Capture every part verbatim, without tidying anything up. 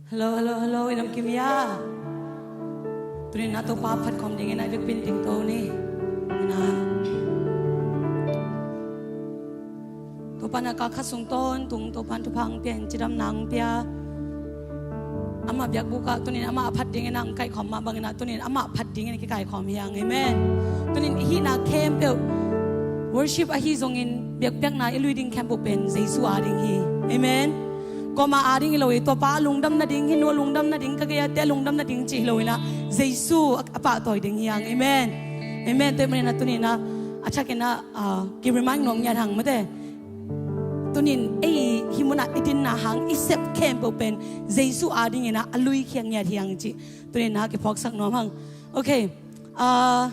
Hello, hello, hello, i dam kim hia? Tuni-in ah Topa phat khawm dingin ah i vekpi-in tingto ni. Ina, Topa in ah kal khat sung tawntung Topa in thupha hong pia in, cidamna hong pia. Amah biakbuk ah tuni-in amah a phat dingin ah hong kaih khawm mah bangin ah tuni-in amah phat dingin kikaikhawm hi hang. Amen. Tuni-in i hihna khempeuh, worship ahi zongin biakpiakna i lui ding khempeuh pen Jesu a ding hi. Amen. Kuamah a ding hi lo hi. Tua pa a lungdam nading, hih nu a lungdam nading, ka gei-ate a lungdam nading cih hi lo-in ah Jesu a, a pahtawi ding hi hang. Amen. Amen. Tua ahih manin ah tuni-in ah a thakin ah, ah, ki-remind nuam ngiat hang maw te. Tuni-in ei hih munah i dinna hang i sep khempeuh pen Jesu a dingin ah a lui khiat ngiat hi hang cih tuni-in ah kiphawksak nuam hang. Okay. Ah,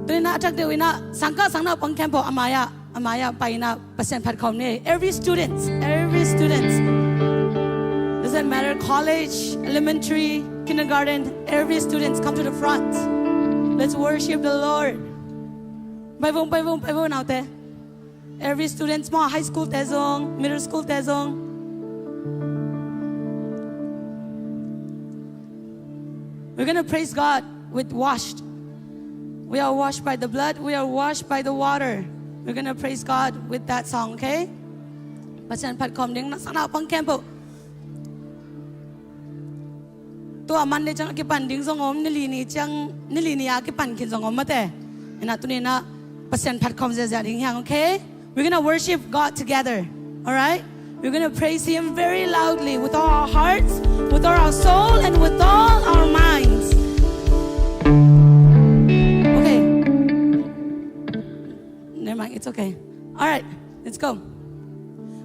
tuni-in ah a thak deuh in ah sangkah sangnaupang khempeuh a mai-ah, a mai-ah pai-in ah Pasian phat khawm ni. Every student, every student, doesn't matter, college, elementary, kindergarten, every student come to the front. Let's worship the Lord. Pai vo, pai vo, pai vo naute. Every students maw, high school te zong, middle school te zong. We're gonna praise God with washed. We are washed by the blood, we are washed by the water. We're gonna praise God with that song, okay? Pasian phat khawm ding, na sangnaupang khempeuh. Tua Monday ciang a kipan ding zong om, ni li ni ciang, ni li ni a kipan khin zong om maw te. Ina tuni-in ah Pasian phat khawm ziahziah ding hi hang, okay? We're gonna worship God together, all right? We're gonna praise Him very loudly with all our hearts, with all our soul, and with all our minds. Okay. Never mind, it's okay. All right, let's go.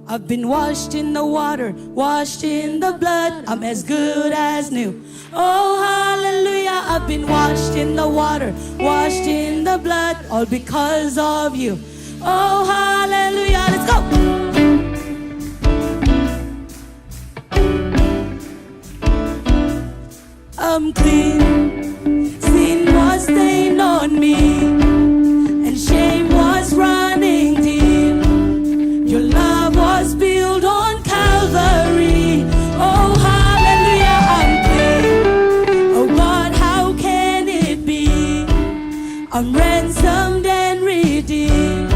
I've been washed in the water, washed in the blood, I'm as good as new. Oh, hallelujah, I've been washed in the water, washed in the blood, all because of you. Oh, hallelujah, let's go. I'm clean. Sin was stained on me, and shame was running deep. Your love was built on Calvary. Oh, hallelujah, I'm clean. Oh God, how can it be? I'm ransomed and redeemed.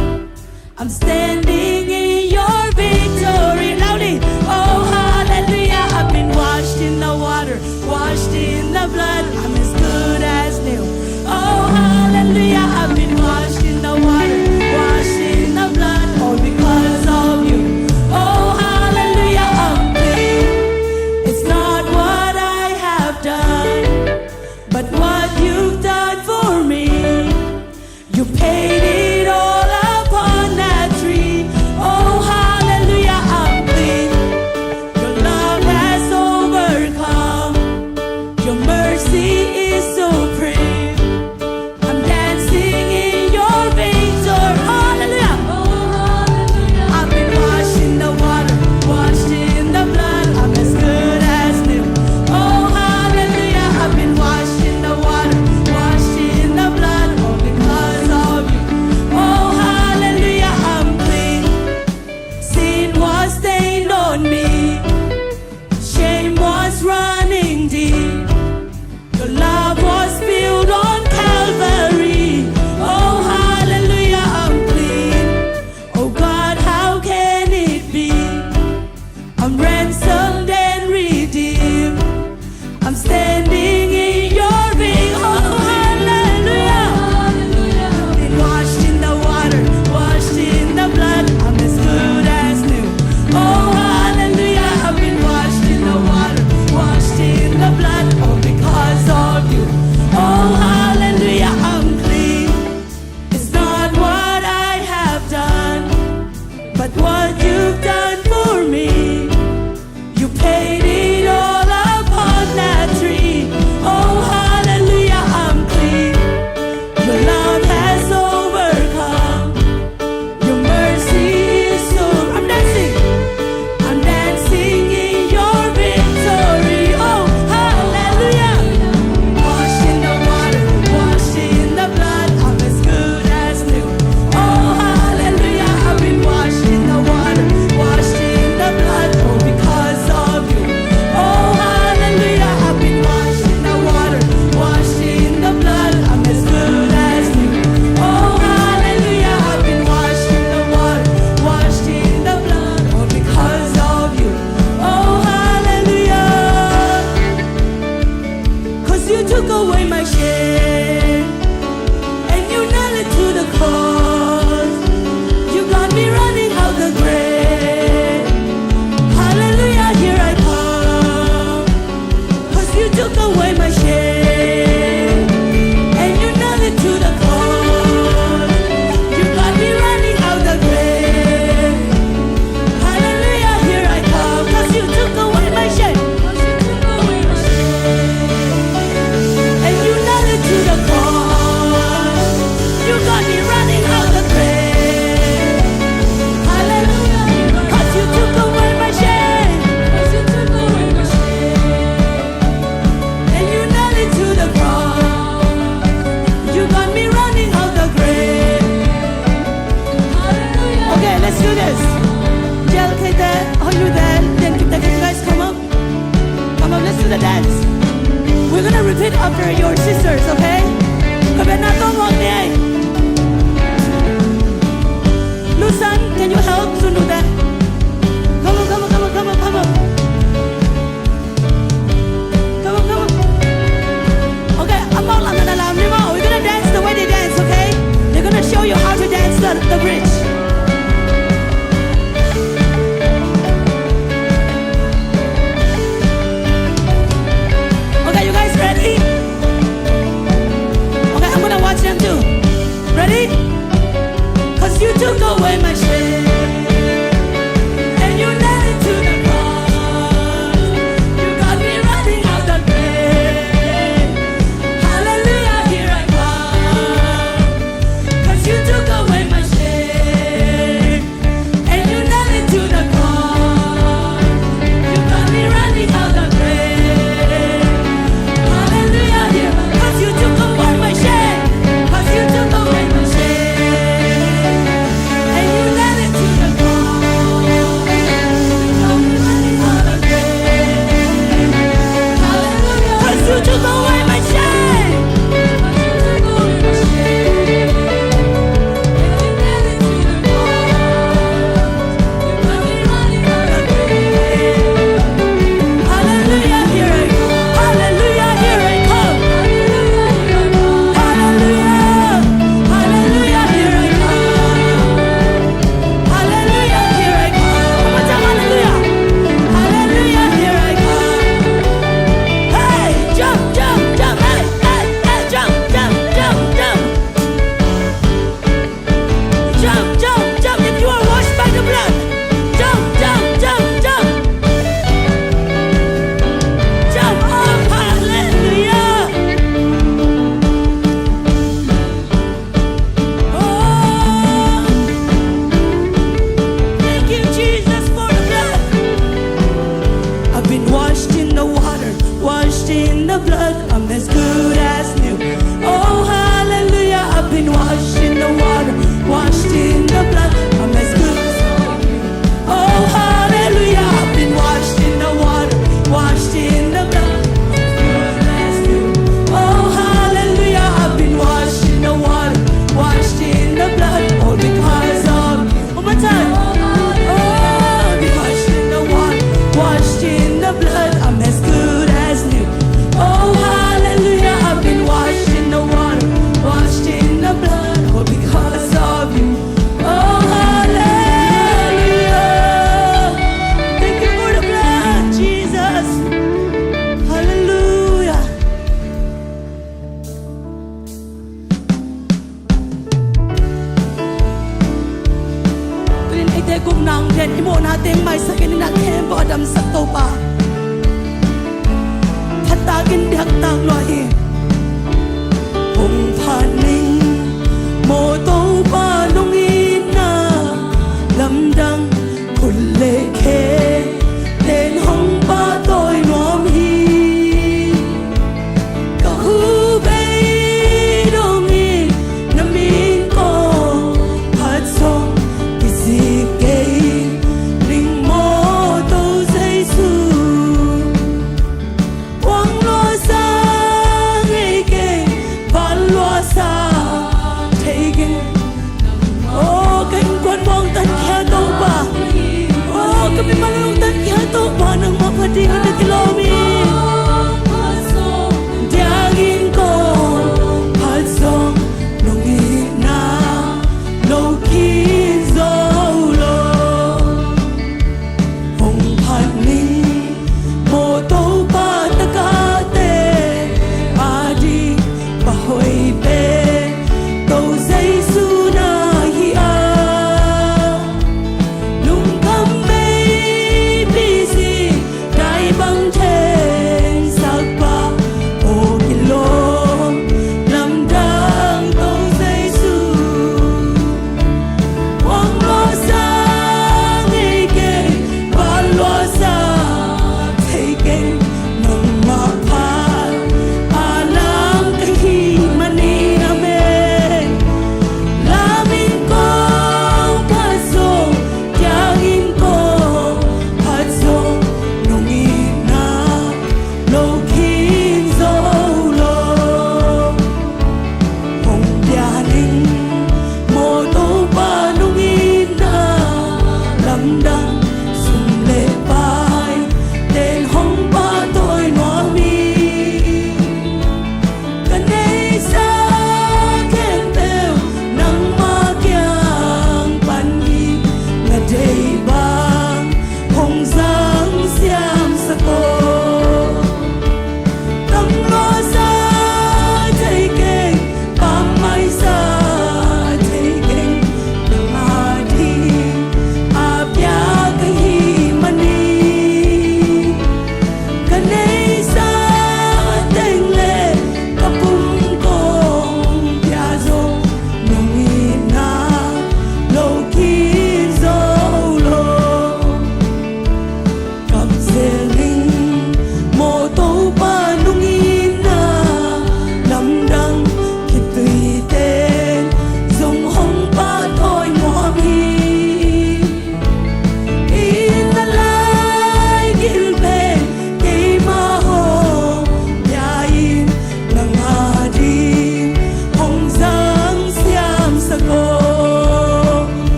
I'm standing in your victory. Loudly. Oh, hallelujah. I've been washed in the water, washed in the blood. I'm as good as new. Oh, hallelujah. I've been washed in the water, washed in the blood. All because of you. Oh, hallelujah. I'm clean. It's not what I have done, but what you've done for me. You paid it all upon that tree. Kuk nang den i mawhna teng maisak in, i na khempeuh a damsak Topa. Phattakin diaktak lua hi. Hong phat ning maw Topa, nong itna lamdang, khut le khe ten hong pahtawi nuam hi. Ka hu bei dong in na min kong phat zong kizik kei ning maw Topa Jesu. Kuang lua sa ngei keng, van lua sa thei keng. Aw, ka innkuan mawng tankhia Topa. Aw, ka mimal mawng tankhia Topa, nangmah pha dingin na kilawm hi. Diakin kong phat zong nong itna lo khin zo lo. Hong phat ning maw Topa, takate a ding pa hoih pen Topa Jesu na hi a. Lungkham meipi zi dai bang the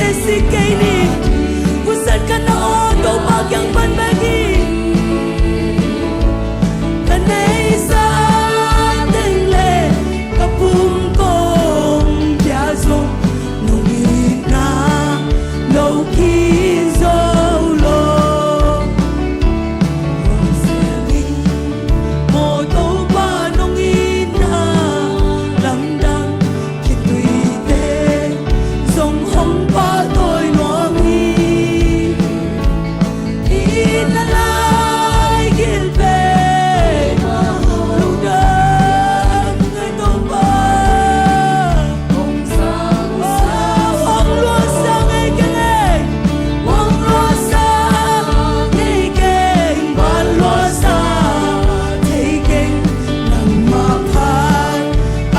Sik kei ni. Kusan ka na aw Topa kiang pan bek hi. Ka neihsa teng le ka pum kong pia zong nong itna lo khin zo lo. Aw Topa nong itna lamdang khituite zong hong pahtawi nuam hi. Itna lai gil pe lo dang ngai Topa. Hong luasa ngei keng ei. Hong luasa ngei keng, van luasa thei keng. Nangmah phat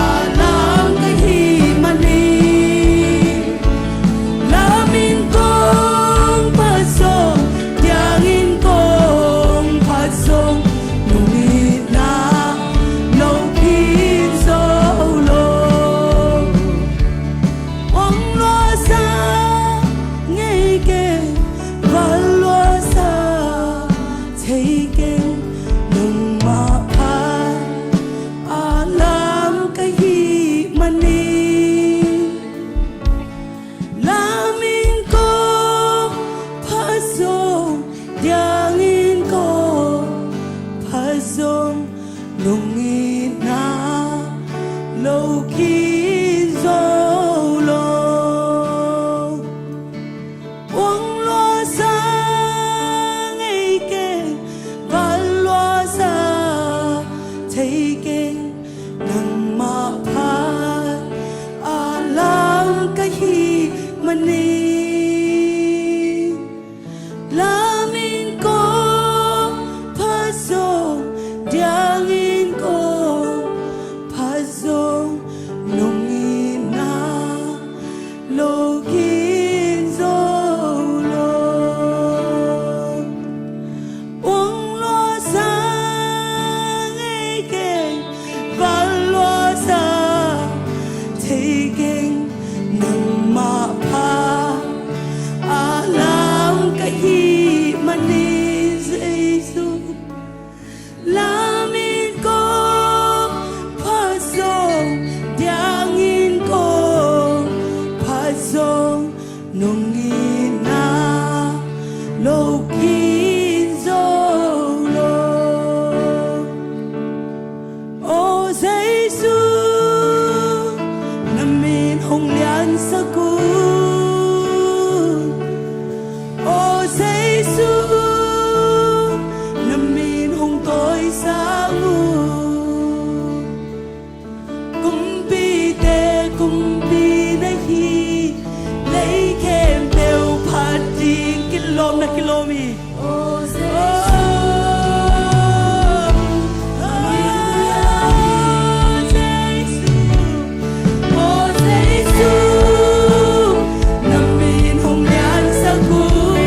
a lam ka hih manin lam in kong phat zong, diang in kong phat zong nong itna lo khin zo lo. Hong luasa ngei keng, van luasa thei keng. Nangmah phat a lam ka hih manin lam in kong phat zong, diang in kong phat zong nong itna lo khin zo lo. Hong luasa ngei keng, van luasa thei keng. Nangmah phat a lam ka hih manin lam in kong phat zong, diang in kong phat zong nong itna lo khin zo lo. Hong luasa ngei keng, van luasa thei keng. Nangmah phat a lam ka hih manin Jesu. Lam in kong phat zong, diang in kong phat zong nong itna lo khin zo lo. Aw Jesu, na min hong liansak un. Aw Jesu, na min hong tawisang un. Kumpite kumpi na hi, lei khempeuh phat ding kilawm na kilawm hi. Aw Jesu. Aw Jesu, aw Jesu, na min hong liansak un.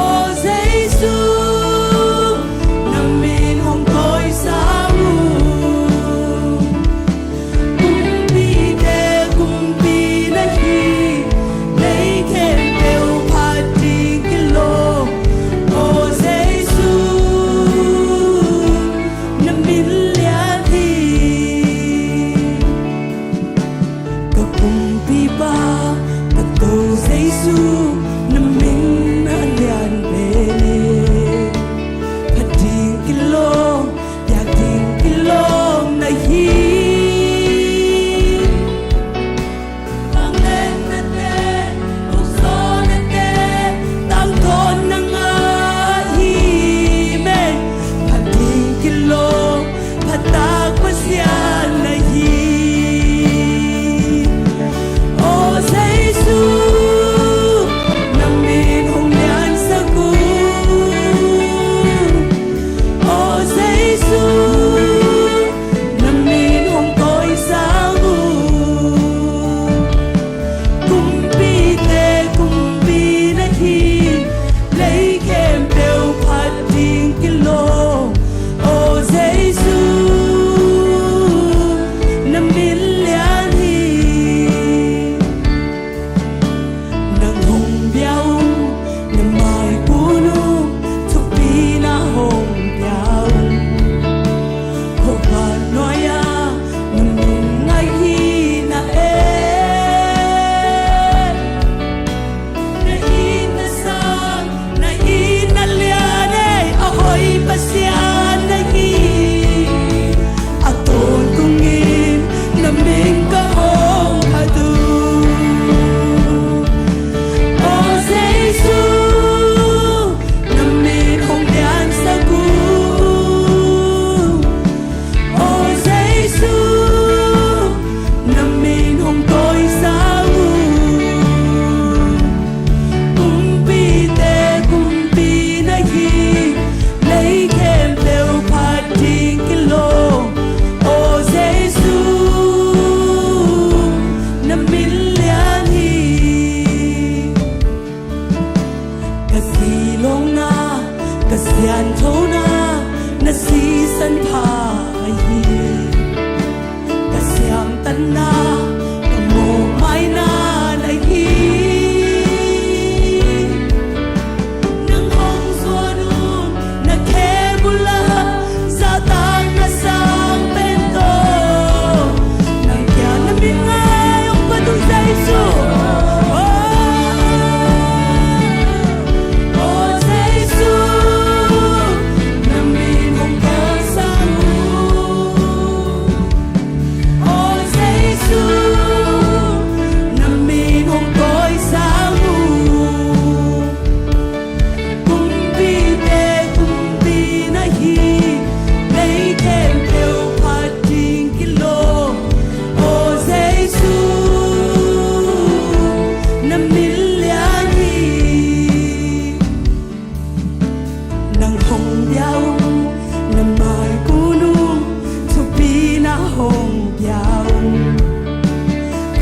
Aw Jesu, na min hong tawisang un. Kumpite kumpi na hi, lei khempeuh phat ding kilawm. Aw Jesu, na min lian hi. Ka kumpipa, ka Topa Jesu, na min a lian pen hi. Phat ding kilawm, piak ding kilawm na hi. Vangliatnate, ukzawhnate, tangthawn na ngah hi. Amen. Phat ding kilawm, phatak Pasian na hi. Aw Jesu, Na ka mawhmaina na hi. Nang hong zuan un na khe bula zahtak na sang pen tawh, nang kiang na min ngai hong phat ung Jesu. Oh, oh Jesu, na min hong phat sang un. Oh Jesu, na min hong tawisang un. Kumpite kumpi na hi, lei khempeuh phat ding kilawm. Oh Jesu, na min lian hi. Nang hong bia ung, na mai kun ung, thupi na hong bia ung.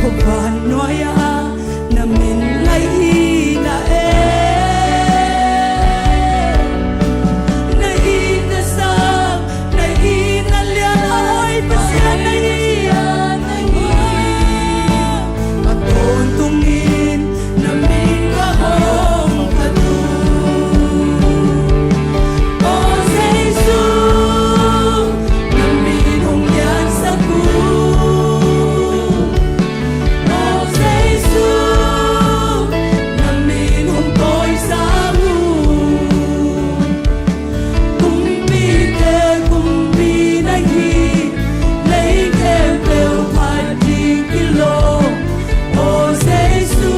Khuavan nuai-ah na min ngaih hi na e. Na it na sak, na it na lian a hoi Pasian na hi. A tawntungin na min ka hong phat ung. Oh Jesu, na min hong liansak ung. Oh Jesu, na min hong tawisang ung. Kumpite kumpi na hi, lei khempeuh phat ding kilawm. Oh Jesu,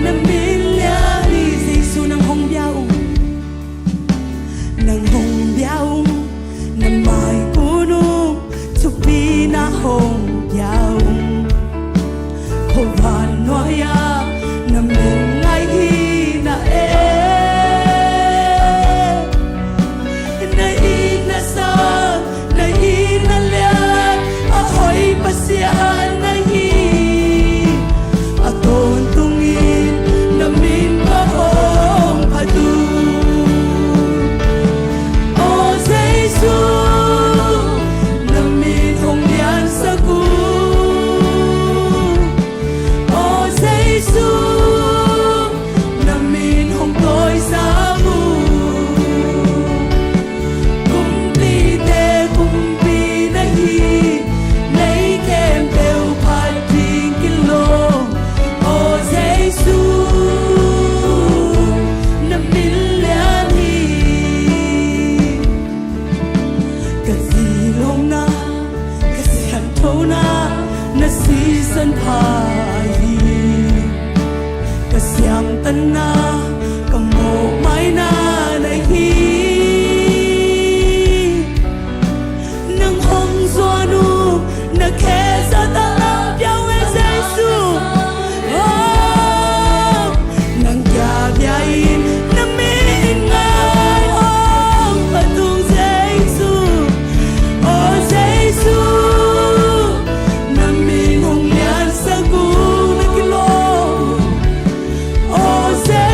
na min lian hi. Jesu, nang hong bia ung. Nang hong bia ung, na mai kun ung, thupi na hong bia ung. Khuavan nuai-ah na min ngaih hi na e. Na it na sak, na it na lian a hoi Pasian na hi. A tawntungin na min ka hong phat ung. Oh Jesu, na min hong liansak ung. Oh Jesu, na min hong tawisang ung. Kumpite kumpi na hi, lei khempeuh phat ding kilawm. Oh Jesu, na min lian hi. Ka zi lawmna, ka sianthona na sisan pha hi. Ka siamtanna, ka mawhmaina na hi. Nang hong zuan un na khe zahtak na pia un e Jesu. Oh, nang kiang bia in na min ngai hong phat ung Jesu. Oh Jesu, na min hong liansak ung, na kilawm. Oh Jesu,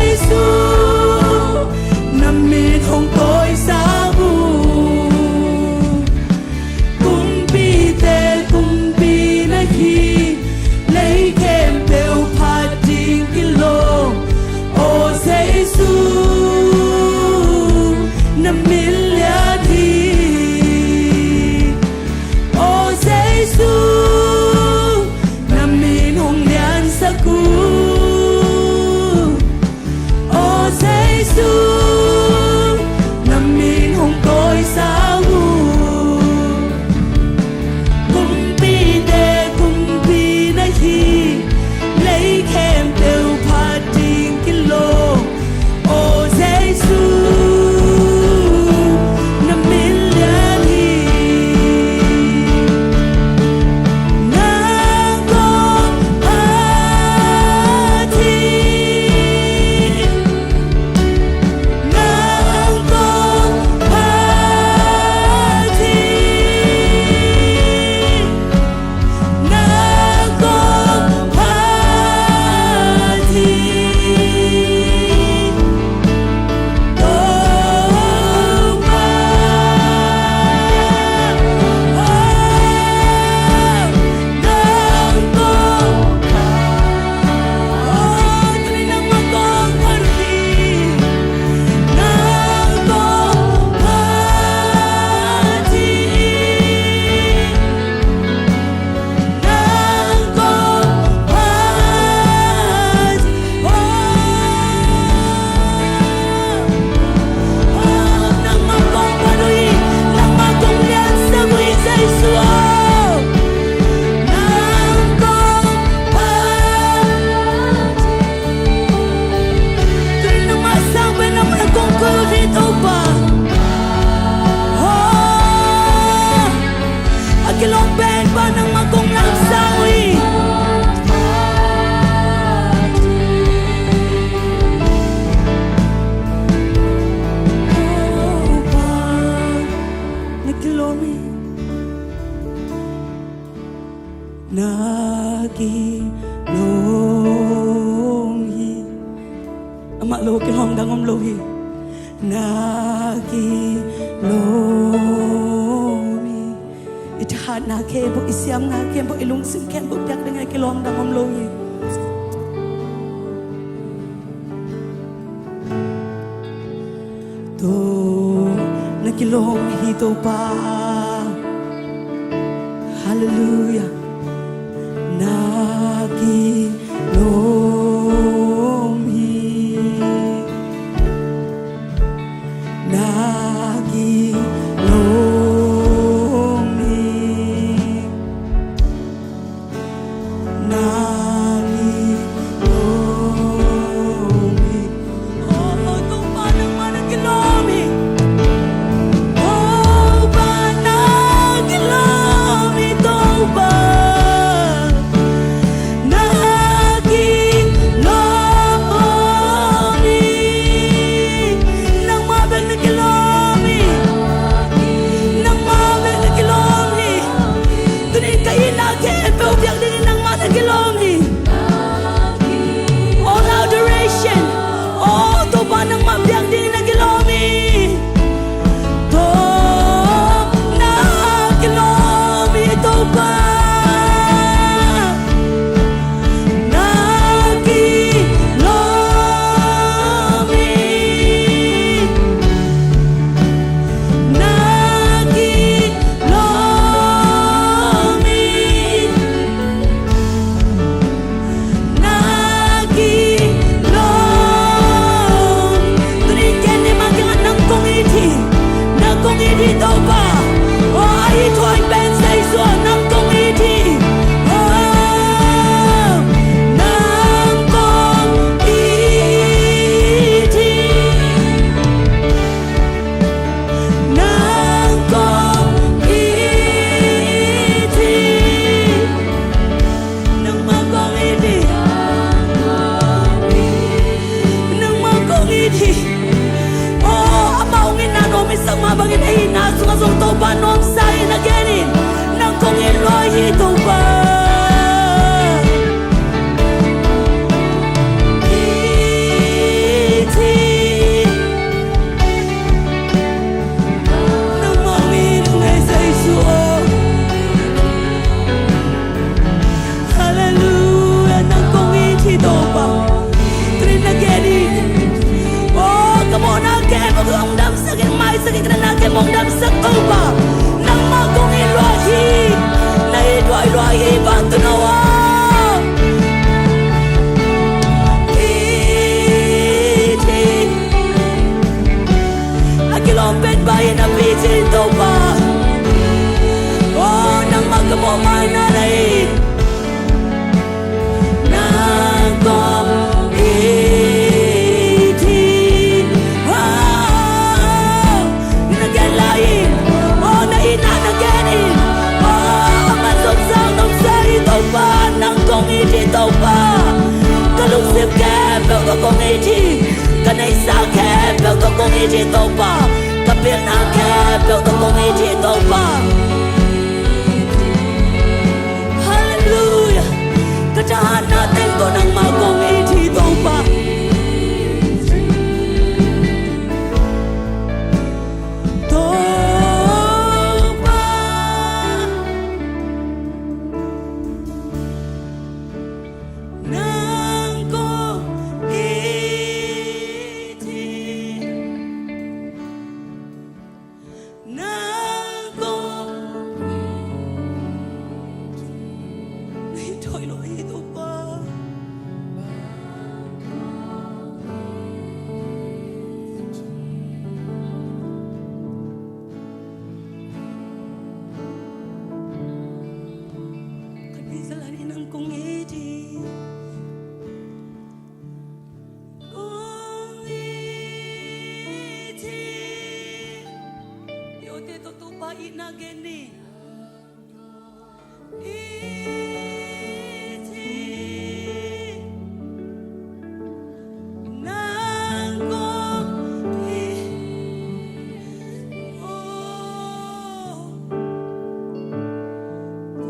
Na kilawm hi. Amah lo kilawm dang om lo hi. Na kilawm hi. I thahatna khempeuh, i siamna khempeuh, i lungsim khempeuh piak ding a kilawm dang om lo hi. Tawh na kilawm hi Topa. Halleluiah. Na kilawm hi. Na kilawm hi. Na kilawm hi. Oh, Topa, nangmah na kilawm hi. Topa, na kilawm hi, Topa. Na kilawm hi. Nangmah bek na kilawm hi. Nangmah bek na kilawm hi. Tuni-in ka itna khempeuh piak dingin nangmah na kilawm hi. All adoration. Oh, Topa, nangmah piak dingin na kilawm hi. Topa, na kilawm hi, Topa. Na kilawm hi. Na kilawm hi. Na kilawm. Tuni-in ken nih mah kiangah nang kong it hi. Nang kong it hi, Topa. Oh, a it huai pen Jesu aw, nang kong it hi. Oh, nang kong it hi. Nang kong it hi. Nangmah kong it hi. Nangmah kong it hi. Oh, amah hong itna nuam i sak mah bangin ei itna sungah zong Topa nuamsa in a gen in. Nang kong it lua hi, Topa. It hi. Nangmah hong it hang ei Jesu aw. Halleluiah, nang kong it hi Topa. Tuni-in na gen in. Oh, ka mawhna khempeuh hong damsak in, maisak in, ka natna khempeuh hong damsak Topa. Nangmah kong it lua hi. Na it huai lua hi, vantung no aw. It hi. A kilawm pen pai in a pici in Topa. Oh, nangmah ka mawh maina na hi. Nang kong it hi. Oh, na gen lai in. Oh, na itna na gen in. Oh, a man zong sang nuamsa hi Topa. Nang kong it hi Topa. Ka lungsim khempeuh tawh kong it hi. Ka neihsa khempeuh tawh kong it hi Topa. Ka pilna khempeuh tawh kong it hi Topa. Halleluiah. Ka thahatna teng tawh nangmah kong it hi Topa. Topa. Nang kong it hi. Nang kong it hi. Na it huai lua hi Topa. Ka pi zalan in nang kong it hi. Kong it hi. Yote to Topa itna gen ni. It hi. Nang kong it hi. Oh.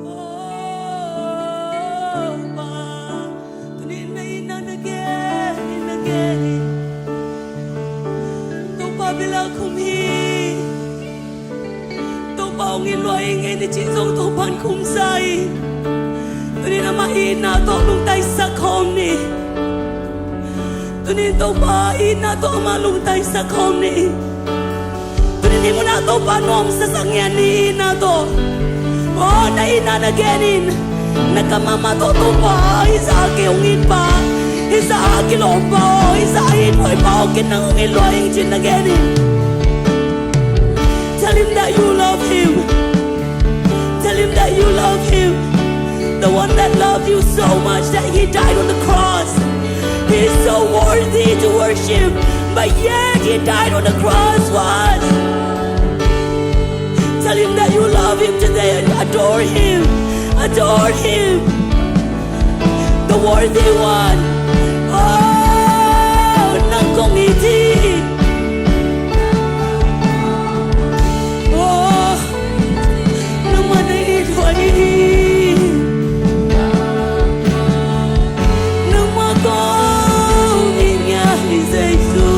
Oh. Hong it lua ing ei, i cih zong Topa'n khumsa hi. Tuni-in amah itna tawh lungtaisak khawm ni. Tuni-in Topa itna tawh amah lungtaisak khawm ni. Tuni-in hih munah Topa nuamsa sak ngiat ni itna tawh. Aw, na itna na gen in. Na kam mahmah tawh Topa, hih zah a kei hong it pa, hih zah a kilawm pa aw, hih zah a hih huai pa aw, ken nang hong it lua ing ci-in na gen in. Tell him that you love him. Tell him that you love him. The one that loved you so much that he died on the cross. He is so worthy to worship, but yet he died on the cross for us. Tell him that you love him today and adore him. Adore him. The worthy one. Oh, nang kong it hi. Oh, nangmah na it huai hi. Nangmah kong it ngiat hi Jesu.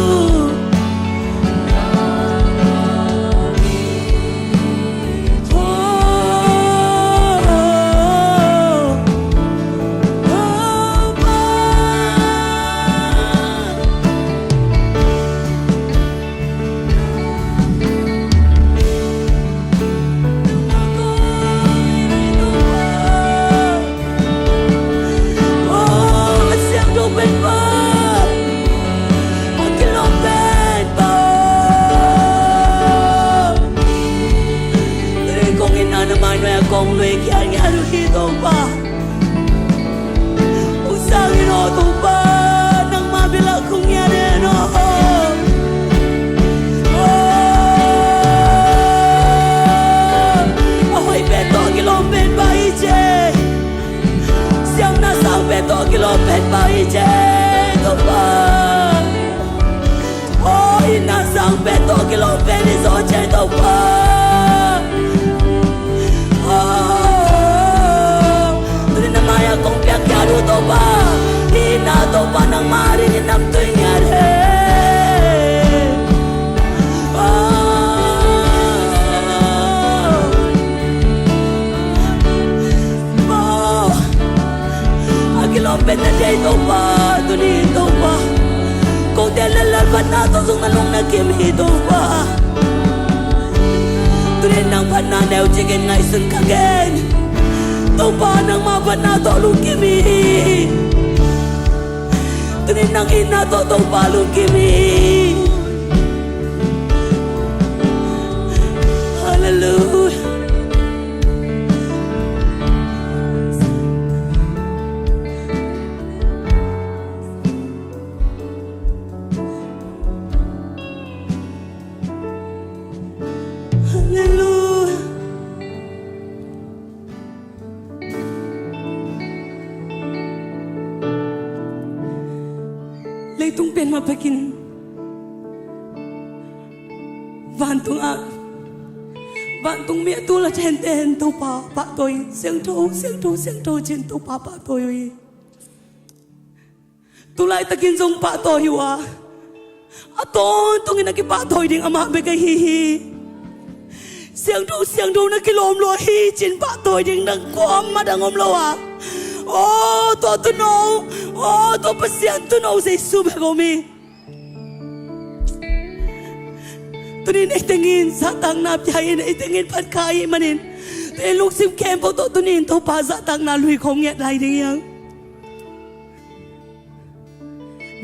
Aw, a siangtho pen pa, a kilawm pen pa. Tuni kong itna na mai nuai-ah kong luih khialkhial uh hi Topa. Hong sang in aw Topa, nangmah biakna kong ngiat in aw. Aw, a hoih pen tawh a kilawm pen pa hi ci. Siamna sang pen tawh a kilawm pen pa hi ci Topa. Aw, itna sang pen tawh a kilawm pen hi zaw ci Topa. Aw, tuni na mai-ah kong piakkhiat uh Topa, itna Topa nangmah adingin namtui ngiat hi. Aw, aw, a kilawm pen na deih Topa, tuni-in Topa, kote lel lel phatna tawh zong na lung na kim hi Topa. Tuni-in nang phatna neu cikin ngaihsun ka gen. Topa, nangmah phatna tawh lungkim hi. Tuni-in nang itna tawh Topa lungkim hi. Halleluiah. Halleluiah. Leitung pen mah pekin vantung ah, vantung mi a tul a thenten Topa pahtawi, siangtho, siangtho, siangtho ci-in Topa pahtawi uh hi. Tulaitakin zong pahtawi uh a, a tawntungin a kipahtawi ding amah bek ahi hi. Siangtho, siangtho na kilawm lua hi ci-in pahtawi ding dang kuamah dang om lo a. Aw, tua tuuno, aw, tua Pasian tuuno Jesu bek om hi. Tuni-in ei tengin zahtakna pia in, ei tengin phatkha ahih manin, tuni-in lungsim khempeuh tawh tuni-in Topa zahtakna lui khawm ngiat lai ding hi hang.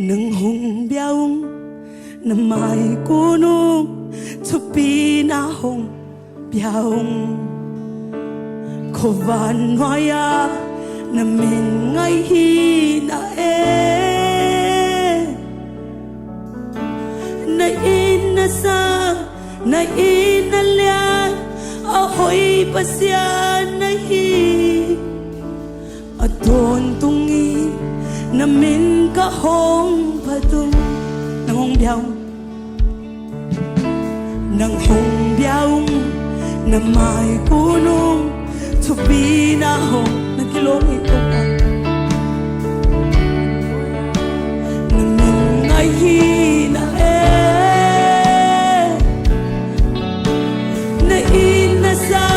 Nang hong bia ung, na mai kun ung, thupina hong pia ung. Khuavan nuai-ah na min ngaih hi na e. Na it na sang, na it na lian, a hoih Pasian na hi. A tawntungin na min ka hong phat ung. Nang hong bia ung. Nang hong bia ung, na mai kun ung, thupina hong, na kilawm hi Topa. Na min ngaih hi na e. Na it na sang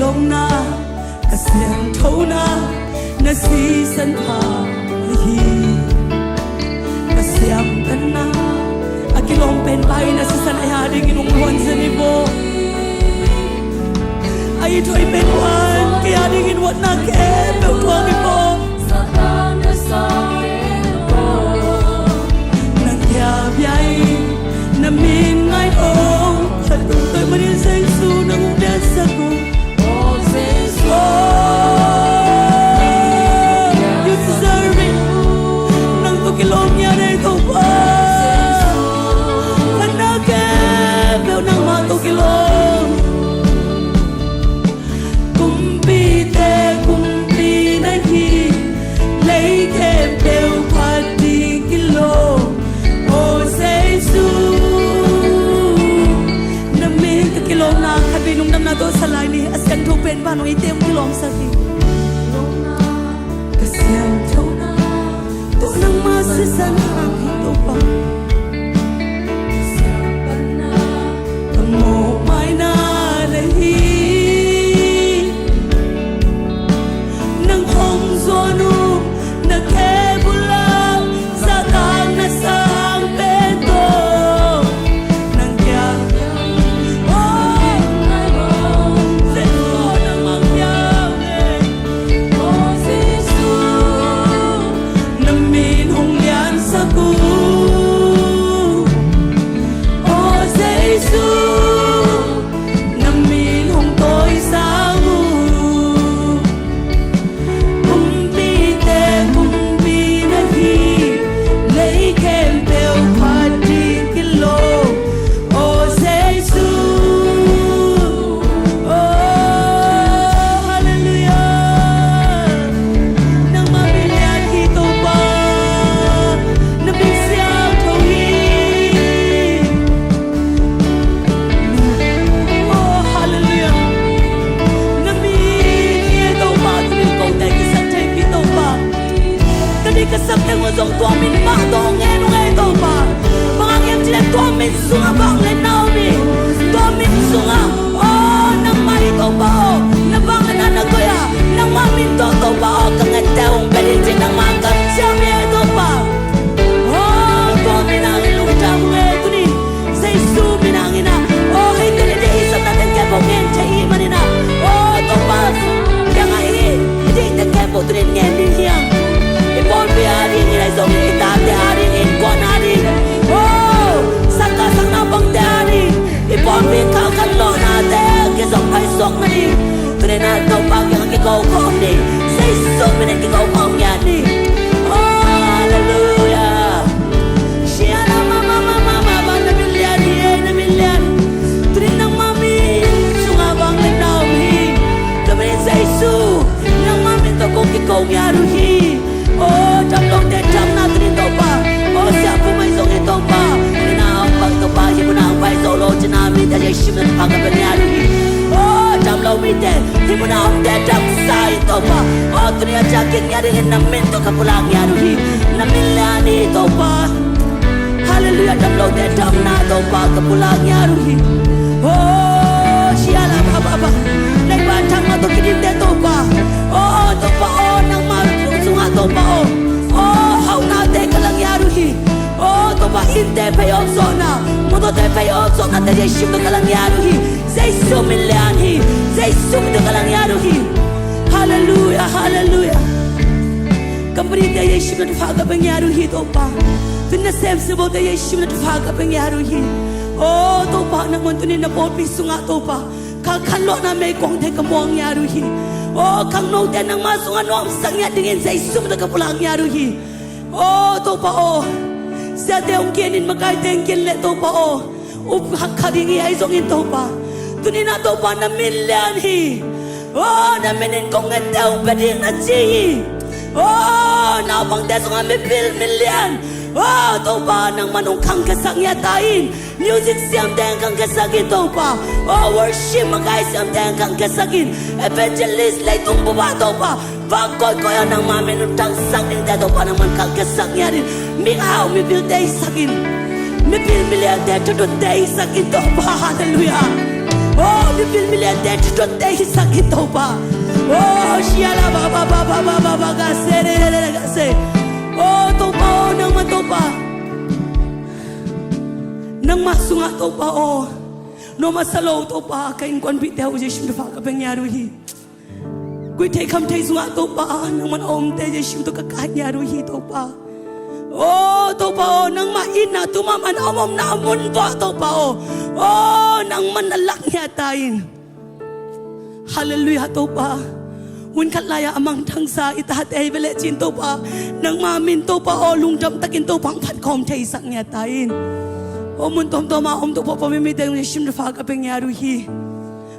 Ka siangthona na sisan pha hi. Ka siamtanna a kilawm pen pa in a sisan a hi a dingin hong luan zen hi bo. A i thoi pen pa in kei a dingin watna khempeuh tuang hi bo. Nang kia bia in na min ngai o. Khat tung toi manin Jesu nang hong diansak uh. Oh, you deserve it. Nang tawh kilawm ngiat ei Topa. Ka na khempeuh nangmah tawh kilawm. Kumpite kumpi na hi, lei khempeuh phat ding kilawm. Oh, Jesu. Na min ka kilawmna khat vei lungdamna tawh sa lai ni. A siangtho pen pa nong i teng kilawmsak hi. Ka siangthona tawh nangmah sisan hang hi Topa. Ka mawhmaina na hi. Nang hong zuan uh na khe bula. Satan na sang pen tawh nang kia. Oh, Jesu nang mang kia. Oh, Jesu, na min hong liansak uh. Oh, Jesu, na min hong tawisang uh. Kumpite kumpi na hi, lei khempeuh phat ding kilawm. Oh, Jesu. Oh, hallelujah. Nangmah min lian hi Topa. Na min siangtho hi. Oh, hallelujah. Na min hi Topa, tuni kote kisap thei pi Topa. Ka dik ka sap teng uh zong tua min mah tawh ngen uh ngen Topa. Bang hang hiam cih leh tua min sungah vangliatna om hi. Tua min sungah, oh, nangmah hi Topa aw. Na vangliatna na koih a, nangmah min tawh Topa aw, ka ngente hong pia ding cih nangmah kamciam hi Topa. Oh, tua min ah i lungtang uh ngen tuni. Jesu min hangin ah. Oh, eite le i sapna teng khempeuh ngen thei i hih manin ah. Oh, Topa kiangah i dikte khempeuh tuni ngen ding hi hang. I pawlpi adingin ahi zongin, i tate adingin, innkuan ading. Oh, sangkah sang naupangte ading. I pawlpi kal khanlawhnate kizom paisuak nading. Tuni in ah Topa kiangah kiko khawm ni. Jesu min in kiko khawm ngiat ni. Oh, hallelujah. Siana mama mama mama na min lian hi, na min lian. Tuni nangmah min sungah vangliatna om hi. Tuni Jesu nangmah min tawh kong kiko ngiat uh hi. Oh, damlote damna tuni Topa. Oh, siapu mai zong hi Topa. Hih na hong pang Topa, hih mun ah hong pai zo lo cihna mite Jesu min tawh ka pia ngiat uh hi. Oh, damlo mite hih mun ah hong te damsa hi Topa. Oh, tuni a ciah kik ngiat dingin na min tawh ka pulak ngiat uh hi. Na min lian hi Topa. Hallelujah, damlote damna Topa ka pulak ngiat uh hi. Oh, siala ba ba ba. Leiba thang mah tawh kidimte Topa. Oh, Topa aw, nangmah sungah Topa aw. Oh, hauhnate ka la ngiat uh hi. Oh, Topa innte phei awk zawhna, motorte phei awk zawhna te Jesu min tawh ka la ngiat uh hi. Jesu min lian hi. Jesu min tawh ka la ngiat uh hi. Hallelujah, hallelujah. Company te Jesu min tawh thupha ka pia ngiat uh hi Topa. Tun na semsem bote Jesu min tawh thupha ka pia ngiat uh hi. Oh, Topa nangman tuni na pawlpi sungah Topa. Kal khanlawhna meikuangte ka muang ngiat uh hi. Oh, khangnote nangmah sungah nuamsa ngiat dingin Jesu min tawh ka pulak ngiat uh hi. Oh, Topa aw. Siate hong kian in makaite hong kian leh Topa aw. Up hak kha ding hi ahi zongin Topa. Tuni in ah Topa na min lian hi. Oh, na min in kong ngente hong pia ding na ci hi. Oh, naupangte sungah mipil min lian. Oh, Topa nangman hong khangkhiasak ngiat ta in. Music siamte hong khangkhiasak in Topa. Oh, worship makai siamte hong khangkhiasak in. Evangelist leitung bup ah Topa. Vang koikoi ah nangmah min hong thangsak dingte Topa nangman khangkhiasak ngiat in. Mihau mipilte hisak in. Mipil miliante thuthutte hisak in Topa. Hallelujah. Oh, mipil miliante thutuatte hisak in Topa. Oh, siala ba ba ba ba ba ba ba ga se re re re re ga se. Oh, Topa oh, nangmah Topa, nangmah sungah Topa oh, no masa lo Topa, ka innkuanpihte uh Jesu min tawh thupha ka pia ngiat uh hi. Guih thei kham thei sungah Topa, nangman a omte Jesu min tawh ka kai ngiat uh hi Topa. Oh Topa oh, nangmah itna tu mahmah a om omna mun bawh Topa oh, oh nangman na lak ngiat ta in. Halleluiah Topa. Hun khat lai-ah a mangthangsa i tate hi ve leh cin Topa, nangma min Topa oh, lungdam takin Topa hong phatkhawm theisak ngiat ta in. Oh mun tuamtuam a om Topa, pawlpi mite Jesu min tawh thupha ka pia ngiat uh hi.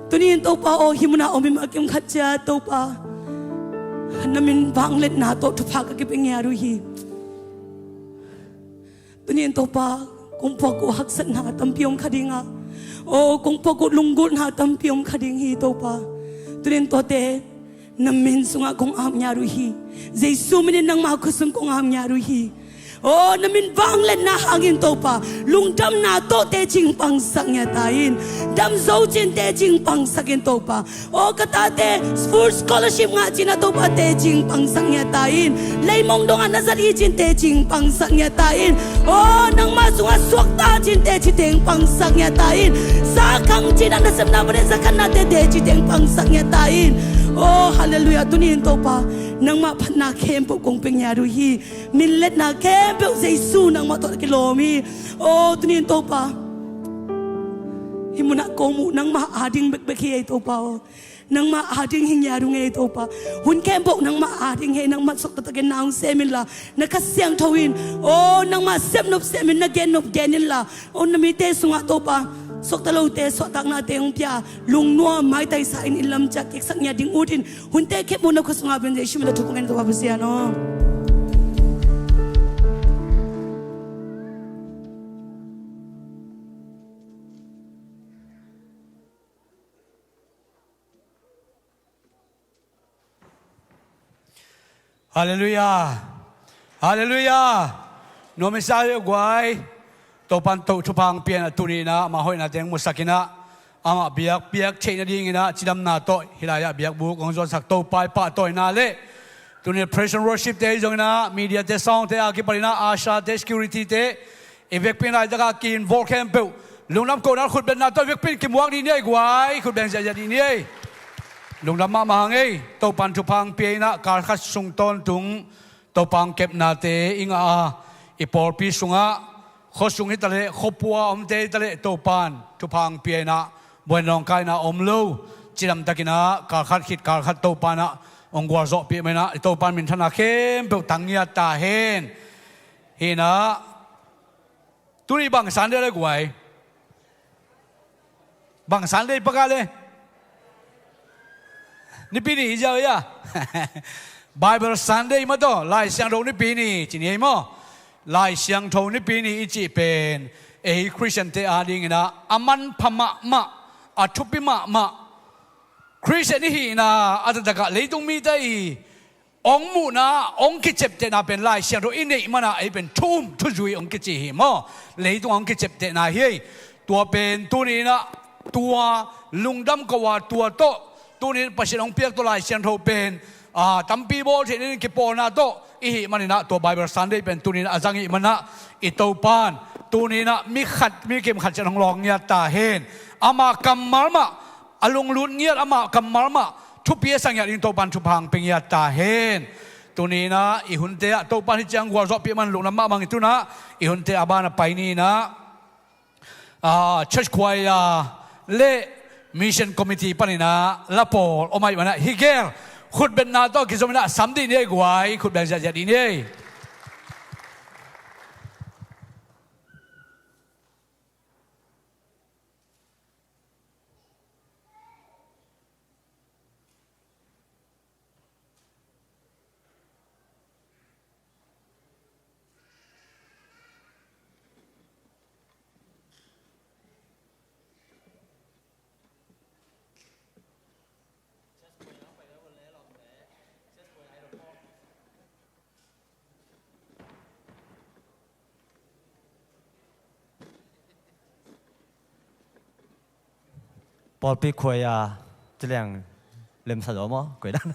Tuni in Topa aw, hih munah om i mah kim khat ciat Topa, na min vangliatna tawh thupha ka kipia ngiat uh hi. Tuni in Topa, kong puak uh haksatna tampi om kha ding a, aw, kong puak uh lunggulhna tampi om kha ding hi Topa. Tuni in tuate na min sungah kong ap ngiat uh hi. Jesu min in nangma khut sung kong ap ngiat uh hi. Aw, na min vangliatna hangin Topa, lungdamna tawh teci pangsak ngiat ta in. Dam zo cin teci pangsak in Topa. Aw, ka tate full scholarship ngah cin ah Topa teci pangsak ngiat ta in. Leimong dongah na zat hi cin teci pangsak ngiat ta in. Aw, nangma sungah suakta cin teci teng pangsak ngiat ta in. Sa khang cin ah nasepna panin sa khatnate teci teng pangsak ngiat ta in. Aw, halleluiah, tuni in Topa, nangmah phatna khempeuh kong pia ngiat uh hi. Min liatna khempeuh Jesu nangmah tawh na kilawm hi. Aw, tuni in Topa, hih munah kong muh nangmah ading bekbek hi ei Topa aw. Nangmah ading hi ngiat uh ngei Topa. Hun khempeuh nangmah ading hi ei, nangmah suakta takin na hong sem inla, na Kha Siangtho in, aw, nangmah sepnop sem in, na gennop gen inla, aw, na mite sungah Topa, suakta lote suahtaknate hong pia, lungnuam maitaisa in, inn lam ciah kiksak ngiat ding ut in. Hunte khempeuh na khut sungah pen Jesu min tawh thupha ngen Topa Pasian aw. Halleluiah. Halleluiah. Nuam i sa hi uh guai. Topan tawh thupha hong pia in ah, tuni in ah amah hoihna teng musak in ah, amah biakpiak theih nadingin ah cidamna tawh hih lai-ah biakbuk hong zuansak Topa i pahtawina le, tuni praise and worship te ahi zongin ah, media te, sound te a kipan in ah, usher te, security te, i vekpi in laitakah ki-involve khempeuh, lungdam kohna khutbetna tawh i vekpi in kimuak dih ni ei guai, khutbeng ziahziah dih ni ei. Lungdam mahmah hang ei. Topan thupha hong pia in ah, kal khat sung tawntung Topa hong kepnate i ngah a, i pawlpi sungah, khuasung hi ta leh, khuapua omte hi ta leh, Topan thupha hong pia in ah, buai nawngkaina om lo, cidamtakin ah kal khat khit kal khat Topan ah hong gualzawhpih mah in ah, i Topan minthanna khempeuh tang ngiat ta hen. Hi in ah, tuni bang Sunday le guai? Bang Sunday paka le? Nipi ni hi ziau hia? Bible Sunday mah tawh, Lai Siangtho Nipi ni ci ni ei maw? Lai Siangtho Nipi ni i cih pen ei Khristiante adingin ah a manpha mahmah, a thupi mahmah, Khristian i hihna a taktakah leitung mite i hong muhna, hong kiceptehna pen Lai Siangtho i neih manah ei pen thu-um thuzui hong kici hi maw? Leitung hong kiceptehna hi. Tua pen tuni in ah, tua lungdam kohna tua tawh, tuni in Pasian hong piak tua Lai Siangtho pen, a, tampi bawl theih nading kipawlna tawh i hih manin ah, tua Bible Sunday pen tuni in ah a zang i hih manah, i Topan tuni in ah mi khat, mi kim khat ciat hong lawng ngiat ta hen. Ama kammal mah, a lunglut ngiat, ama kammal mah thupi a sa ngiat ding Topan thupha hong pia ngiat ta hen. Tuni in ah i hunte ah Topan hih ciang gualzawhpih man lungdam mahmah hang. I tuni in ah i hunte a ban a pai ni in ah, a, church choir le mission committee panin ah la pawl om ahih manah, hih gel khutbetna tawh kizom in ah sam dih ni ei guai, khutbeng ziahziah dih ni ei. Pawlpi khuai a, ci leng lemsa zaw maw, khuai dan.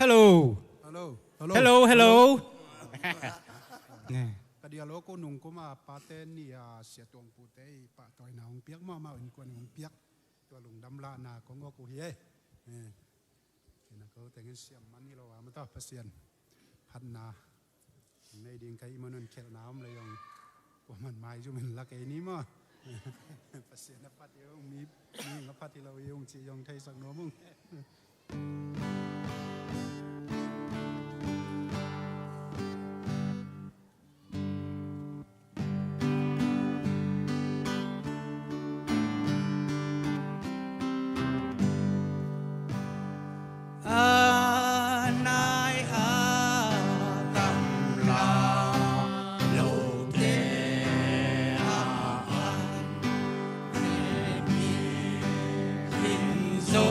Hello. Hello. Hello, hello. Ka dialog ko nung kuma pate ni a sia tuang pute i pahtawina hong piak mahmah in kuan hong piak. Tua lungdam lahna kong awk uh hi e. Kina ko tengin siam man hi lo a mata Pasian phatna nei ding ka hih manun khelhna om le zong kuaman mai zum in la kei ni maw? Pasian a phat hi ung, mi, mi a phat hi lo hi ung ci zong theisak nuam ung. A nai a gamla lote a an, lim zo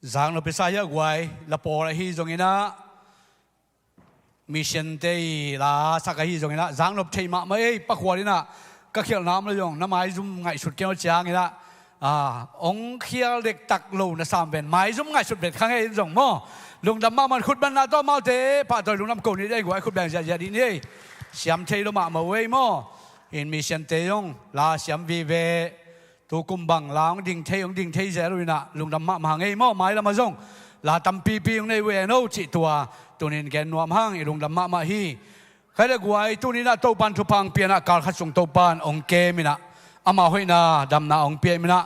Zaknop i sa hi a guai, la pawl ahi zongin ah, mission te i la sak ahi zongin ah, zaknop thei mahmah ei, pakhual in ah, ka khialhna om lo zong, na maizum ngaihsut kei aw ciangin ah, ah, ong khial dektak lo na sam ven, maizum ngaihsut ven kha ngei in zong maw. Lungdam mahmah, khutbetna tawh amaute pahtawi lungdam ko ni ei guai, khutbeng ziahziah dih ni ei. Siam thei lo mahmah uh ei maw. In mission te zong, la siam vive. Tukum bang la hong ding thei, hong ding thei zel uh in ah, lungdam mahmah hang ei maw, mailam ah zong la tampipi hong nei uh e no cih tua, tunin gen nuam hang, i lungdam mahmah hi. Khai le guai, tunin ah Topan thupha hong pia in ah, kal khat sung Topan hong kem in ah, ama hoihna damna hong pia in ah,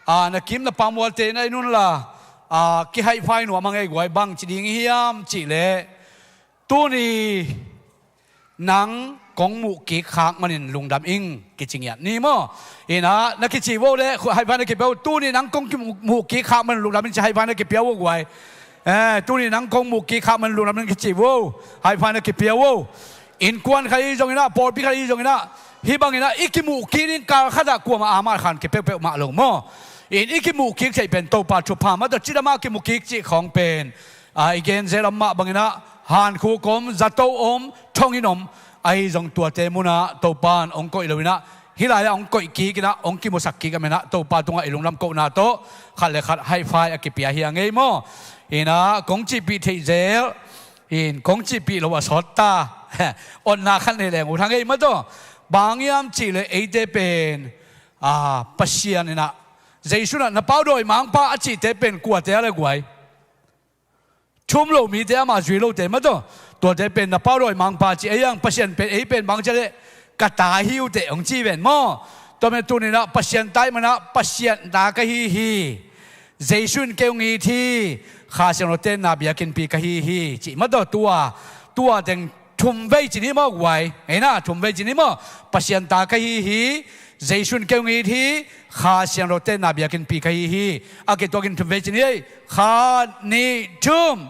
a, na kim na pam ualte na en un la, a, kihaihfai nuam hang ei guai, bang ci ding hiam cih leh, tuni nang kong muh kik khak manin lungdam ing kici ngiat ni maw. In ah, na kici vo le, haifai na kipia vo, tuni nang kong kimuh, muh kik khak manin lungdam ing ci, haifai na kipia vo guai. Eh, tuni nang kong muh kik khak manin lungdam ing kici vo, haifai na kipia vo. Innkuan khat i zongin ah, pawlpi khat i zongin ah, hih bangin ah i kimuh kik ding kal khat ah kuamah a mah khan kipeuhpeuh mah lo maw. In i kimuh kik theih pen Topa thupha mah tawh, cidam a kimuh kik cih khawng pen, a, i gen zel om mah bangin ah, hankhuk om, zato om, thonginn om, ahi zong tuate mun ah Topan hong koih lo in ah, hih lai ah hong koih kik in ah, hong kimusak kik a, men ah Topa tungah i lungdam kohna tawh khat le khat haifai a kipia hi a ngei maw. In ah, kong cihpih theih zel in, kong cihpih lo a sawt ta. Otna khat nei leng uh hang ei maw tawh. Bang hiam cih leh eite pen, a, Pasian in ah, Jesu in ah na pau dawimangpa a cihte pen kuate a le guai? Thu um lo mite, ama zui lote maw tawh. Tuate pen na pau dawimangpa ci ei ang, Pasian pen, ei pen bang ci a leh, ka ta hi uh teh hong ci ven maw. Tua men tunin ah Pasian ta ahih man ah, Pasian ta ka hi hi. Jesu in kei hong it hi. Kha Siangtho tenna biakinnpi ka hi hi, cih maw tawh. Tua, tua teng thum vei ci ni maw guai. Ei na, thum vei ci ni maw. Pasian ta ka hi hi. Jesu in kei hong it hi. Kha Siangtho tenna biakinnpi ka hi hi. A kituakin thum vei ci ni ei. Khat, nih, thum.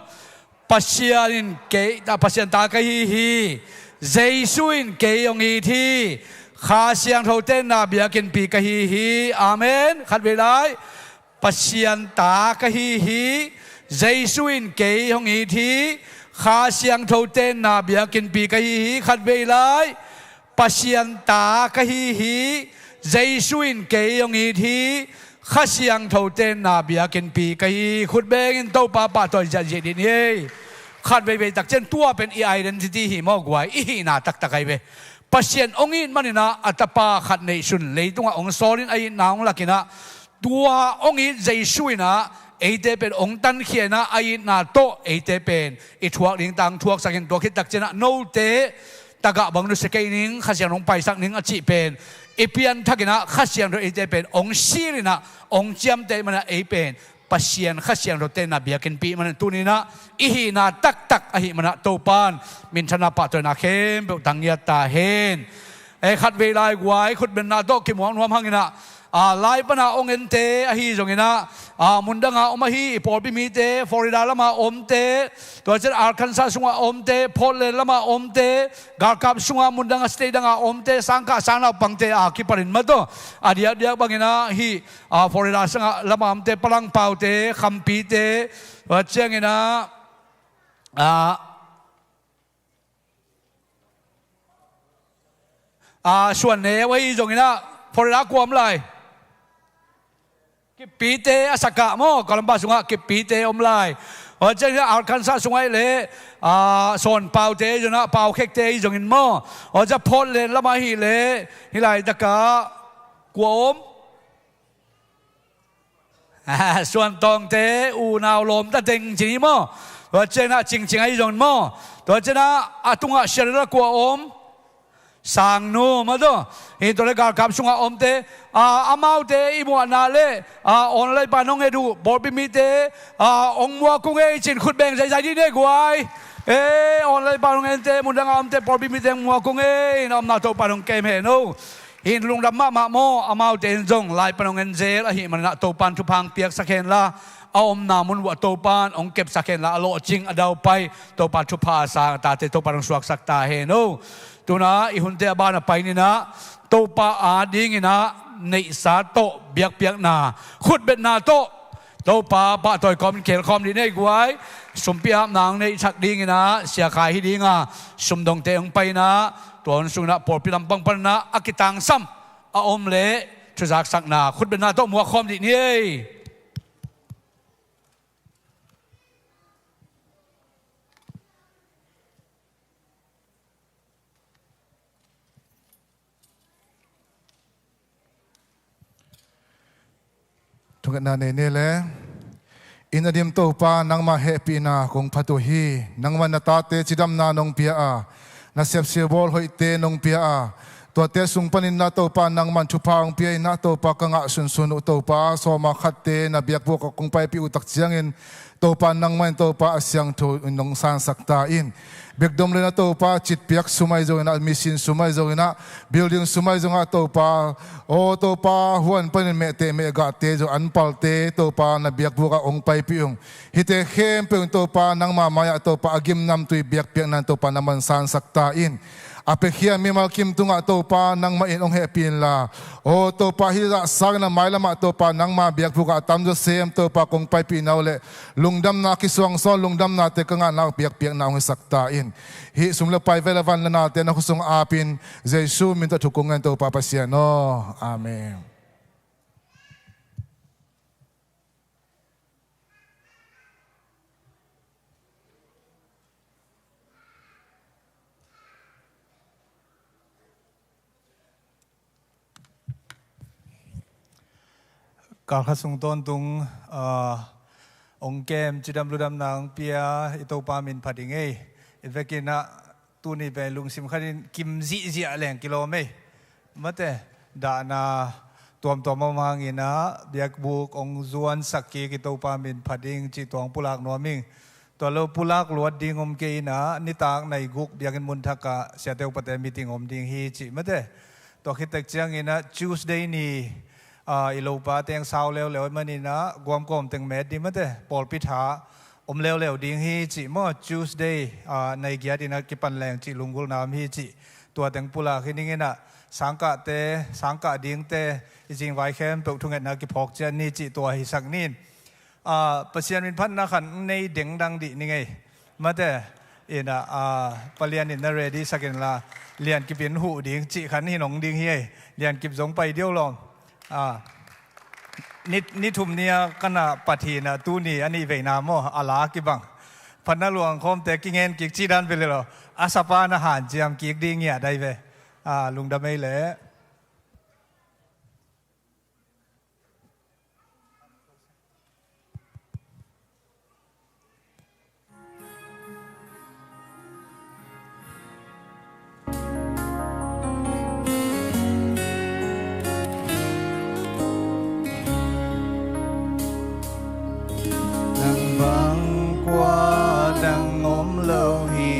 Pasian in kei, ta, Pasian ta ka hi hi. Jesu in kei hong it hi. Kha Siangtho tenna biakinnpi ka hi hi. Amen. Khat vei lai. Pasian ta ka hi hi. Jesu in kei hong it hi. Kha Siangtho tenna biakinnpi ka hi hi. Khat vei lai. Pasian ta ka hi hi. Jesu in kei hong it hi. Kha Siangtho tenna biakinnpi ka hi hi. Khut bengin Topa pahtawi ziahziah dih ni ei. Khat veivei tak ciang tua pen i identity hi maw guai, i hihna taktak ahi ve. Pasian hong it manin ah, a tapa khat neihsun leitungah hong sawlin, a itna hong lakin ah, tua hong it Jesu in ah eite pen hong tankhia in ah, a itna tawh eite pen i thuak ding tang thuaksak in, tua khit tak ciang ah note tagah bang nusia kei ning, Kha Siangtho hong paisak ning a cih pen i pianthak in ah, Kha Siangtho eite pen hong silh in ah, hong ciamteh man ah, ei pen Pasian Kha Siangtho tenna biakinnpi man ah, tuni in ah i hihna taktak ahih man ah Topan minthanna pahtawina khempeuh tang ngiat ta hen. Ei, khat vei lai guai, khutbetna tawh kimuak nuam hang in ah, a, lai pan a hong ente ahi zongin ah, a, mundang a om ahi i pawlpi mite, Florida lam a omte, tua ciang Arkansas sung a omte, Portland lam a omte, galkap sung a mundang a state dang a omte, sangkah sangnaupangte a kipanin maw tawh, a diakdiak bangin ah hih, a, Florida sang a lam a omte, Palangpaute, Khampite, tua ciangin ah, a, a, Suanneu ahi zongin ah, Florida kua om lai? Kippite a sakah maw, Columbus sungah Kippite om lai. Tua ciang Arkansas sungah hi leh, a, Sawnpaute ahi zongin ah, Paukhekte ahi zongin maw. Tua ciang Portland lamah hi leh, hih laitakah kua om? Suantawngte, unau lawmta teng ci ni maw. Tua ciangin ah Cingcing ahi zongin maw. Tua ciangin ah a tungah Seattle ah kua om? Sangnu maw tawh. Hih tua leh galkap sungah omte, a, amaute i muahna leh, a, online pan hong et uh pawlpi mite, a, hong muak ung ei ci-in khut beng zaizai dih ni ei guai. E, online pan hong ente, mundang a omte, pawlpi mite hong muak ung ei, na omna Topan hong kem hen o. Hih lungdam mahmah maw, amaute in zong lai pan hong en zel ahih manin ah Topan thupha hong piaksak hen la, a omna mun uah Topan hong kepsak hen la, a lawhcing a daupai Topa thupha a sang a tate Topan hong suaksak ta hen o. Tu-in ah i hunte a ban a pai ni-in ah, Topa adingin ah neihsa tawh biakpiakna, khutbetna tawh Topa pahtawi kawmin khel khawm dih ni ei guai. Sumpi apna hong neihsak dinginah siakhai hi dinga sumdongte hong painah tua hun sunginah pawlpi lampang paninah a kitangsam a om leh thuzaksakna khutbetna tawh muak khawm dih ni ei. Thungetna nei ni le. Inn a dim Topa, nangmah hehpihna kong phat uh hi. Nangmah na tate cidamna nong pia a, na sepsia bawl hoihte nong pia a, tuate sung panin na Topa nangmah thupha hong pia in na Topa ka ngah sunsun uh Topa, sawma khatte na biakbuk ah kong paipih uh tak ciangin Topa nangmah in Topa a siangtho in nong sansak ta in. Biakdom le na Topa citpiak sum ahi zongin ah, mission sum ahi zongin ah, building sum ahi zongah Topa, aw Topa huan panin mehteh mehgahte zong an palte Topa na biakbuk ah hong paipih ung. Hihte khempeuh in Topa nangma mai-ah Topa a gimnamtui biakpiakna in Topa nangmah in sansak ta in. A piakhia mimal kim tungah Topa nangmah in hong hehpih inla, aw Topa hih zah sangin a mailamah Topa nangma biakbuk ah a tamzaw sem Topa kong paipih na uh leh lungdamna kisuangsawn lungdamnate ka ngahna uh biakpiakna hong hisak ta in. Hih sum le pai vel a van le nate na khuasung apin Jesu min tawh thu kong ngen Topa Pasian aw. Amen. Kalkhat sung tawntung, ah, ong kem cidam ludamna ong pia i Topa min phat ding ei. I vekin ah tuni pen lungsim khatin kim zihziah leng kilawm ei. Mate, dahna tuamtuam om hangin ah biakbuk ong zuansak kik i Topa min phat ding cih tua ong pulak nuam ing. Tua lo pulak luat ding om kei in ah nitak nai guk biakinn mun thak ah siate upate meeting om ding hi cih mate. Tua khit tek ciangin ah Tuesday ni, ah, i lopa teng sau leuleu i manin ah guamkawm teng met ding mate, pawlpi tha om leuleu ding hi cih maw, Tuesday, ah, nai giat in ah kipan leng cih lunggulhna om hi cih tua teng pulak hi ning in ah sangkahte, sangkah dingte i zingvai khempeuh thungetna kiphawk ciat ni cih tua hisak ni in. Ah, Pasian min phatna khan nei dengdang dih ni ngei. Mate, in ah, ah, palian in na ready sak inla, Lian Kip in huh ding cih khan hi nong ding hi ei. Lian Kip zong pai diau lawm. Ah, ni, ni thum ni a ka na pat hi in ah tuni a nih veina maw, a la kibang. Phatna luang khawmte kingen kik cih dan ve le lo. A sapa na hanciam kik ding ngiat ai ve. Ah, lungdam ei leh. Nang bang kua dang om lo hi.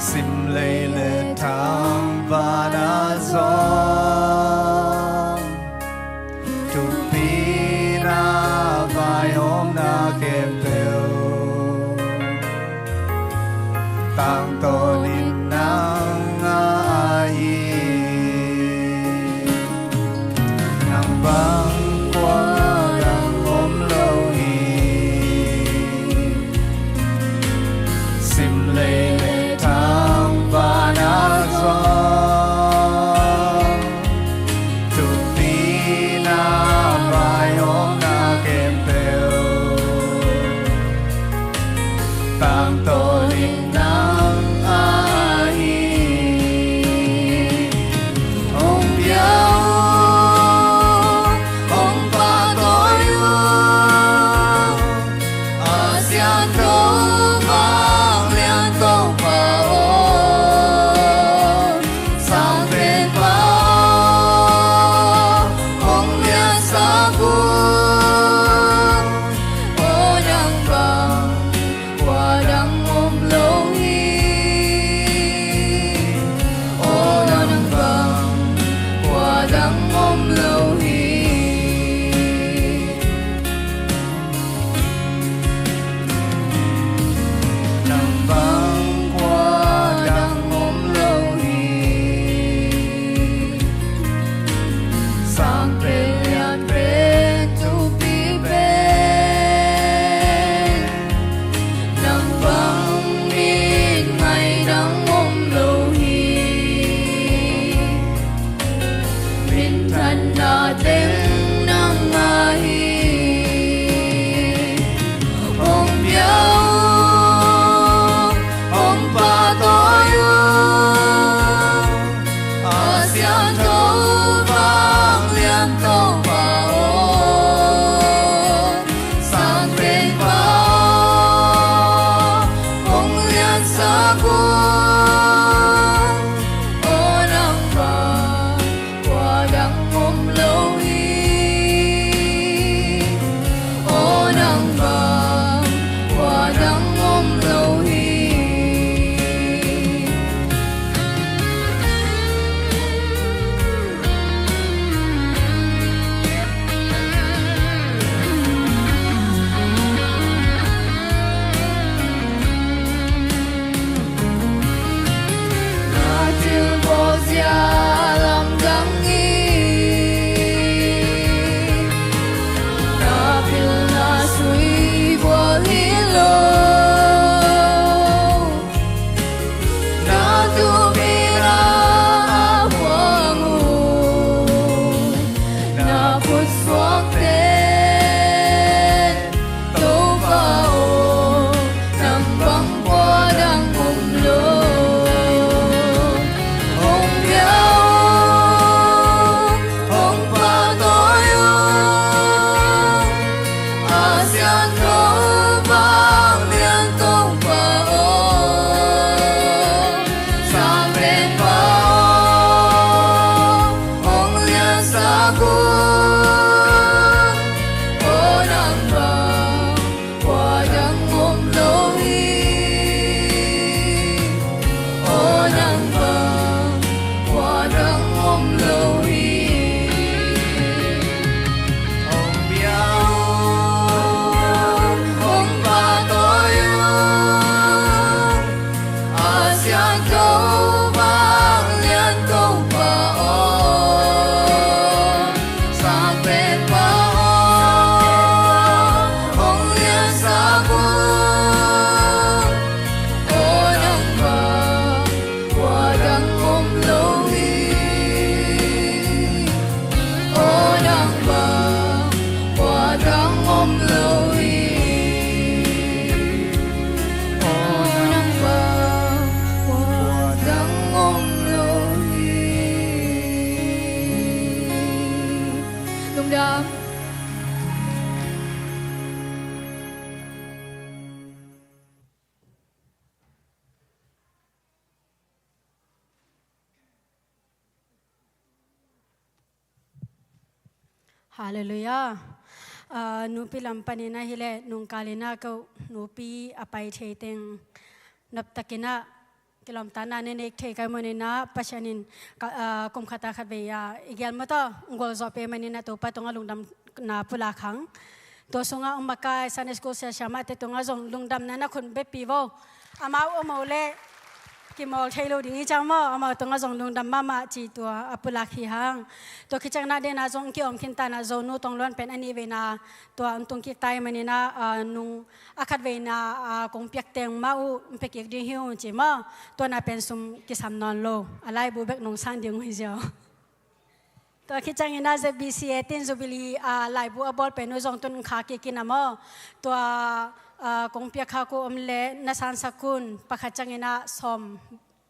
Sim lei le thang vana zong thupina vaihawmna khempeuh tangtawn in nang a hi. Nang bang kua dang om lo hi. Sim lei le thang vana zong Halleluiah. Ah, nupi lam panin ahih leh nungkal in ah ko nupi a pai thei teng noptakin ah kilawmtatna na nei thei ka hih manin ah Pasian in ka, ah, kum khat a khat vei a i gel mawtaw gualzawh pia manin ah Topa tungah lungdamna pulak hang. Tua sungah om makai Sunday school siasia mahte tungah zong lungdamna na khut beppi vo. Amau om uh leh kimawl thei lo ding hi ciang maw, amau tungah zong lungdam mahmah cih tua a pulak hi hang. Tua khit ciangin ah den ah zong kiom khin ta in ah Zonu tong luan pen a nih veina tua hong tung kik ta ahih manin ah, ah, nung a khat veina, ah, kong piak teng mah uh hong pia kik ding hi ung ci maw. Tua na pen sum kisam nawn lo, a laibu bek nong sang ding uh hi ziau. Tua khit ciangin ah Z B C eighteen Jubilee, ah, laibu a bawl pen uh zong tun kha kik in ah maw. Tua, ah, kong piak khak uh om leh na sansak un, pakhat ciangin ah sawm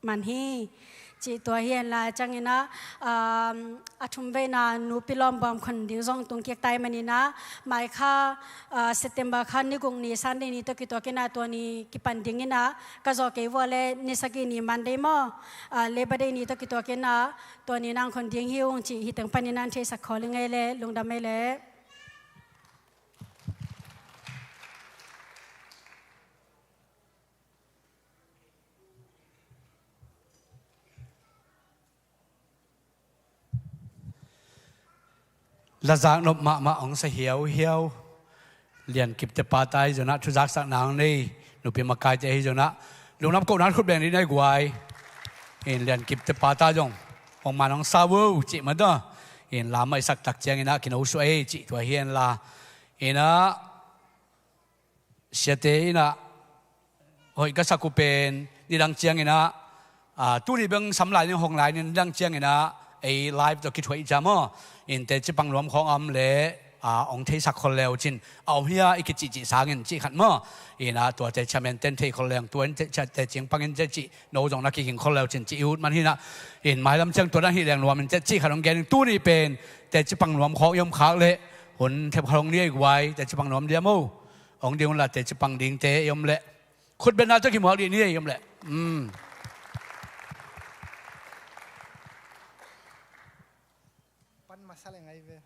man hi. Cih tua hi henla ciangin ah, um, a thum veina nupi lawm bawm khon ding zong tung kik ta ahih manin ah mai kha, ah, September kha ni guk ni Sunday ni tawh kituakin ah tua ni kipan dingin ah ka zawh kei vua leh ni sagih ni Monday maw, ah, Labour Day ni tawh kituakin ah tua ni nang khon ding hi ung cih hih teng panin ah theisak khol ing ei leh lungdam ei leh. Lazak nop mahmah hong sa hiauhiau Lian Kipte pa ta hi zongin ah, thu zaksak nang nei nupi makaite hi zongin ah, lungdam kohna khut beng dih ni ei guai. In Lian Kipte pa ta zong hong man hong sa vo cih mah tua. In lam mah i sak tak ciangin ah kino suah ei cih tua hi henla. In ah siate in ah hoih ka sak uh pen nidang ciangin ah, ah, tuni beng sam lai ning hong lai ning nidang ciangin ah ei live tawh kithuah i ciam aw. In teci pang nuam khawng a om leh, ah, hong theisak khol le uh cin, a om hi a i kicihcih sangin cih khat maw. In ah tuate chairman ten thei khol leng tua in te, ca, teci pangin teci no zong na kiging khol le uh cin cih i ut man hi in ah. In mailam ciang tua dan hi leng nuam in teci khat hong gen in tuni pen teci pang nuam khawng i om khak leh hun thep khat hong ni ei guai, teci pang nuam diam aw. Hong ding un la teci pang dingte i om leh khut bengna tawh kimuak dih ni ei om leh. Um. Pan masa leh ngai ve.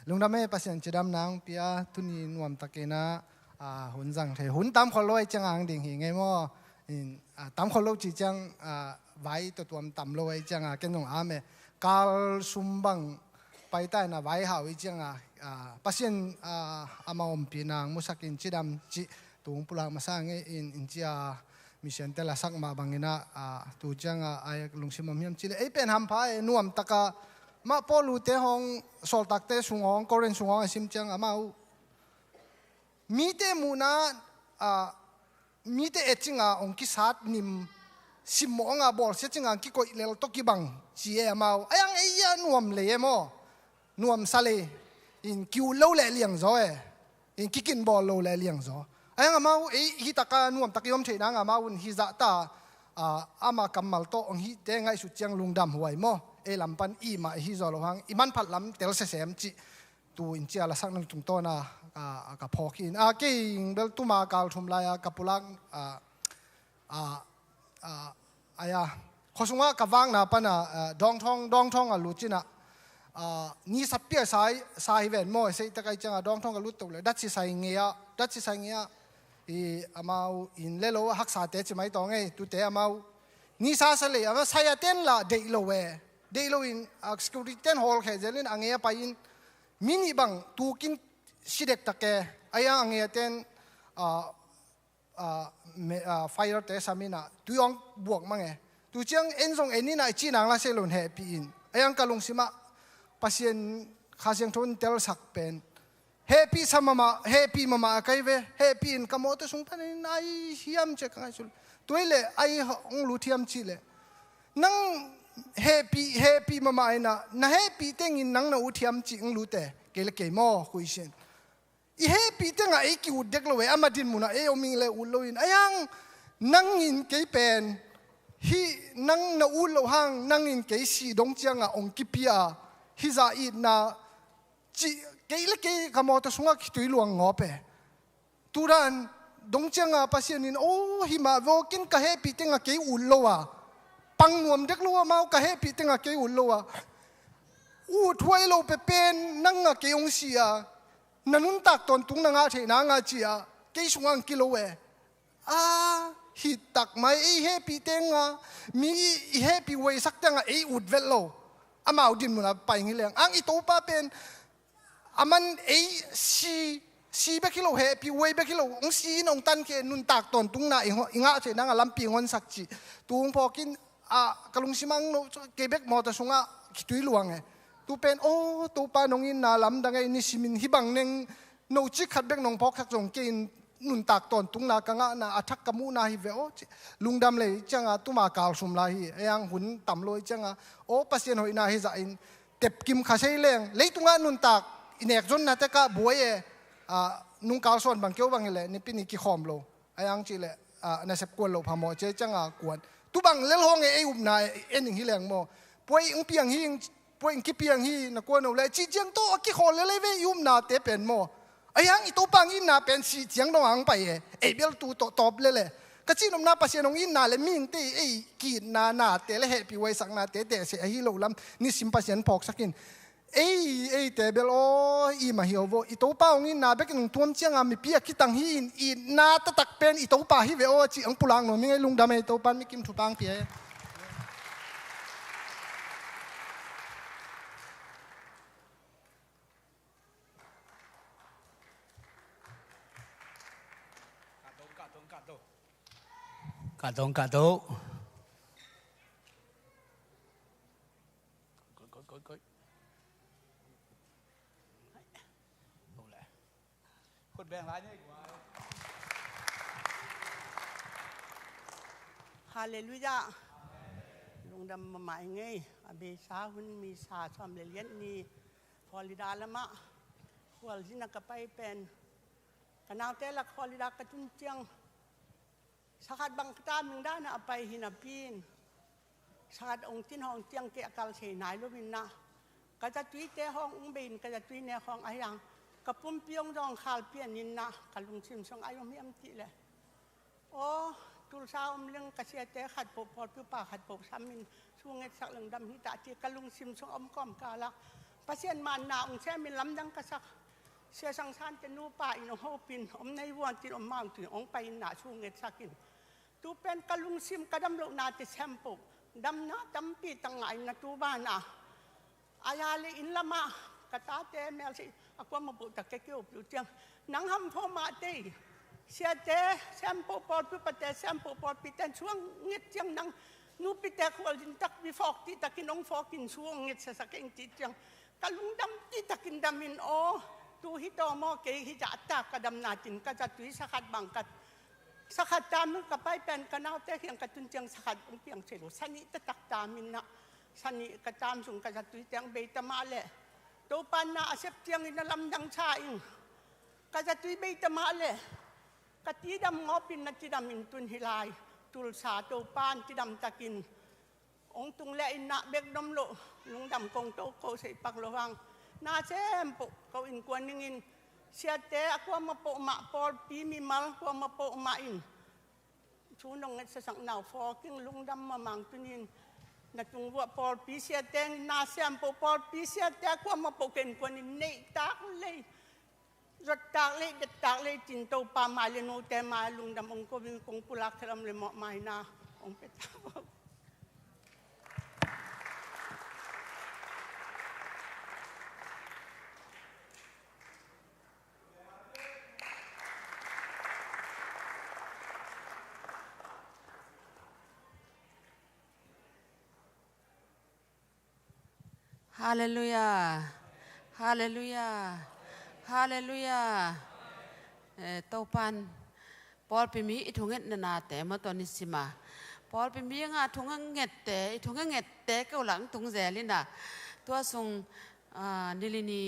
Lungdam ei, Pasian cidamna hong pia, tuni nuamtakin ah, ah, hun zang thei. Hun tam khol lo ahih ciang a hong ding hi ngei maw. In, ah, tam khol lo cih ciang, ah, vai tua tuam tam lo ahih ciang a ken zong a me kal sum bang paita in ah vai hau ahih ciang a, ah, Pasian, ah, amah ompihna hong musak in cidam cih tung pulak masa ngei in, in cia mission te lasak mah bangin ah, ah, tu ciang a ai lungsim om hiam cih leh ei pen hampha e, nuamtak a mah Paul uh te hong sawltakte sung hong, Korin sung hong a sim ciang amau mite muhna, ah, mite et cing a hong kisat nim, simmawh hong a bawlsia cing a hong kikoih lel tawh kibang ci e amau. Ai ang ei a nuam lei e maw. Nuamsa lei. In ki-ut lo leh liangzaw e. In kikin bawl lo leh liangzaw. Ai ang amau ei hih tak a nuamtak i om theih nang amau un hih zahta, ah, ama kammal tawh hong hihte ngaihsut ciang lungdam huai maw. Ei lam pan i mah i hih zaw lo hang i manphat lam tel sesem cih tu in cia lasakna tungtawn a, a, a ka phawk hi in. A, kei bel tuma kal thum lai a ka pulak, a, a, a, ai a, khuasung a ka vakna pan a, a, Dawngthawng, Dawngthawng a lut cin a, a, ni sa pia sa hi, sa hi ven maw, sei tak ai ciang a Dawngthawng ka lut to leh, datsi sai ngei a, datsi sai ngei a, i amau inn le lo, haksate ci mai tawh ngei, tute amau ni sa sa lei, amau sai a ten la deih lo e, deih lo in, a, security ten hawlkhia zel in a ngei a pai in, mi nih bang tukin si dektak e, ai a ngei a ten, a, a, me, a, fire te sam in a, tui hong buak mang e. Tu ciang en zong en in a i cih nang la sei lo in hehpih in. Ai ang ka lungsim ah, Pasian Kha Siangtho in telsak pen. Hehpih sa mahmah, hehpih mahmah a kai ve, hehpih in ka mawtaw sung panin ai hiam ci a ka ngaihsut. Tua hi leh ai hong lut hiam cih leh. Nang hehpih, hehpih mahmah in a, na hehpih tengin nang na ut hiam cih hong lut e, kei le kei maw, khuisin. I hehpih tengah ei ki-ut dek lo e, ama din munah ei om ing le ut lo in. Ai ang, nangin kei pen, hih nang na ut loh hang, nangin kei sih dong ciangah hong kipia, hih zah itna, cih kei le kei ka mawtaw sungah kitui luang ngawp e. Tudan dong cianga Pasian in, "O, himah vawkin ka hehpih tengah kei ut lo a, pang nuam dek lo amau ka hehpih tengah kei ut lo a, Uthuai lo pepen nang a kei hong si a, na nuntak tawntung na ngah theih nang a ci a, kei sungah ang kilo e. A, hi tak mai, ei hehpih teng a, mi i hehpih huaisak teng a ei ut vet lo. Amau din mun a pai ngi leng ang i Topa pen a man ei si, si bek hi lo, hehpih huai bek hi lo, hong si in hong tankhia, nuntak tawntungna i ngah theih nang a lampi hong honsak cih. Tu hong phawk in, a, ka lungsim ang no, kei bek mawtaw sungah khitui luang e. Tu pen, aw, Topa nong itna lamdang ei, nisimin hih bang neng no cik khat bek nong phawksak zong kei in nuntak tawntungna ka ngahna a thak ka muhna hi ve aw ci. Lungdam lei cianga tuma kalsum lai hi, ei ang hun tam lo i cianga, aw, Pasian hoihna hi zah in tepkim kha sei leng, leitungah nuntak i nek zonna tekah buai e, a, nungkal suan bang keu bang hi leh nipi ni kikhawm lo. Ai ang cih leh, a, nasep kuan lo phamawh cia cianga kuan. Tu bang lel hong e ei upna e, en ing hi leng maw. Puai ing piang hi, puai ing kipiang hi, na kuan lo leh cih ciang tawh a kikhawl lel ei ve i upnate pen maw. Ai ang i Topa ang itna pen sih ciang dong ang pai e, ei bel tu tawh tawp lel e. Ka cihnopna Pasian hong itna le mihingte ei ki-itna nate le hehpih huaisaknate tehseh ahi lo lam nisim Pasian phawksak in. Ei, eite bel aw, i mah hi aw vaw, i Topa hong itna bek in hong tuam cianga mipi a kitang hi in, itna taktak pen i Topa hi ve aw, cih hong pulak nuam ing ei. Lungdam ei, Topa in mikim thupha hong pia e. Ka dong, ka dong. Koi, koi, koi, koi. Khut beng lai ni. Halleluiah. Lungdam mahmah ing ei. A beisa hun misa sawm le lian ni Florida lamah khualzin a ka pai pen, ka naute lak Florida ka tun ciang, sakhat bang ka ta ming dan a a pai hi napi in, sakhat hong tin hong ciang kei a kal sei nai lo in ah, ka zatuite hong ung bei in, ka zatui nek hong a hiang, ka pumpi hong zawngkhal pian in ah, ka lungsim sung a om hiam cih leh, aw, Tulsa om leng ka siate khat poh pawlpi upa khat poh sam in, su ngetsak leng dam hi ta ci ka lungsim sung a om kawmkal ah, Pasian manna hong sem in lamdang ka sak. Sia Sang San te nupa in hong hopin, om nei vuan tin om mang tui hong pai in ah su ngetsak in. Tu pen ka lungsim ka dam lohnate sem poh, damna tampi tak ngah in ah tu banah, a ya le inn lamah ka tate mel si a kuamah poh tak kei kei hopih uh ciang, nang hamphaw mah tei, siate sem poh pawlpi, upate sem poh pawlpi ten suang nget ciang nang nupite khualzin takpi phawk cih takin hong phawkin su hong ngetsasak ing cih ciang, ka lungdam cih takin dam in aw, tu hi tawm aw, kei hi zahtak ka damna cin ka zatui sakhat bang ka, sakhat tam in ka pai pen ka naute kiang ka tun ciang sakhat hong piang thei lo, sanih taktak tam in ah, sanih ka tam sung ka zatui teng bei ta mah leh, Topa na a sep ciangin a lamdang sa ing. Ka zatui bei ta mah leh, ka tidam ngawpin na tidam in tun hi lai, Tulsa Topa in tidam takin hong tung le in ah bek dom loh, lungdam kong to ko sei pak lo hang. Na sem poh ko innkuan ningin, siate a kuamah poh mah, pawlpi mimal kuamah poh mah in su nong ngetsasak nau phawk ing, lungdam mahmah ing. Tuni in na tung vuah pawlpi siate in, na sem poh pawlpi siate a kuamah poh ka innkuan in neih tak lei, zot tak lei, det tak lei cin Topa mai le note mai lungdam hong ko in, kong pulak khelam le mawh maina hong pia ta. Halleluiah. Halleluiah. Halleluiah. Eh, Topan pawlpi mi i thungetna nate maw, tua nisima pawlpi mi nga thungette, i thungette keu lang tung zel in ah, tua sung, ah, nili ni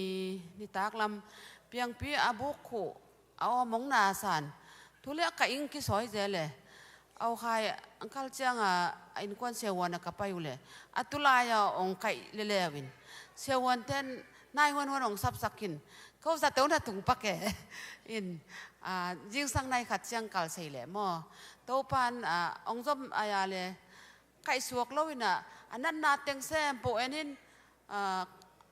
nitak lam piangpi a buk khuh a awm hong na san, thu le a kaih ing kisawi zel e. Au khai ang kal cianga a innkuan siahuan a ka pai uh le, a tulai a hong kaih leleu in, siahuan ten nai huanhuan hong sapsak in, ko zato na tung pak e. In, a, zingsang nai khat ciang kal sei le maw, Topan, a, hong zom ai a le, kaihsuak lo in ah, a natna teng sem poh en in, a,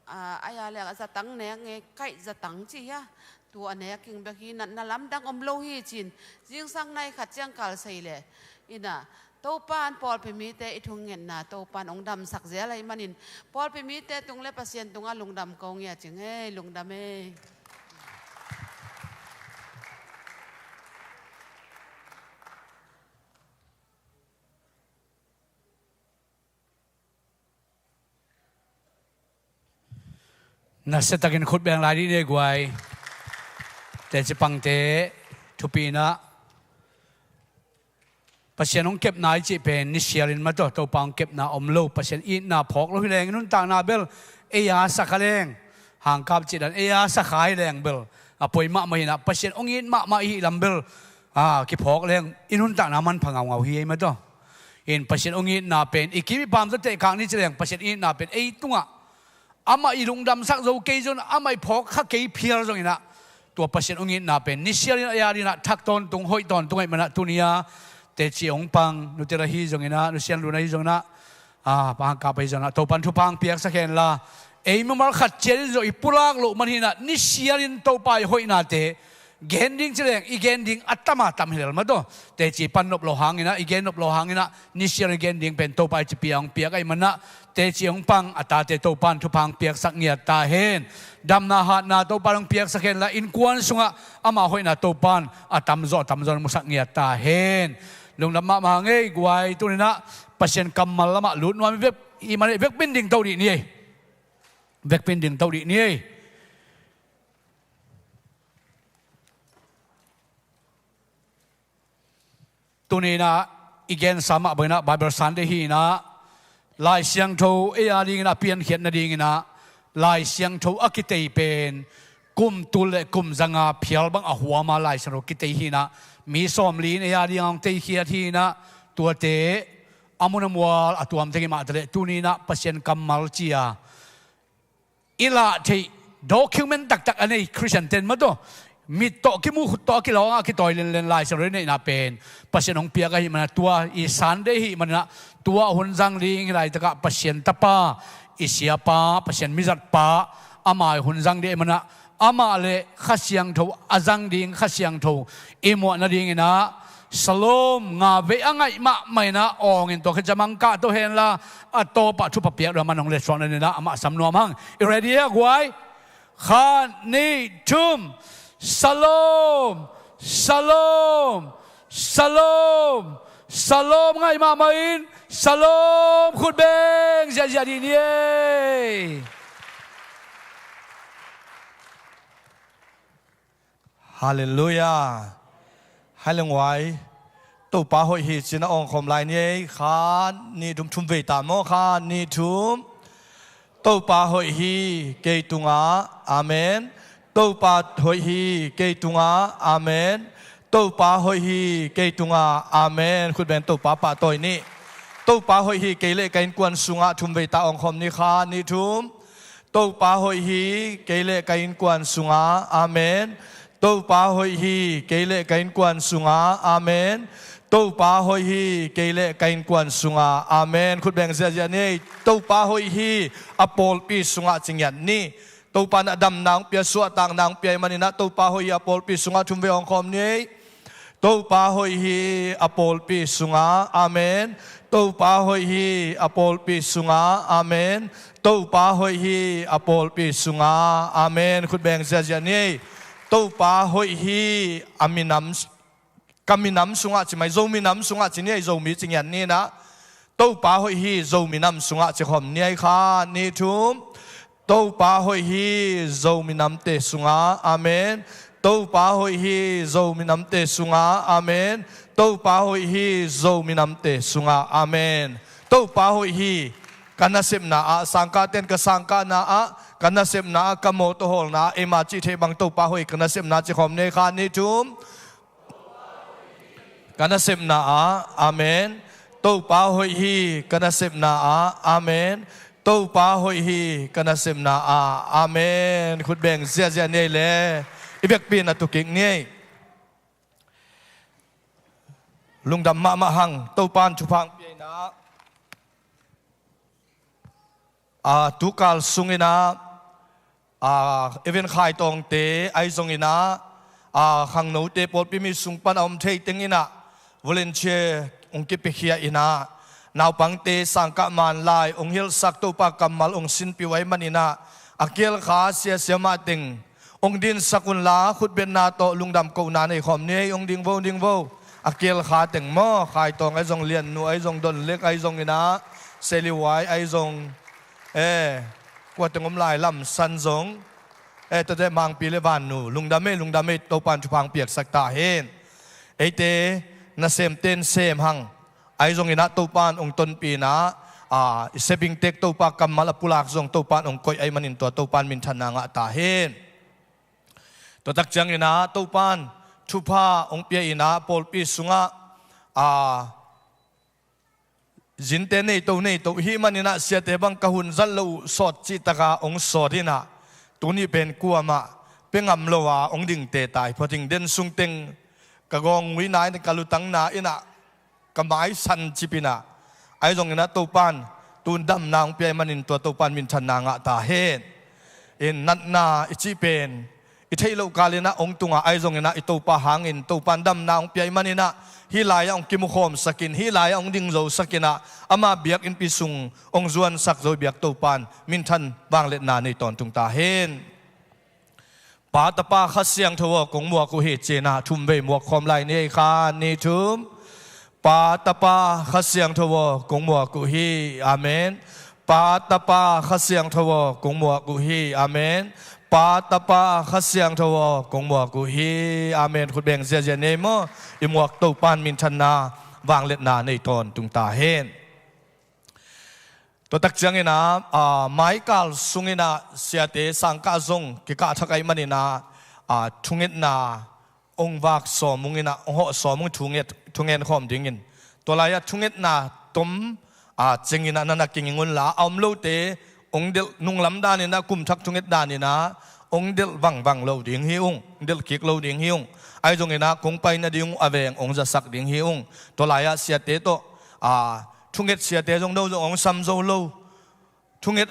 a, a ya le a zatang nek nge, kaih zatang ci hia, tu a nek ing bek hi, na, na lamdang om lo hi cin, zingsang nai khat ciang kal sei le, ina, Topan pawlpi mite i thungetna Topan hong damsak zel ahih manin, pawlpi mite tung le Pasian tungah lungdam ko ngia cing hei, lungdam ei. Nasiatakin khut beng lai dih ni ei guai. Teci pangte thupi inah Pasian hong kepna i cih pen nisialin mah tawh, Topa hong kepna om lo, Pasian itna phawk lo hi leng, i nuntakna bel ei a sa kha leng, hangkap cih dan ei a sa kha hi leng bel a poi mahmah inah, Pasian hong it mahmah i hih lam bel a kiphawk leng i nuntakna manpha ngaungau hi ei mah tawh. In Pasian hong itna pen i kim i pam tawh tehkak ni ci leng, Pasian itna pen ei tungah amah i lungdamsak zo kei zong, amah i phawk kha kei phial zong inah, tua Pasian hong itna pen nisialin a ya dinah thak tawntung, hoih tawntung ahih manah tuni-a teci hong pang nutela hi zong inah, nusian luna hi zong inah, a, pangkap ahi zong inah, Topan thupha hong piaksak henla, ei mimal khat ciatin zong i pulak loh man hinah, nisialin Topa i hoihnate gen ding ci leng i gen ding a tam a tam hi lel mah tawh. Teci pan nop lo hanginah, i gen nop lo hanginah, nisial i gen ding pen Topa i cipi a hong piak ahih manah, teci hong pang a tate Topan thupha hong piaksak ngiat ta hen. Damna hatna Topan hong piaksak henla, innkuan sungah ama hoihna Topan a tamzaw a tamzaw hong musak ngiat ta hen. Lungdam mahmah hang ei guai. Tuninah Pasian kammal lamah lut nuam i vek, i manah i vekpin ding to dih ni ei. Vekpin ding to dih ni ei. Tuninah i gensa mah banginah Bible Sunday hi inah, Lai Siangtho ei a dinginah a piankhiat nadinginah, Lai Siangtho a kitei pen kum tul le kum zanga phial bang a huama Lai Siangtho kitei hi inah, mi sawmli in ei a dinga hong teikhiat hi inah, tuate a mun a mual a tuamte ngimah taleh tuninah Pasian kammal cia i lah theih document taktak a nei Khristian ten mah tawh, mit tawh kimuh, khut tawh kilawng a kitawi lenlen Lai Siangtho i neihna pen Pasian hong piak ahih manah, tua i Sunday ahih manah, tua hun zang ding hi laitakah Pasian Tapa, i siapa, Pasian mizatpa, ama i hun zang ding ahih manah, amah le Kha Siangtho a zang ding, Kha Siangtho i muah nadinginah Salom nga vei a ngaih mahmah inah awngin tua khit ciang mangkah to henla, a tawpah thupha piak dong man hong letsuak nadinginah amah sam nuam hang. I ready a guai? Khat, nih, thum. Salom, Salom, Salom, Salom ngaih mahmah in, Salom khut beng ziahziah dih ni ei. Halleluiah. Hai le nguai. Topa hoih hi cin a awngkhawm lai ni ei. Khat, nih, thum, thum vei ta maw? Khat, nih, thum. Topa hoih hi kei tungah. Amen. Topa hoih hi kei tungah. Amen. Topa hoih hi kei tungah. Amen. Khut beng Topa pahtawi ni. Topa hoih hi kei le ka innkuan sungah. Thum vei ta awngkhawm ni. Khat, nih, thum. Topa hoih hi kei le ka innkuan sungah. Amen. Topa hoih hi kei le ka innkuan sungah. Amen. Topa hoih hi kei le ka innkuan sungah. Amen. Khut beng ziahziah ni ei. Topa hoih hi a pawlpi sungah ci ngiat ni. Topa in a damna hong pia, suahtakna hong pia ahih maninah Topa hoih hi a pawlpi sungah. Thum vei awngkhawm ni ei. Topa hoih hi a pawlpi sungah. Amen. Topa hoih hi a pawlpi sungah. Amen. Topa hoih hi a pawlpi sungah. Amen. Khut beng ziahziah ni ei. Topa hoih hi a minam, ka minam sungah ci mai, Zo minam sungah ci ni ei, Zomi ci ngiat ninah. Topa hoih hi Zo minam sungah ci khawm ni ei. Khat, nih, thum. Topa hoih hi Zo minamte sungah. Amen. Topa hoih hi Zo minamte sungah. Amen. Topa hoih hi Zo minamte sungah. Amen. Topa hoih hi. Ka nasepna ah, sangkahten ka sangkahna ah, ka nasepna ah, ka mawtaw hawlna ah, eima cih theih bang Topa hoih ka nasepna ci khawm ni ei. Khat, nih, thum. Ka nasepna ah. Amen. Topa hoih hi ka nasepna ah. Amen. Topa hoih hi ka nasepna ah. Amen. Khut beng ziahziah ni ei le. I vekpi in a tukik ni ei. Lungdam mahmah hang. Topa in thupha hong pia inah. A, tukal sunginah A, Evan Khai Tawngte ahi zongin ah, a, khangnote pawlpi mi sung pan a om thei teng in ah volunteer hong kipiakhia in ah, naupangte sangkah man lai hong hilhsak, Topa kammal hong sinpih uh ahih manin ah, a kial kha siasia mah teng hong dinsak unla, khutbetna tawh lungdam kohna nei khawm ni ei. Hong ding vo, hong ding vo. A kial kha teng maw, Khai Tawng ahi zong, Lian Nu ahi zong, Don Lek ahi zongin ah, Seli Wai ahi zong, e, kua teng om lai, Lam San zong, e, tuate Mangpi le Van Nu, lungdam ei, lungdam ei, Topa'n thupha hong piaksak ta hen. Eite nasemte'n sem hang, ahi zongin ah Topa'n hong tonpih in ah, a, i siabing tek Topa kammal a pulak zong Topa'n hong koih ahih manin tua Topa'n minthanna ngah ta hen. Tua tak ciangin ah Topa'n thupha hong pia in ah pawlpi sungah, a, zinte neito neito i hih manin ah siate bang ka hun zat loh uh sawt cih takin hong sawt in ah, tuni pen kuamah pia ngam lo a hong dingte ta hi phot ing. Den sung teng ka gawng nguina in, ka lutangna in ah, ka mai san cip in ah, ahi zongin ah Topa'n tu-in damna hong pia ahih manin tua Topa'n minthanna ngah ta hen. In natna i cih pen i theih loh kal in ah hong tung a, ahi zongin ah i Topa hangin Topa'n damna hong pia ahih manin ah, hih lai-ah hong kimukhawmsak in, hih lai-ah hong dingzosak in ah, ama biakinnpi sung hong zuansak Zo biak Topa'n minthan vangliatna nei tawntung ta hen. Pa, Tapa, Kha Siangtho aw, kong muak uh hi, ci-in ah thum vei muak khawm lai ni ei. Khat, nih, thum. Pa, Tapa, Kha Siangtho aw, kong muak uh hi. Amen. Pa, Tapa, Kha Siangtho aw, kong muak uh hi. Amen. Pa, Tapa, Kha Siangtho aw, kong muak uh hi. Amen. Khut beng ziazia ni ei maw. I muak Topa'n minthanna vangliatna nei tawntung ta hen. Tua tak ciangin ah, a, maikal sungin ah siate sangkah zong kikah thak ahih manin ah, a, thungetna hong vak sawm ung in ah, hong hawh sawm ung, thunget, thungen khawm dingin. Tua lai-ah thungetna tom, a, ciangin ah na na kinging unla, a om lote hong delh, nunglam danin ah, kum thak thunget danin ah hong delh vangvang lo ding hi ung, hong delh kik lo ding hi ung. Ahi zongin ah kong pai nading uh a veng hong zasak ding hi ung. Tua lai-ah siate tawh, a, thunget siate zong no zong hong sam zo lo, thunget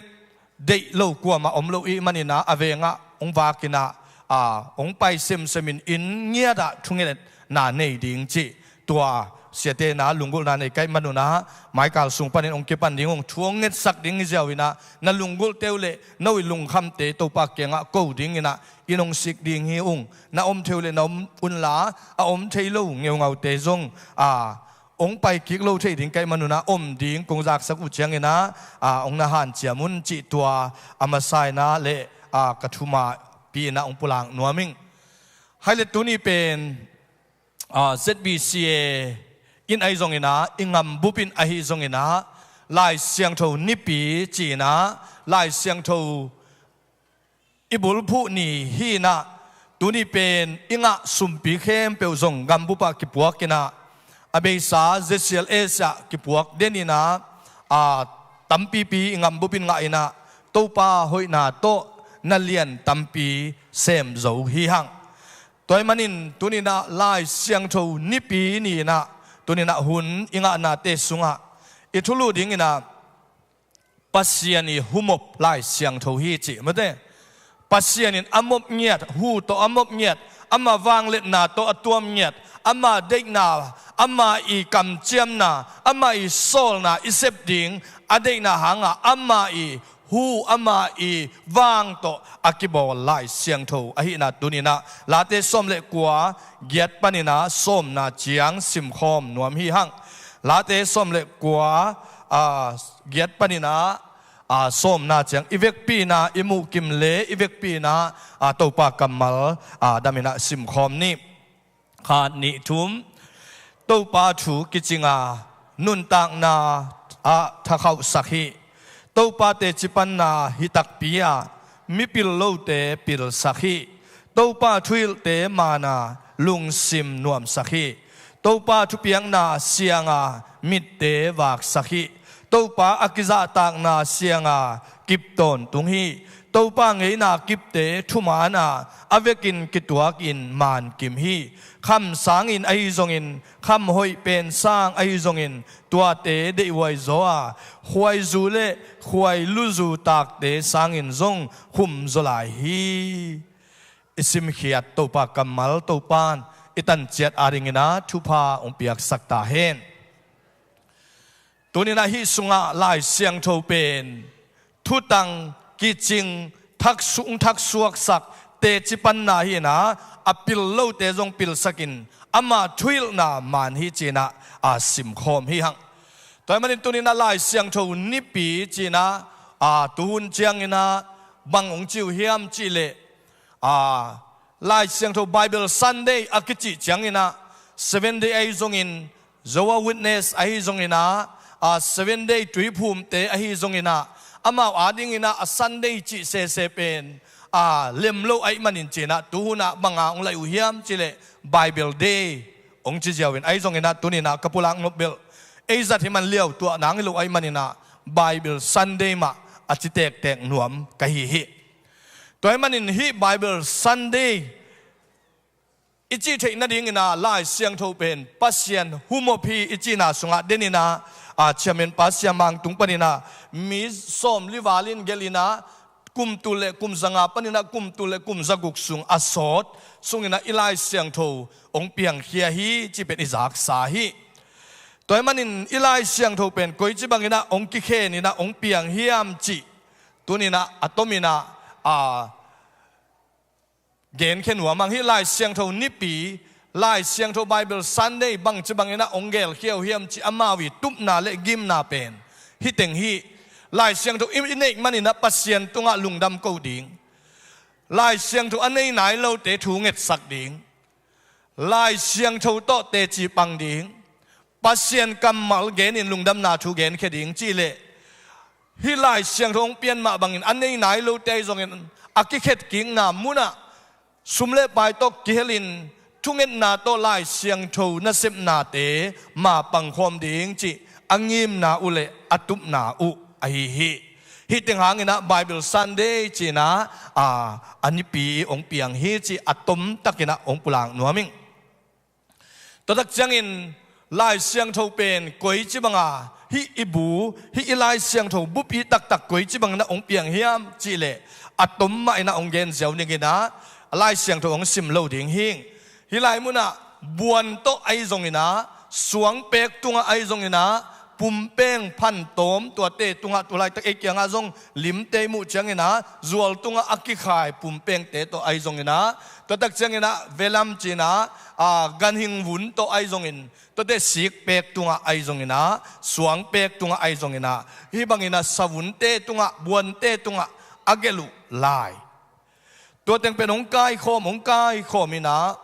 deih lo kuamah om lo ahih manin ah, a vengah hong vak in ah, a, hong pai semsem in, inn ngiatah thungetna nei ding cih tua siate in ah lunggulhna nei ka hih manun ah, maikal sung panin hong kipan ding ung. Thu hong ngetsak ding hi ziau in ah, na lunggulhte uh leh no i lungkhamte Topa kiangah ko dingin ah, inn hong sik ding hi ung. Na om thei uh leh na om unla, a om thei lo ngeungaute zong, a, hong pai kik lo thei ding ka hih manun ah, om ding kong zaksak uh ciangin ah, a, hong na hanciam un cih tua a masa in ah leh, a, ka thumahpi in ah hong pulak nuam ing. Hai leh tuni pen, a, Z B C A in ahi zongin ah, i gambup in ahi zongin ah, Lai Siangtho Nipi ci-in ah, Lai Siangtho i bulphuh ni hi in ah, tuni pen i ngah sumpi khempeuh zong gambup ah kipuak in ah, a beisa Z C L S ah kipuak den in ah, a, tampipi i gambup in ngah in ah, Topa hoihna tawh na lian tampi sem zo hi hang. Tua ahih manin tuni in ah Lai Siangtho Nipi ni in ah, tuni in ah hun i ngahnate sungah i thulu dingin ah, Pasian i humop Lai Siangtho hi cih mate. Pasian in a mop ngiat, hu tawh a mop ngiat, ama vangliatna tawh a tuam ngiat, ama deihna, ama i kamciamna, ama i sawlna i sep ding a deihna hangah ama i hu, ama i vang tawh a kibawl Lai Siangtho ahihna tuni in ah Late sawm le kua, giat panin ah sawmna ciang simkhawm nuam hi hang. Late sawm le kua, a, giat panin ah, a, sawmna ciang i vekpi in ah, i muhkim le i vekpi in ah, a, Topa kammal, a, dam in ah simkhawm ni. Khat, nih, thum. Topa thu kicing a, nuntakna ah thakhauhsak hi. Topa teci panna hi takpi a, mipil lote pilsak hi. Topa thuhilhte man a, lungsim nuamsak hi. Topa thupiakna siang a, mitte vaksak hi. Topa a kizahtakna sianga kip tawntung hi. Topa ngeina kipte thumaana a vekin kituakin mankim hi. Kham sangin ahi zongin, kham hoih pen sang ahi zongin, tuate deihhuai zaw a, khuaizu le khuailuzu takte sangin zong khum zaw lai hi. I simkhiat Topa kammal Topan i tanciat adingina thupha hong piaksak ta hen. Tuninah hih sungah Lai Siangtho pen thutang, kicing, thaksu-, thaksuaksak teci panna hi-inah, a pil lote zong pilsakin ama thuhilhna man hi cinah a simkhawm hi hang. Tua hi manin tuninah Lai Siangtho nipi cinah a tuhun cianginah bang hong ci uh hiam cihleh, a, Lai Siangtho Bible Sunday a kicih cianginah Seven Day ahi zongin, Jehovah Witness ahi zonginah, a, Seven Day tuiphumte ahi zonginah, amau adinginah a Sunday cih sese pen a lem lo ahih manin cinah tuhunah banga hong laih uh hiam cihleh Bible Day hong ci ziau in, ahi zonginah tuninah ka pulak nop belh ei zat hi man liau tuah nang hi lo ahih maninah Bible Sunday mah a ci tektek nuam ka hi hi. Tua hi manin hih Bible Sunday i cih theih nadinginah Lai Siangtho pen Pasian humop hi i cihna sungah deninah, a, Chairmanpa Sia Mang tung paninah mi sawmli valin gelhinah kum tul le kum zanga paninah kum tul le kum zaguk sung a sawt sunginah i Lai Siangtho hong piangkhia hi cih pen i zaksa hi. Tua hi manin i Lai Siangtho pen koici banginah hong kikheninah hong piang hiam cih tuninah a tominah, a, genkhia nuam hang. Hih Lai Siangtho nipi, Lai Siangtho Bible Sunday bangci banginah hong gelkhia uh hiam cih amau i tupna le gimna pen hih teng hi. Lai Siangtho i, i neih maninah Pasian tungah lungdam ko ding, Lai Siangtho a nei nai lote thu ngetsak ding, Lai Siangtho tawh teci pang ding, Pasian kammal genin lungdamna thu genkhia ding cihleh, hih Lai Siangtho hong pian mah bangin a nei nai lote ahi zongin a kikhetkikna munah sum le pai tawh kihelin thungetna tawh Lai Siangtho nasepnate mapangkhawm ding cih a ngimna uh le a tupna uh ahi hi. Hih teng hanginah Bible Sunday cinah, a, a nipi hong piang hi cih a tomtakinah hong pulak nuam ing. Tua tak ciangin Lai Siangtho pen koici banga hih i bu, hih i Lai Siangtho bupi taktak koici banginah hong piang hiam cihleh a tom mahinah hong gen ziau ninginah Lai Siangtho hong sim lo ding hing. Hih lai munah buan tawh ahi zonginah, suangpek tungah ahi zonginah, pumpeng phan tawm tuate tungah, tulaitak ei kiangah zong limte i muh cianginah zual tungah a kikhai pumpengte tawh ahi zonginah, tua tak cianginah velam cinah, a, ganhing vun tawh ahi zongin, tuate sikpek tungah ahi zonginah, suangpek tungah ahi zonginah, hih banginah savunte tungah, buante tungah a gelh uh lai. Tua teng pen hong kaikhawm, hong kaikhawm inah,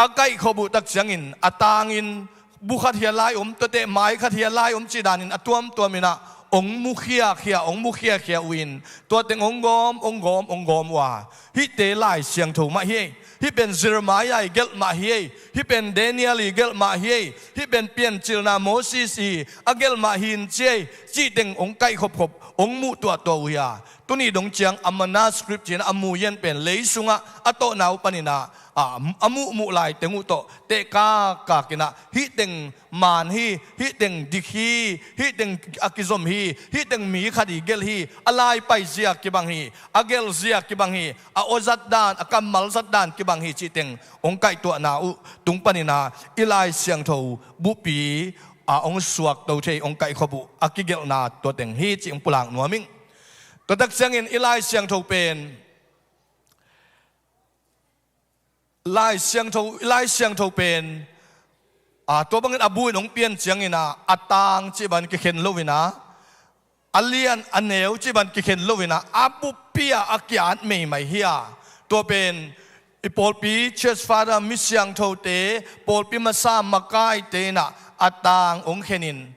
a kaihkhop uh tak ciangin a tangin bu khat hial lai om, tuate mai khat hial lai om cih danin a tuamtuam inah hong mu khiakhia, hong mu khiakhia uh in, tua teng hong gawm, hong gawm, hong gawm uh a, hihte Lai Siangtho mah hi ei. Hih pen Jeremiah i gelh mah hi ei. Hih pen Daniel i gelh mah hi ei. Hih pen Piancilna Moses i a gelh mah hi in ci ei, cih teng hong kaihkhopkhop, hong muh tuahtuah uh hi a, tuni dong ciang a manuscript cinah a muyan pen lei sungah a tawhna uh paninah, a, a muhmuh lai teng uh tawh tehkakkakinah hih teng man hi, hih teng dik hi, hih teng a kizom hi, hih teng mi khat i gelh hi, a laipai zia kibang hi, a gelh zia kibang hi, a aw zat dan, a kammal zat dan kibang hi cih teng hong kaihtuahna uh tung paninah i Lai Siangtho bupi a hong suakto thei, hong kaihkhop uh a kigelhna tua teng hi cih hong pulak nuam ing. Tua tak ciangin i Lai Siangtho pen, Lai Siangtho, i Lai Siangtho pen, a, tua bangin a bu in hong pian cianginah a tang cih bang kikhen loinah, a lian a neu cih bang kikhen loinah, a bupi-ah a ki-at meimai hi a, tua pen i pawlpi church father, mi siangthote, pawlpi masa makaite inah a tang hong khenin,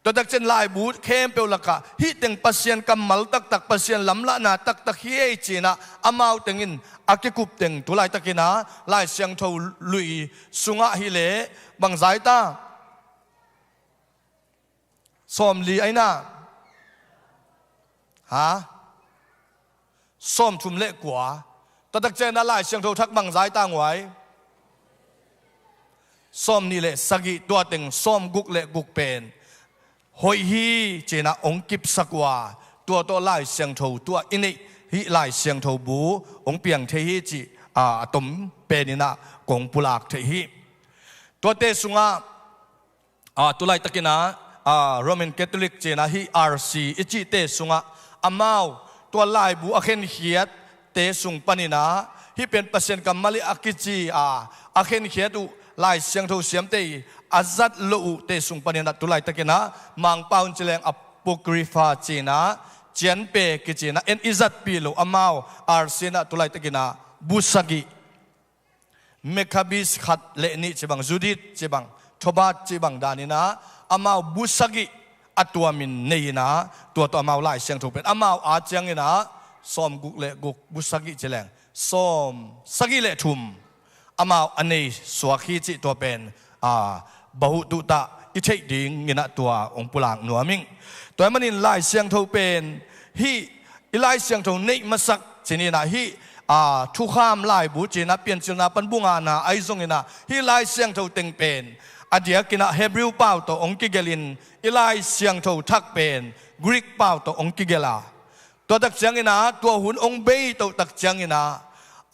tua tak ciang laibu khempeuh lakah hih teng Pasian kammal taktak, Pasian lamlahna taktak hi ei cinah amau tengin a kikup teng tulaitakinah Lai Siangtho lui sungah hileh bangzai ta, Sawmli aina. Ha? Sawmthum le kua. Tua tak ciangin a Lai Siangtho thak bang zai tanghuai? Sawmnih le sagih. Tua teng sawmguk le guk pen hoih hi ci-in ah hong kipsak uh a, tua tawh Lai Siangtho, tua i neih hih Lai Siangtho bu hong piang thei hi cih a, a tom penin ah kong pulak thei hi. Tuate sungah a, tulaitakin ah, a, Roman Catholic ci-in ah hih R C i cihte sungah amau tua laibu a khenkhiatte sung panin ah hih pen Pasian kammal hi a kici a, a khenkhiat uh Lai Siangtho siamte i a zat loh uhte sung panin ah tulaitakin ah Mangpau in ci leng Apocrypha ci-in ah, cianpe kici-in ah, en i zatpih loh amau R C in ah tulaitakin ah bu sagih, Maccabees khat le nih ci bang, Judith ci bang, Tobit ci bang danin ah amau bu sagih a tuamin nei-in ah, tua tawh amau Lai Siangtho pen amau a ciangin ah sawmguk le guk, bu sagih ci leng sawmsagih le thum amau a nei suak hi cih tua pen, a, bahutuhtah i theih dingin ah tua hong pulak nuam ing. Tua ahih manin Lai Siangtho pen hih i Lai Siangtho neih masak ci-in ah hih, a, thukham laibu ci-in ah Piancilna pan bu ngana ahi zongin ah hih Lai Siangtho teng pen a diakin ah Hebrew pau tawh hong kigelhin i Lai Siangtho thak pen Greek pau tawh hong kigelh a, tua tak ciangin ah tua hun hong bei toh tak ciangin ah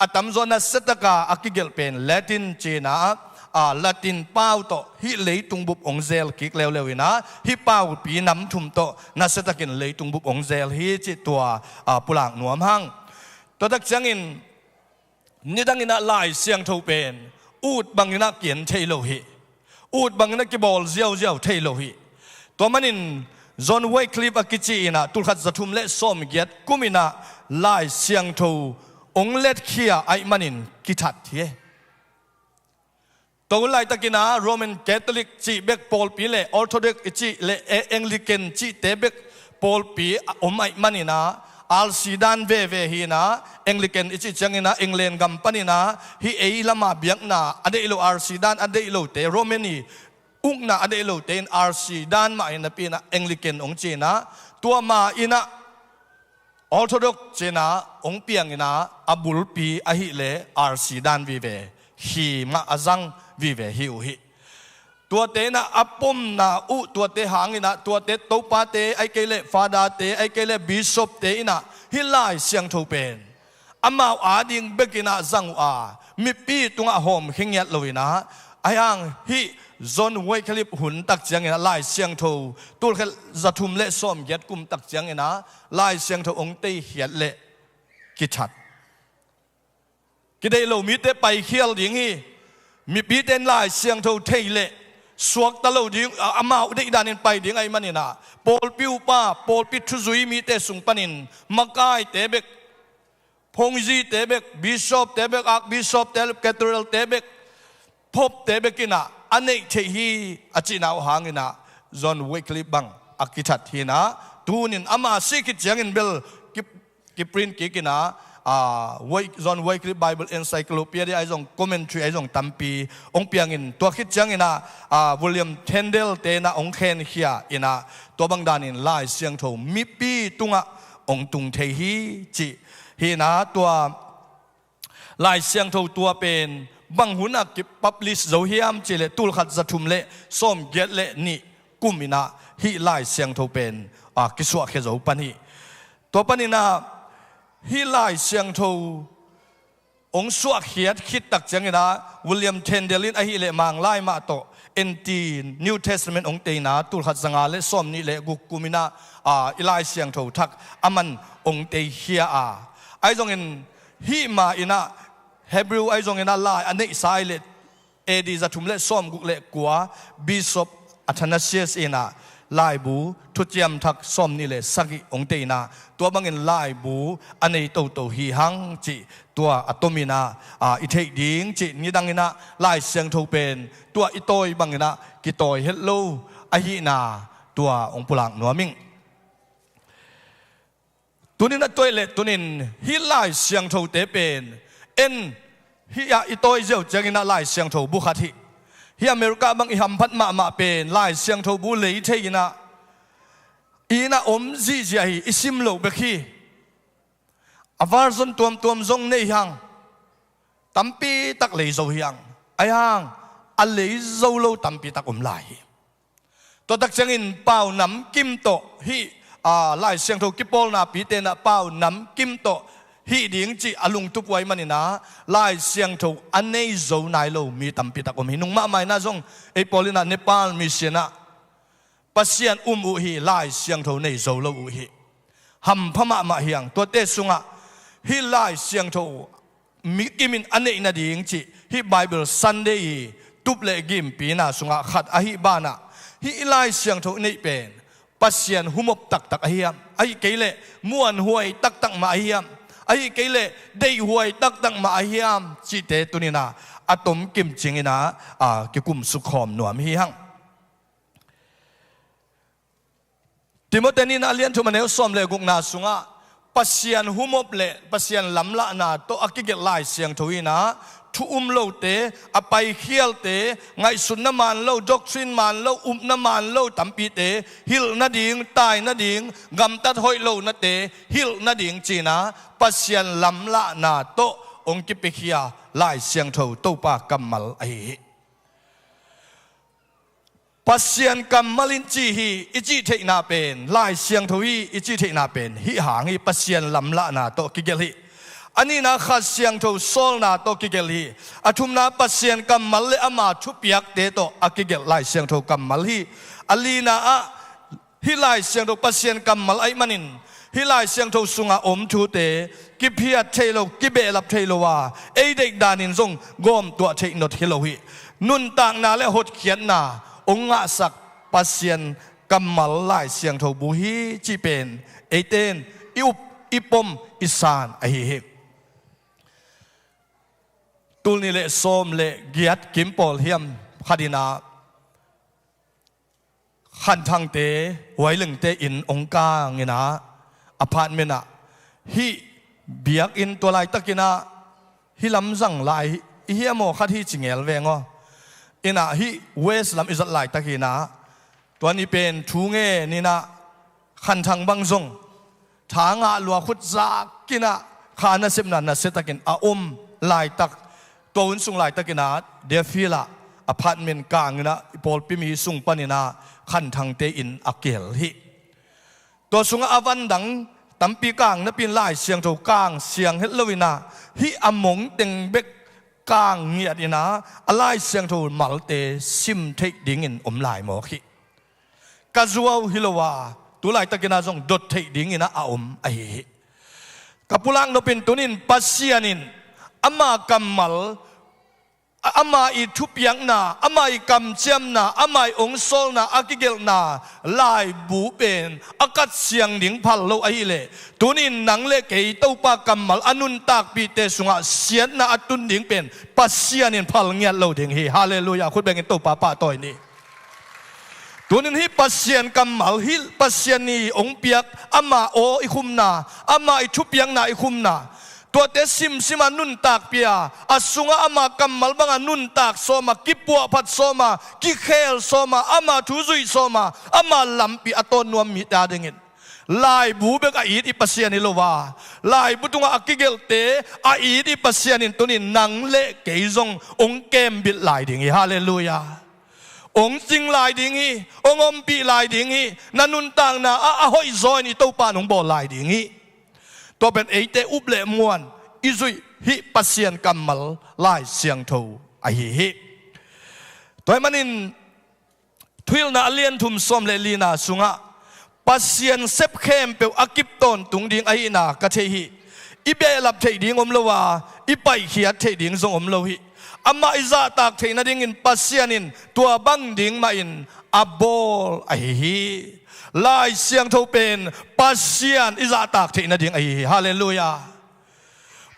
a tamzaw nasia taka a kigelh pen Latin ci-in ah, a, Latin pau tawh hih leitung bup hong zel kik leuleu in ah hih paupi nam thum tawh nasia takin leitung bup hong zel hi cih tua, a, pulak nuam hang. Tua tak ciangin nidangin ah Lai Siangtho pen ut bangin ah kian thei lo hi. Ut bangin ah kibawl ziauziau thei lo hi. Tua manin John Wycliffe a kici in ah tulkhat zathum le sawmgiat kumin ah Lai Siangtho hong letkhia ahih manin kithat hi. Tua hun laitakin ah Roman Catholic cih bek pawlpi le Orthodox i cih le, e, Anglican cihte bek pawlpi a om ahih manin ah R C dan veve hi in ah, Anglican i cih ciangin ah England gam panin ah hih ei lama biakna a deih lo, R C dan a deih lote, Roman i ukna a deih lote in R C dan mah hi napi in ah Anglican hong ci in ah, tua ma in ah Orthodox ci-in ah hong piang in ah a bulpi ahih leh R C dan vive hi mah, a zang vive hi uh hi. Tuate in ah a pomna uh, tuate hangin ah, tuate topate ahih kei leh fadate ahih kei leh bishopte in ah hih Lai Siangtho pen amau ading bekin ah zang uh a, mipi tungah hawmkhia ngiat lo in ah, ahi hang hih John Wycliffe hun tak ciangin ah Lai Siangtho tulkhat zathum le sawmgiat kum tak ciangin ah Lai Siangtho hong teikhiat leh kithat. Kideih lo mite paikhial ding hi. Mipite in Lai Siangtho thei leh suakta lo ding, a, amau deihdanin pai ding ahih manin ah pawlpi upa, pawlpi thuzui mite sung panin makaite bek, phongzite bek, bishopte bek, archbishopte bek, cathedralte bek, popte bek in ah a neih theih hi a cihna uh hangin ah John Wycliffe bang a kithat hi in ah, tunin ama si khit ciangin bel ki, kiprint kik in ah, a, Wy-, John Wycliffe Bible Encyclopedia ahi zong, commentary ahi zong tampi hong piangin, tua khit ciangin ah, a, William Tyndale te in ah hong khenkhia in ah, tua bang danin Lai Siangtho mipi tungah hong tung thei hi cih hi in ah, tua Lai Siangtho tua pen bang hun ah kipublish zo hiam cih leh tulkhat zathum le sawmgiat le nih kum in ah hih Lai Siangtho pen, a, kisuahkhia zo pan hi. Tua panin ah hih Lai Siangtho hong suahkhiat khit tak ciangin ah William Tyndale in ahih leh Manglai mah tawh N T New Testament hong tei in ah tulkhat zanga le sawmnih le guk kum in ah, a, i Lai Siangtho thak aman hong teikhia a. Ahi zongin hih ma in ah Hebrew ahi zongin ah lai a neihsa ahih leh A D zathum le sawmguk le kua Bishop Athanasius in ah laibu thuciam thak sawmnih le sagih hong tei in ah, tua bangin laibu a nei toto hi hang cih tua a tomin ah, a, i theih ding cih nidangin ah Lai Siangtho pen tua i tawi bangin ah kitawi het lo ahihna tua hong pulak nuam ing. Tunin a tuaih le tunin hih Lai Siangthote pen en hih ah i tawi ziau ciangin ah Lai Siangtho bu khat hi. Hih America bang i hamphat mahmah pen Lai Siangtho bu lei thei in ah i inn ah om zihziah hi, i sim loh bek hi. A version tuamtuam zong nei hi hang. Tampi tak lei zo hi hang. Ahi hang a lei zo lo tampi tak om lai hi. Tua tak ciangin Pau Nam Kim tawh hih, aa, Lai Siangtho kipawlna pite in ah Pau Nam Kim tawh hih ding cih a lungtup uh ahih manin ah Lai Siangtho a nei zo nai lo mi tampi tak om hi. Nung mahmah in ah zong ei pawl in ah Nepal mission ah Pasian um uh hi, Lai Siangtho nei zo lo uh hi. Hampha mahmah hi hang. Tuate sungah hih Lai Siangtho mi kim in a neih nading cih hih Bible Sunday i tup le gimpina sungah khat ahih banah, hih i Lai Siangtho i neih pen Pasian humop taktak ahi hiam? Ahih kei leh muanhuai taktak mah ahi hiam? Ahih kei leh deihhuai taktak mah ahi hiam? Cihte tuni in ah a tomkim cing in ah, a, kikumsuk khawm nuam hi hang. Timote nihna a lian thum a neu sawm le gukna sungah Pasian humop le Pasian lamlahna tawh a kigelh Lai Siangtho in ah thu um lote, a paikhialte, ngaihsutna man lo, doctrine man lo, upna man lo tampite hilh nading, tai nading, gamtat hoih lonate hilh nading ci in ah Pasian lamlahna tawh hong kipiakhia Lai Siangtho Topa kammal ahi hi. Pasian kammal in ci hi i cih theihna pen, Lai Siangtho hi i cih theihna pen hih hang hi, Pasian lamlahna tawh kigelh hi. A nihna Kha Siangtho sawlna tawh kigelh hi. A thumna Pasian kammal le ama thupiakte tawh a kigelh Lai Siangtho kammal hi. A lina ah hih Lai Siangtho Pasian kammal ahih manin hih Lai Siangtho sungah om thute kiphiat thei lo, kibehlap thei lo a, ei deih danin zong gawmtuah theih not hi lo hi. Nuntakna le hotkhiatna hong ngahsak Pasian kammal Lai Siangtho bu hi cih pen eite in i up, i pom, i san ahi hi. Tul nih le sawm le giat kim pawl hiam khat in ah Khan Thangte, Huai Lengte inn hong kang in ah, apartment ah, hih biakinn tua laitak in ah, hih lam zang lai i hiam aw, khat hi ci ngel veng aw. In ah hih west lam i zat laitak in ah, tua ni pen thu ngen in ah, Khan Thang bang zong tha ngah lua, khut zak in ah, kha nasepna nasia takin a om laitak, tua hun sung laitak in ah, Deerfield ah apartment kang in ah, i pawlpi mi sung pan in ah Khan Thangte inn a kel hi. Tua sungah a van dang tampi kang napi in Lai Siangtho kang siang het lo in ah, hih a mong teng bek kang ngiat in ah, a Lai Siangtho malte sim theih dingin om lai mawk hi. Ka zuau hi lo a, tu laitakin ah zong dot theih dingin ah a om ahi hi. Ka pulak nop in tunin Pasian in ama kammal, ama i thupiakna, ama i kamciamna, ama i hong sawlna a kigelhna laibu pen a kat siang ding phal lo ahih leh, tunin nang le kei Topa kammal a nuntakpihte sungah siatna a tun ding pen Pasian in phal ngiat lo ding hi. Halleluiah. Khut bengin Topa pahtawi ni. Tunin hih Pasian kammal, hih Pasian i hong piak ama aw i khumna, ama i thupiakna i khumna, tuate simsim a nuntakpih a, a sungah ama kammal banga nuntak sawm a, kipuahphat sawm a, kikhel sawm a, ama thu zuih sawm a, ama lampi a tawn nuam mite a dingin laibu bek a it i Pasian hi lo a, laibu tungah a kigelhte a it i Pasian in tunin nang le kei zong hong kembilh lai ding hi. Halleluiah. Hong cing lai ding hi, hong ompih lai ding hi, na nuntakna ah a hoihzaw in i Topa in hong bawl lai ding hi. Tua pen eite up le muan i zuih hih Pasian kammal Lai Siangtho ahi hi. Tua ahih manin Thuhilhna a lian thum sawm le lina sungah Pasian sep khempeuh a kip tawntung ding ahihna ka thei hi. I behlap theih ding om lo a, i paihkhiat theih ding zong om lo hi. Amah i zahtak theih nadingin Pasian in tua bang ding mahin a bawl ahi hi. Lai Siangtho pen Pasian i zahtak theih nading ahi hi. Halleluiah.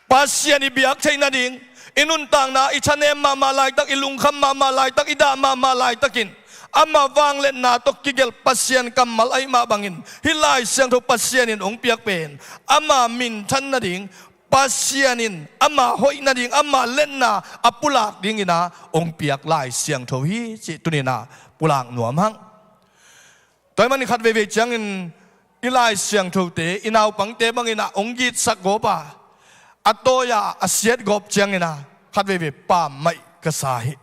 Pasian i biak theih nading, i nuntakna, i thanem mahmah laitak, i lungkham mahmah laitak, i dah mahmah laitakin ama vangliatna tawh kigelh Pasian kammal ahih mah bangin hih Lai Siangtho Pasian in hong piak pen ama minthan nading, Pasian in ama hoih nading, ama liatna a pulak dingin ah hong piak Lai Siangtho hi cih tuni-in ah pulak nuam hang. Tua ahih manin khat veivei ciangin i Lai Siangthote i naupangte bangin ah hong gitsak gawp a, a tawi-a a siat gawp ciangin ah khatveivei pammaih ka sa hi.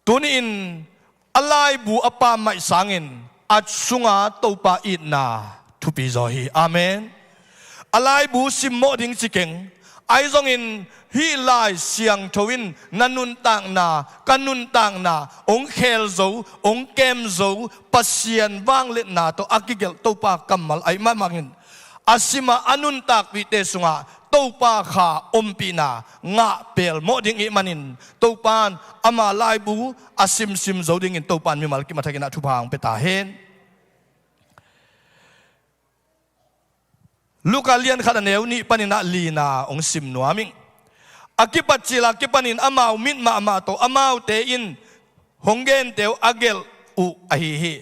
Tuni-in a laibu a pammaih sangin a sunga Topa itna thupi zaw hi. Amen. A laibu simmawh ding ci keng. Ahi zongin hih Lai Siangtho in na nuntakna, ka nuntakna hong khel zo, hong kem zo Pasian vangliatna tawh a kigelh Topa kammal ahih mahmah in, a simah a nuntakpihte sungah Topa kha ompihna ngah pelmawh ding ihih manin, Topa in ama laibu a simsim zo dingin Topa in mimal kim a thakin ah thupha hong pia ta hen. Luka lian khat a neu nih panin ah lina hong sim nuam ing. A kipat cil a kipanin amau mit mahmah tawh amaute in hong gente uh a gelh uh ahi hi.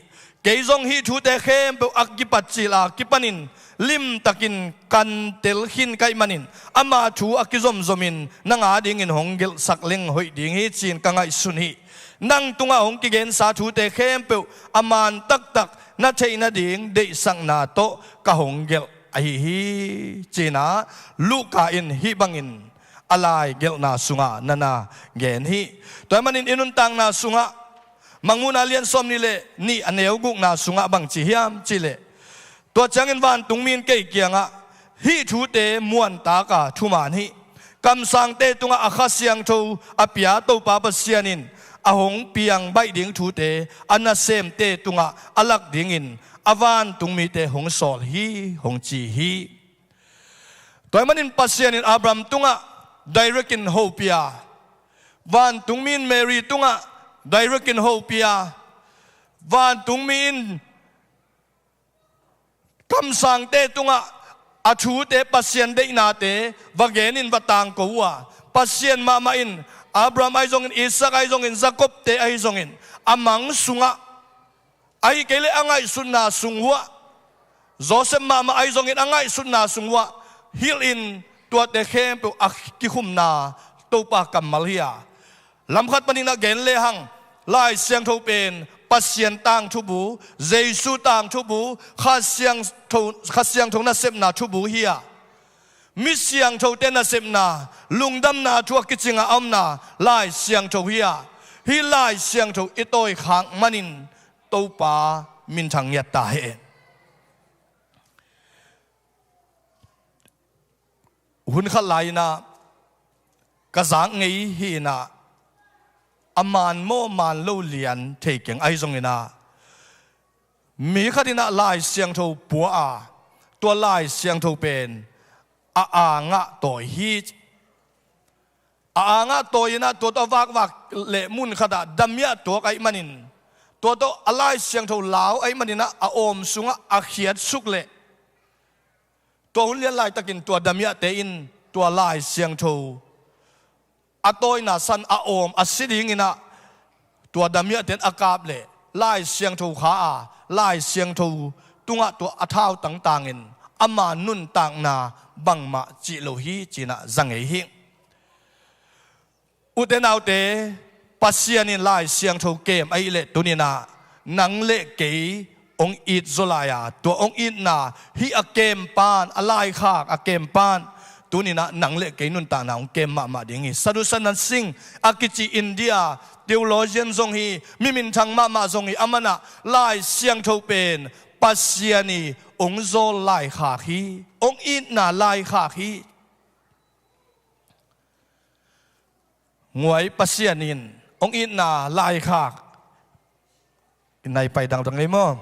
Kei zong hih thute khempeuh a kipat cil a kipanin limtakin kan tel khin ka hih manin ama thu a kizomzomin nang a dingin hong gelhsak leng hoih ding hi ci-in ka ngaihsun hi. Nang tungah hong kigensa thute khempeuh a man taktak na theih nading deihsakna tawh ka hong gelh ahi hi, ci-in ah Luka in hih bangin a lai gelhna sungah na na gen hi. Tua ahih manin i nuntakna sungah Mangmuhna lian sawm nih le nih a neu gukna sungah bang ci hiam cih leh, tua ciangin vantungmi in kei kiangah hih thute muantaka thuman hi. Kamsangte tungah a Kha Siangtho a pia Topa Pasian in a hong piang baih ding thute a nasemte tungah a lak dingin a vantungmite hong sawl hi, hong ci hi. Tua ahih manin Pasian in Abraham tungah direct in hopih a, vantungmi in Mary tungah direct in hopih a, vantungmi in kamsangte tungah a thute, Pasian deihnate va genin va tangko uh a, Pasian mahmah in Abraham ahi zongin, Isaac ahi zongin, Jacob-te ahi zongin a mang sungah, ahih kei leh a ngaihsutna sung uhah, Joseph mahmah ahi zongin a ngaihsutna sung uhah hilhin tuate khempeuh a kikhumna Topa kammal hi a, lamkhat panin a gen lehang Lai Siangtho pen Pasian tangthu bu, Jesu tangthu bu, Kha Siangtho, Kha Siangtho nasepna thubu hi a, mi siangthote nasepna, lungdamna thu a kicingah a omna Lai Siangtho hi a, hih Lai Siangtho i tawikhak manin Topa minthang ngiat ta hen. Hun khat lai-in ah ka zak ngei hi-in ah, a man maw man lo lian thei keng ahi zongin ah, mi khat in ah Lai Siangtho pua a, tua Lai Siangtho pen a angah tawi hi. A angah tawi-in ah tua tawh a vakvak leh mun khatah damiah tuak ahih manin, tua tawh a Lai Siangtho lau ahih manin ah a awm sungah a khiatsuk leh, tua hun lian laitakin tua damiahte in tua Lai Siangtho a tawina san a awm a si dingin ah tua damiahte in a kap leh Lai Siangtho kha a, Lai Siangtho tungah tua a thau tangtangin ama nuntakna bangmah cih lo hi, ci-in ah za ngei hi. Ute naute, Pasian in Lai Siangtho kem ahih leh tuni-in ah nang le kei hong it zaw lai a, tua hong itna hih a kem pan, a laikhak a kem pan, tuni-in ah nang le kei nuntakna hong kem mahmah ding hi. Sadhu Sanath Singh a kici India theologian zong hi, mi minthang mahmah zong hi, aman ah Lai Siangtho pen Pasian in hong zawl laikhak hi, hong itna laikhak hi. Nguai, Pasian in hong itna laikhak. I nai pai dangdang ei maw?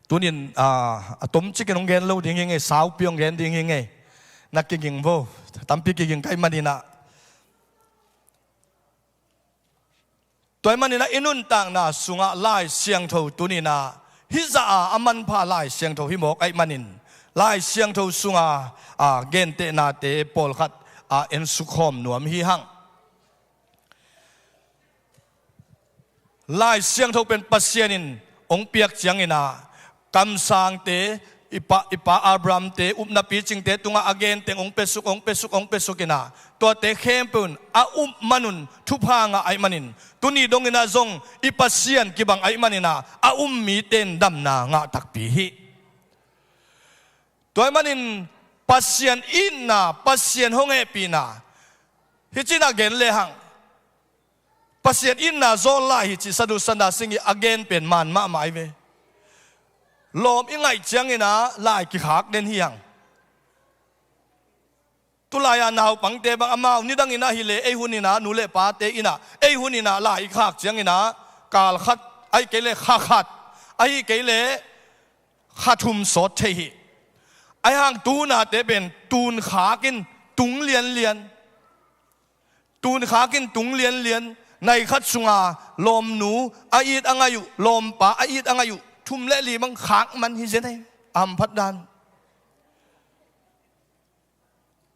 Tuni-in, ah, a tomcik in hong gen lo ding hi ngei, saupi hong gen ding hi ngei. Na kiging vo, tampi kiging ka hih manin ah. Tua ahih manin ah i nuntakna sungah Lai Siangtho tuni-in ah hih zah a, a manpha Lai Siangtho hi mawk ahih manin, Lai Siangtho sunga, a, gentehnate pawlkhat, a, ensuk khawm nuam hi hang. Lai Siangtho pen Pasian in hong piak ciangin ah, kamsangte, i pa, i pa Abraham-te upna picingte tungah a genteng hong piasuk, hong piasuk, hong piasuk inah, tuate khempeuh in a up manun thupha ngah ahih manin, tuni dong inah zong i Pasian kibang ahih manin ah, a um mite in damna ngah takpi hi. Tua ahih manin Pasian itna, Pasian hong hehpihna, hih ci-in ah gen lehang, Pasian itna zawn lai hi cih Sadhu Sundar Singh in a gen pen man mahmah hi ve. Lawm i ngaih ciangin ah lai kikhak den hi hang. Tulai-a naupangte bang amau nidang inah hi leh, ei hun inah nu le pate inah, ei hun inah lai i khak ciangin ah, kal khat, ahih kei leh kha khat, ahih kei leh kha thum sawt thei hi. Ahih hang tu nate pen tun khak in tung lianlian. Tun khak in tung lianlian, nai khat sunga lawmnu a it a ngaih uh, lawmpa a it a ngaih uh, thum le li bang khak man hi zen hi, a hamphat dan.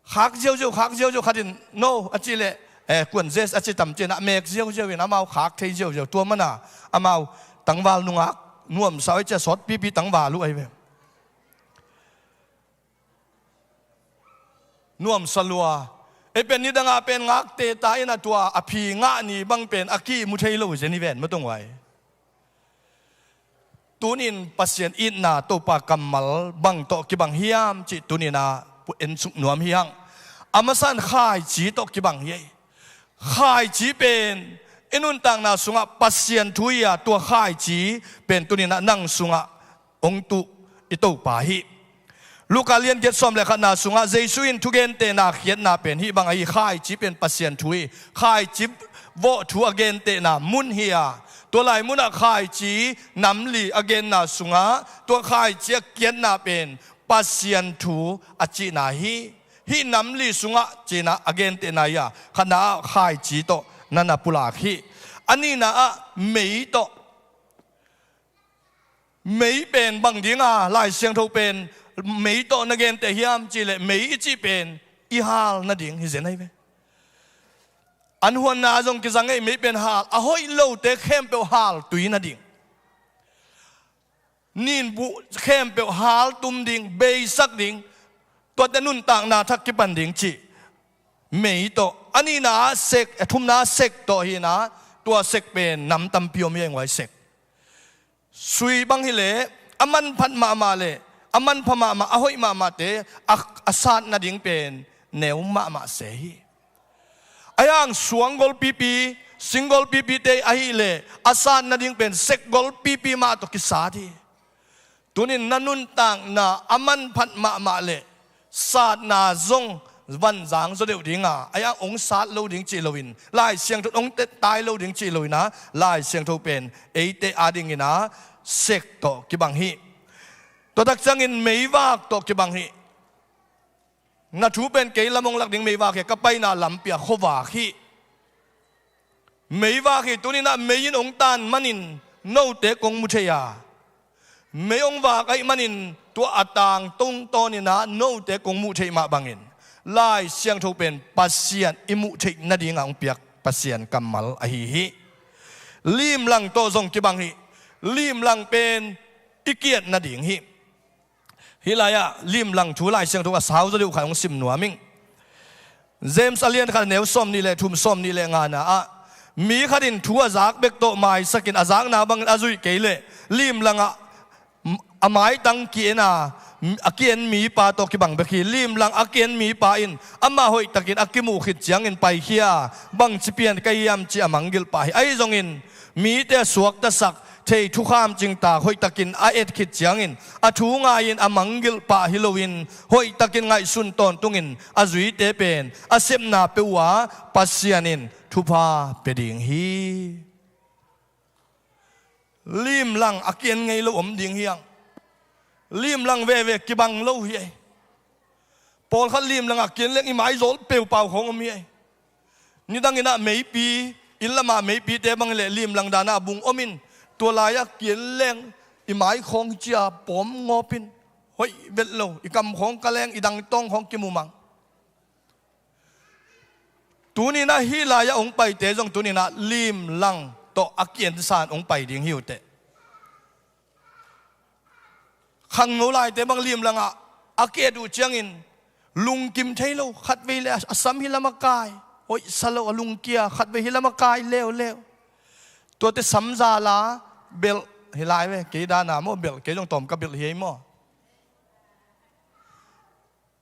Khak ziauziau, khak ziauziau, khat in no a cih leh, eh, kuan zes a ci tam ci-in ah mek ziauziau in amau khak thei ziauziau. Tua mana amau tangval nungak nuamsa uh ahi cia, sawtpipi tangval uh ahi ve. Nuamsa lua. Ei pen nidangah pen ngakte ta inah tua a phi ngah ni bang pen a kimu thei lo zen hi ven, maw tunghuai. Tunin Pasian itna, Topa kammal bang tawh kibang hiam cih tuninah pu-, ensuk nuam hi hang. A masan khaici tawh kibang hi ei. Khaici pen i nuntakna sungah Pasian thu hi a, tua khaici pen tuninah nang sungah hong tuh i Topa hi. Luka liangiat sawm le khatna sungah Jesu in thugentehna khiatna pen hih bang ahi, khaici pen Pasian thu hi. Khaici vawh thu a gentehna mun hi a, tua lai munah khaici namli a genna sungah tua khaici a kiatna pen Pasian thu a cihna hi. Hih namli sungah cinah a gentehna hi a, khatna ah khaici tawh na na pulak hi. A nihna ah mei tawh. Mei pen bang dinga Lai Siangtho pen mei tawh na genteh hiam cih leh, mei i cih pen i hal nading hi zen ahi ve. An huanna zong kizang ei, mei pen hal, a hoih lote khempeuh hal tui nading. Ninbuh khempeuh hal tum ding, beisak ding, tuate nuntakna thak kipan ding cih mei tawh. A nihna ah sek, a thumna ah sek tawh hi inah, tua sek pen nam tampi om hi a, eng huai sek. Sui bang hi leh, a manphat mahmah le a manpha mahmah, a hoih mahmahte a, a sat nading pen neu mahmah se hi. Ahih hang suang golpipi, sing golpipite ahih leh a sat nading pen sek golpipi mah tawh kisat hi. Tunin na nuntakna a manphat mahmah le satna zong vanzang zaw deuh dinga, ahih hang hong sat lo ding cih loin, Lai Siangtho in hong tettai lo ding cih loin ah, Lai Siangtho pen eite adingin ah sek tawh kibang hi. Tua tak ciangin meivak tawh kibang hi. Na thu pen kei lam hong lak ding meivak hi, ka paina lampi ah khuavak hi. Meivak hi, tuninah mei in hong tan manin note kong mu thei a, mei hong vak ahih manin tua a tang tungtawninah note kong muh theih mah bangin Lai Siangtho pen Pasian i muh theih nadingah hong piak Pasian kammal ahi hi. Limlang tawh zong kibang hi. Limlang pen i kiat nading hi. Hih lai-ah limlang thu Lai Siangtho a sau zaw deuh khat hong sim nuam ing. James a lian khat a neu sawm nih le thum, sawm nih le ngana ah, mi khat in thu a zak bek tawh maisakin a zakna bangin a zuih kei leh limlangah a maitang ki-en a, a ki-en mipa tawh kibang bek hi. Limlang a ki-en mipa in amah hoihtakin a kimuh khit ciangin paikhia, bangci pian ka hiam ci a manggilh pah hi. Ahi zongin mite a suaktasak thei thukham cingtak hoihtakin a et khit ciangin a thu ngai-in a manggilh pah hi loin hoihtakin ngaihsun tawntungin a zuite pen a sepna peuh uh a Pasian in thupha pia ding hi. Limlang a ki-en ngei lo om ding hi hang. Limlang veve kibang lo hi ei. Pawlkhat limlangah ki-en leng i maizawl peupau khawng om hi ei. Nidanginah meipi, inn lamah meipite bang hileh limlang danah a bung omin, tua lai-ah ki-en leng i mai khawng cia pawm ngawpin, hoih vet lo, i kam khawng ka leng i dangtawng khawng kimumang. Tuninah hih lai-ah hong paite zong tuninah limlang tawh a ki-ensan hong pai ding hi uh teh. Khangno laite bang limlangah a ki-et uh ciangin lungkim thei lo, khatvei le a sam hih lamah kai, hoihsa lo, a lungkia, khatvei hih lamah kai leuleu. Tuate samza la, belh hi lai ve, kei dana maw, belh, kei zong tawm ka belh hi ei maw.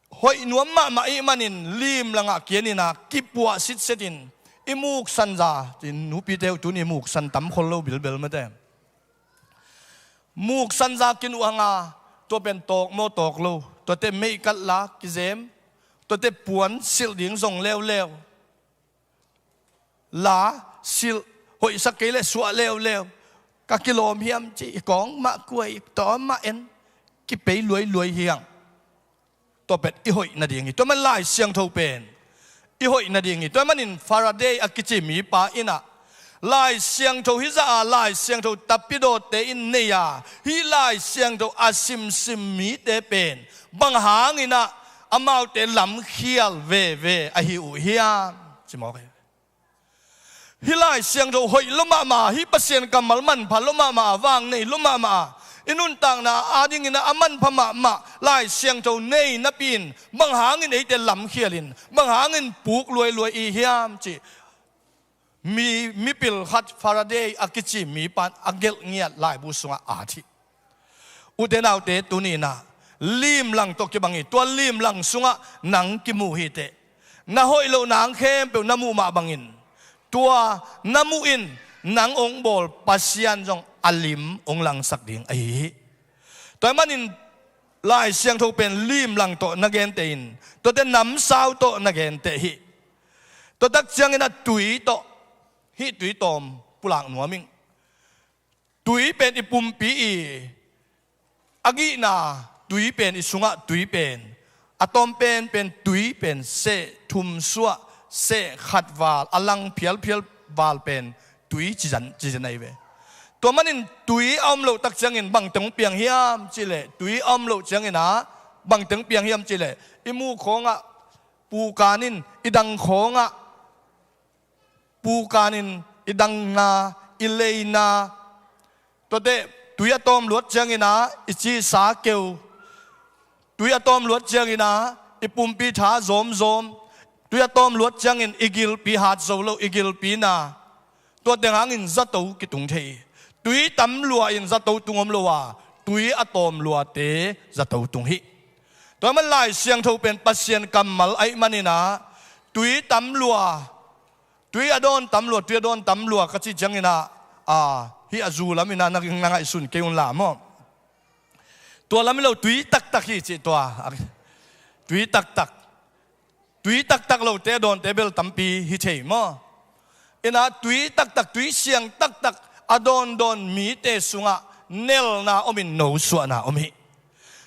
Hoih nuam mahmah ih manin limlangah kianin a kipuah sitsetin i muksanza, tin nupite uh tuni muksan tam khol lo bilbel mate. Muksanza kinuh hanga, tua pen tawk maw tawk lo, tuate meihkat la kizem, tuate puan silh ding zong leuleu. La silh, hoihsa kei le suah leuleu. Ka kilawm hiam ci, i kawng mah kuai, tawm mah en, kipei luailuai hiang. Tua pen i hoih nading hi. Tua man Lai Siangtho pen i hoih nading hi. Tua manin Faraday a kici mipa in ah Lai Siangtho hizah a, Lai Siangtho tapidawte in nei a, hih Lai Siangtho a simsim mite pen bang hangin ah amaute lamkhial veve ahi uh hiam? Ci mawk hi. Hih Lai Siangtho hoih lua mahmah, hih Pasian kammal manpha lua mahmah, vang nei lua mahmah, i nuntakna adingin a manpha mahmah Lai Siangtho nei napi-in bang hangin eite lamkhialin, bang hangin puk luailuai i hiam cih mi, mipil khat Faraday a kici mipan a gelh ngiat laibu sungah at hi. Ute naute, tuni-in ah limlang tawh kibang hi. Tua limlang sungah nang kimu hi teh, na hoih loh nang khempeuh na muh mah bangin tua na muh in nang hong bawl Pasian zong a lim hong langsak ding ahi hi. Tua ahih manin Lai Siangtho pen limlang tawh na genteh in, tuate namsau tawh na genteh hi. Tua tak ciangin ah tui tawh, hih tui tawm pulak nuam ing. Tui pen i pumpi i a gihna, tui pen i sungah tui pen a tawm penpen tui pen seh thum suah, seh khat val, a lang phialphial val pen tui ci zan, ci zan ahi ve. Tua manin tui a om loh tak ciangin bangteng piang hiam cihleh, tui a om loh ciangin ah bangteng piang hiam cihleh, i muh khawngah, pukanin i dang khawngah, pukanin i dangna, i leina, tuate tui a tawm luat ciangin ah i cisa keu, tui a tawm luat ciangin ah i pumpi tha zawmzawm, tui a tawm luat ciangin i gilpi hat zo lo, i gilpi na, tua teng hangin zato kitung thei hi. Tui tam lua in zato tung om lo a, tui a tawm luate zato tung hi. Tua man Lai Siangtho pen Pasian kammal ahih manin ah tui tam lua, tui a dawn tam lua, tui a dawn tam lua ka cih ciangin ah, a, hih a zu lamin ah na, na ngaihsun kei un la maw. Tua lam hi lo, tui taktak hi cih tua. Tui taktak. Tui taktak lote a dawnte bel tampi hi thei maw. In ah tui taktak, tui siang taktak a dawndawn mite sungah nelna omin nosuahna om hi.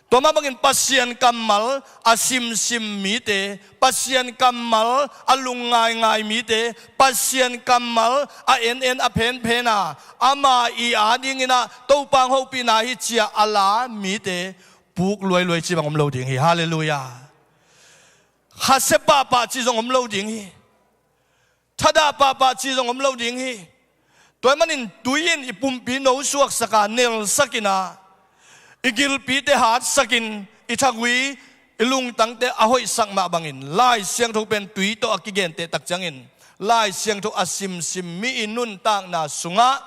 Tua mah bangin Pasian kammal a simsim mite, Pasian kammal a lungngaingai mite, Pasian kammal a en en a phenphen a, ama i adingin ah Topa hong hopihna hi ci-a a la mite puk luailuai ci bang om lo ding hi. Halleluiah. Khasia pahpah ci zong om lo ding hi. Thadah pahpah ci zong om lo ding hi. Tua ahih manin tui in i pumpi nosuaksak a, nelsak in ah, i gilpite hatsak in, i thagui, i lungtangte a hoihsak mah bangin Lai Siangtho pen tui tawh a kigenteh tak ciangin Lai Siangtho a simsim mi i nuntakna sungah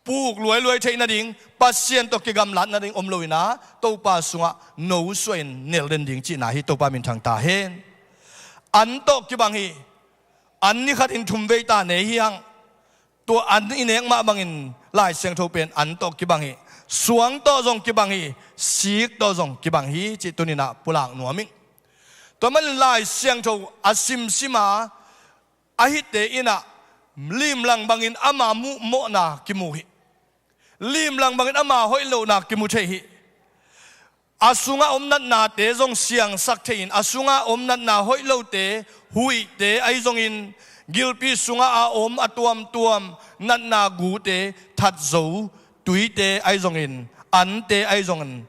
puk luailuai theih nading, Pasian tawh kigamlat nading om lo in ah, Topa sungah nosuah in nel den ding cihna hi. Topa minthang ta hen. An tawh kibang hi. An ni khatin thumvei ta nei hi hang. Tua an i nek mah bangin Lai Siangtho pen an tawh kibang hi. Suang tawh zong kibang hi. Sik tawh zong kibang hi cih tuni-in ah pulak nuam ing. Tua manin Lai Siangtho a simsim a, a hihte in ah limlang bangin ama muhmawhna kimu hi. Limlang bangin ama hoih lohna kimu thei hi. A sungah om natnate zong siangsak thei-in, a sungah om natna hoih lote, huihte ahi zongin, gilpi sungah a om a tuamtuam natna gute that zo, tuite ahi zongin, ante ahi zongin,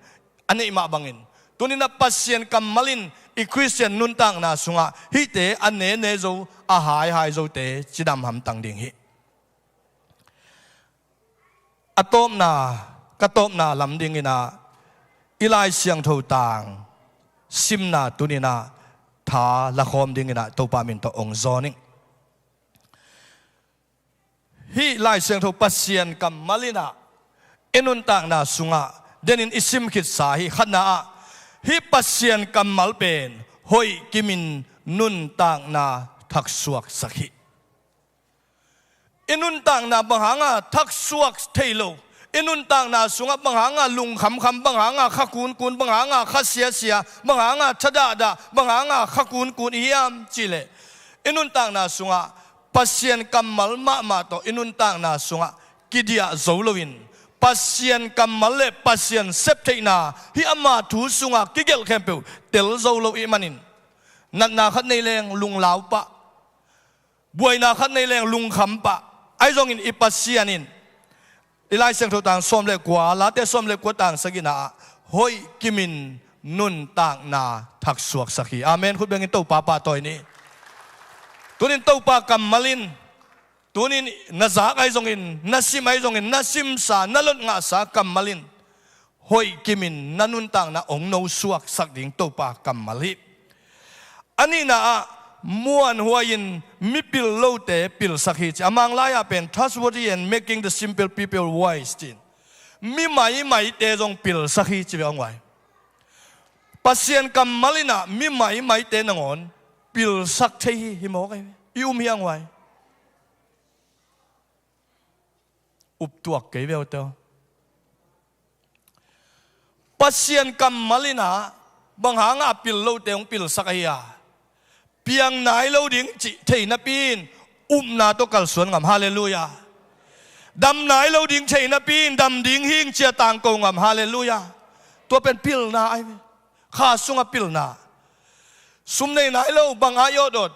a neih mah bangin, tuni-in ah Pasian kammal in i Khristian nuntakna sungah hihte a nene zo, a haihai zote cidam hamtang ding hi. A tawpna, ka tawpna lam dingin ah, I Lai Siangtho tang simna tuninah tha lakhawm dinginah Topa min tawh ong zawning. Hih Lai Siangtho Pasian kammal inah i nuntakna sungah denin i sim khitsa hi. Khatna ah hih Pasian kammal pen hoih kimin nuntakna thaksuaksak hi. I nuntakna bang hanga thaksuak thei lo, i nuntakna sungah bang hanga lungkhamkham, bang hanga kha kunkun, bang hanga kha siasia, bang hanga thadahdah, bang hanga kha kunkun i hiam cihleh, i nuntakna sungah Pasian kammal mahmah tawh i nuntakna sungah kidiah zo loin, Pasian kammal le Pasian septheihna hih ama thu sungah kigelh khempeuh tel zo lo ih manin, natna khat nei leng lunglau pah, buaina khat nei leng lungkham pah. Ahi zongin i Pasian in i Lai Siangtho tang sawm le kua, Late sawm le kua tang sagihna ah hoih kimin nuntakna thaksuaksak hi. Amen. Khut bengin Topa pahtawi ni. Tunin Topa kammal in, tunin na zak ahi zongin, na sim ahi zongin, na simsa, na lot ngahsa kammal in hoih kimin na nuntakna ong nosuaksak ding Topa kammal hi. A nihna ah muanhuai-in mi pil lote pilsak hi ci. A Manglai ah pen trustworthy and making the simple people wise ci. Mi maimaite zong pilsak hi ci ve hong vai. Pasian kammal inah mi maimaite nangawn pilsak thei hi, hi mawk ahi ve. I um hi hong vai. Uptuak kei ve aw te aw. Pasian kammal inah bang hanga pil lote hong pilsak ahi a, piang nai lo ding cih thei napi in upna tawh kalsuan ngam. Halleluiah. Dam nai lo ding thei napi in dam ding hing cia tangko ngam. Halleluiah. Tua pen pilna ahi ve. Kha sungah pilna. Sum nei nai lo, bang a i awtawt,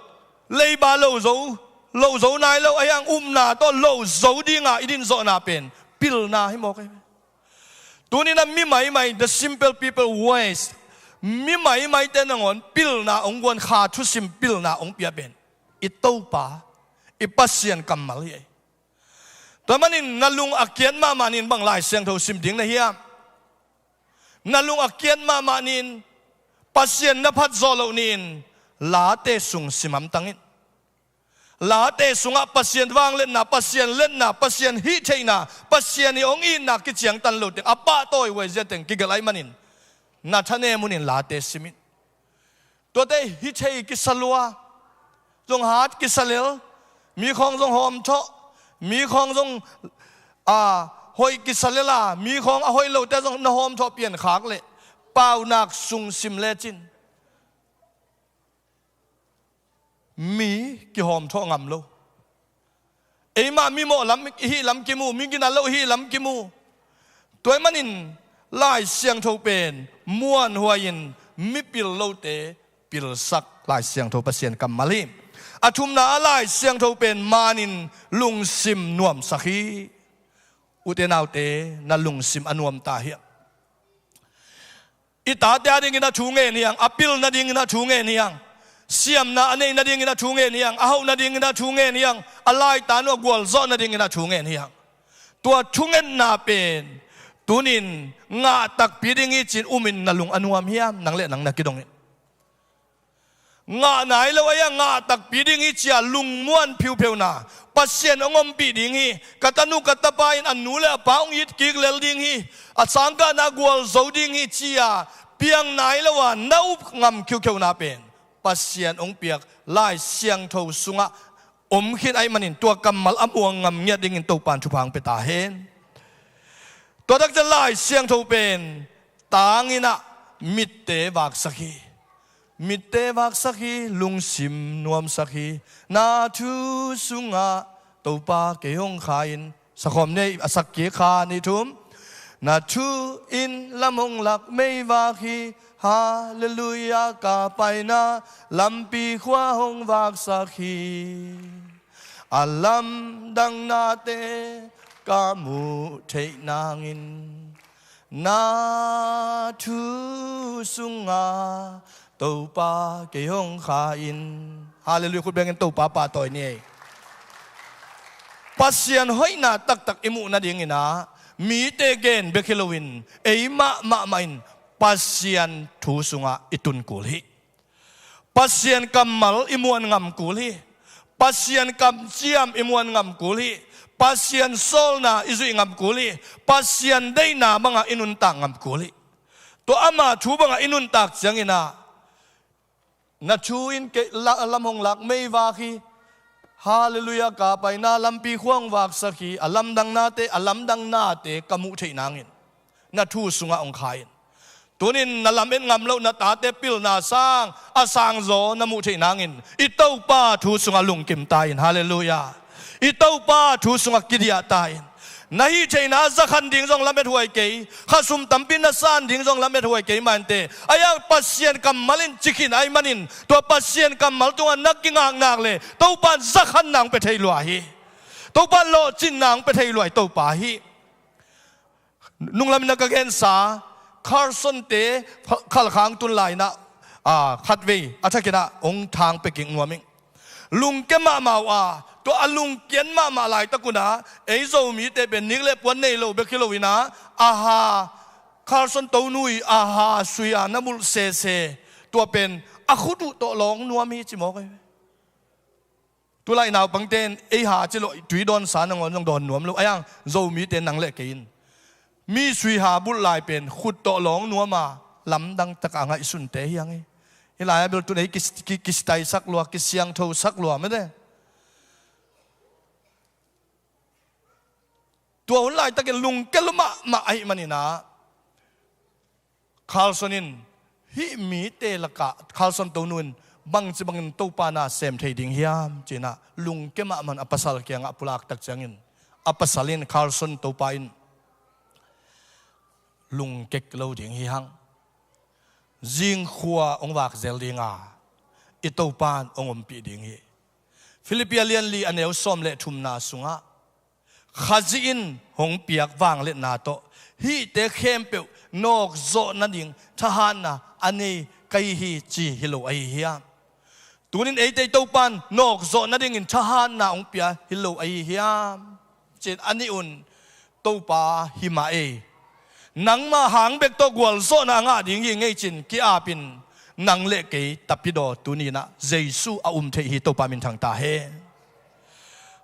leiba lo zo, lo zo nai lo, a hiang upna tawh lo zo dinga i dinzawhna pen pilna hi mawk ahi ve. Tuninah mi maimai, the simple people wise, mi maimaite nangawn pilna ong guan, kha thusim pilna ong pia pen i Topa, i Pasian kammal hi ei. Tua manin na lung a kiat mahmah nin bang Lai Siangtho sim ding na hiam? Na lung a kiat mahmah nin, Pasian na phat zawh loh nin, Late sung sim hamtang in. Late sungah Pasian vangliatna, Pasian liatna, Pasian hihtheihna, Pasian i hong itna kiciangtan lo teng, a pahtawi huai zia teng kigelh ahi manin, na thanem unin Late sim in. Tuate hih thei kisa lua, zong hat kisa lel, mi khawng zong hawmthawh, mi khawng zong, a, hoih kisa lela, mi khawng a hoih lote zong na hawmthawh piankhak leh, paunak sung sim lecin mi kihawmthawh ngam lo. Eimah mimawh lam ihi lam kimu, mi gina lo ihi lam kimu. Tua ahih manin Lai Siangtho pen muanhuai-in mipil lote pilsak Lai Siangtho Pasian kammal hi. A thumna ah Lai Siangtho pen manin lungsim nuamsak hi. Ute naute, na lungsim a nuam ta hiam? I tate a dingin a thu ngen hiang, a pil nadingin a thu ngen hiang, siamna a nei nadingin a thu ngen hiang, a hauh nadingin a thu ngen hiang, a laitan uh a gualzawh nadingin a thu ngen hiang. Tua thungetna pen tunin ngah takpi ding hi ci-in umin na lung a nuam hiam, nang le nang na kidongin? Ngah nai lo ahi a, ngah takpi ding hi ci-a lungmuan phiupheuna, Pasian hong ompih ding hi, ka tanu ka tapa in a nu le a pa hong it kik lel ding hi, a sangkahna gualzo ding hi ci-a piang nai lo a na up ngam khiukheuna pen Pasian hong piak Lai Siangtho sungah om khin ahih manin tua kammal a muang ngam ngiat dingin Topan thupha hong pia ta hen. Tua takciang Lai Siangtho pen tanginah mitte vaksak hi. Mitte vaksak hi, lungsim nuamsak hi. Na thu sungah Topa kei hong kha in. Sakhawm nei a sak kik kha, ni thum. Na thu in lam hong lak meivak hi. Halleluiah, ka paina lampi khua hong vaksak hi. A lamdang nate ka muh theih nangin, na thu sungah Topa kei hong kha in. Halleluiah, khut bengin Topa pahtawi ni ei. Pasian hoihna taktak i muh nadinginah mite gen bek hi loin eimah mahmah in Pasian thu sungah i tun kul hi. Pasian kammal i muan ngam kul hi. Pasian kamciam i muan ngam kul hi. Pasian sawlna i zuih ngam kul hi. Pasian deihna bangah i nuntak ngam kul hi. Tua ama thu bangah i nuntak ciangin ah, na thu in kei la-, lam hong lak meivak hi. Halleluiah ka paina lampi khua hong vaksak hi. A lamdang nate, a lamdang nate ka muh theih nangin na thu sungah hong kha in. Tunin na lamet ngam loh na tate pilna sang a sangzaw na muh theih nangin i Topa thu sungah lungkim ta in. Halleluiah. I Topa thu sungah kidiah ta in. Na hih theihna a zakhan ding zong lamet huai kei, khasum tampi na san ding zong lamet huai kei mah inteh. Ahi hang Pasian kammal in cikhin ahih manin tua Pasian kammal tungah na kingaknak le Topa in zakhanna hong pia thei lua hi. Topa in lawhcinna hong pia thei lua hi Topa hi. Nunglam in a ka gensa Carson te khalkhang tun lai in ah, a, khatvei a thakin ah hong thang pia kik nuam ing. Lungke mahmah uh a, tua a lungkian mahmah laitak un ah ei Zomite pen nik le puan nei lo bek hi lo in ah, a ha, Carson Tonui a ha sui a na mulh sese, tua pen a khut uh tawh lawng nuam hi ci mawk hi. Tulai naupangte in ei ha ci lawh tui dawnsa nangawn zong dawn nuam lo. Ahi hang Zomite nang le kei in mi sui ha bulh lai pen khut tawh lawng nuam a, lamdang takah a ngaihsunte hi hang hi. Hih lai-ah bel tun ei ki, ki, kisitaisak lua, kisiangthosak lua mete. Tua hun laitakin lungke lua mahmah ahih manin ah, Carson in hih mite lakah Carson Tonu in bangci bangin Topa na sem thei ding hiam ci-in ah lungke mahmah in a pasal kiangah pulak tak ciangin, a pasal in Carson, Topa in lungkek lo ding hi hang. Zingkhua hong vak zel ding a, i Topa in hong ompih ding hi. Filippi a lian li a neu sawm le thumna sungah Khazih in hong piak vangliatna tawh hihte khempeuh nawkzawh nading thahatna a nei ka hi hi ci hi lo ahi hiam? Tunin eite Topa in nawkzawh nadingin thahatna hong pia hi lo ahi hiam? Ci-in a nih un Topa hi mah ei. Nangmah hang bek tawh gualzawhna a ngah ding hi ngei ci-in ki-apin nang le kei tapidaw tuni-in ah Jesu a um theih hi. Topa minthang ta hen.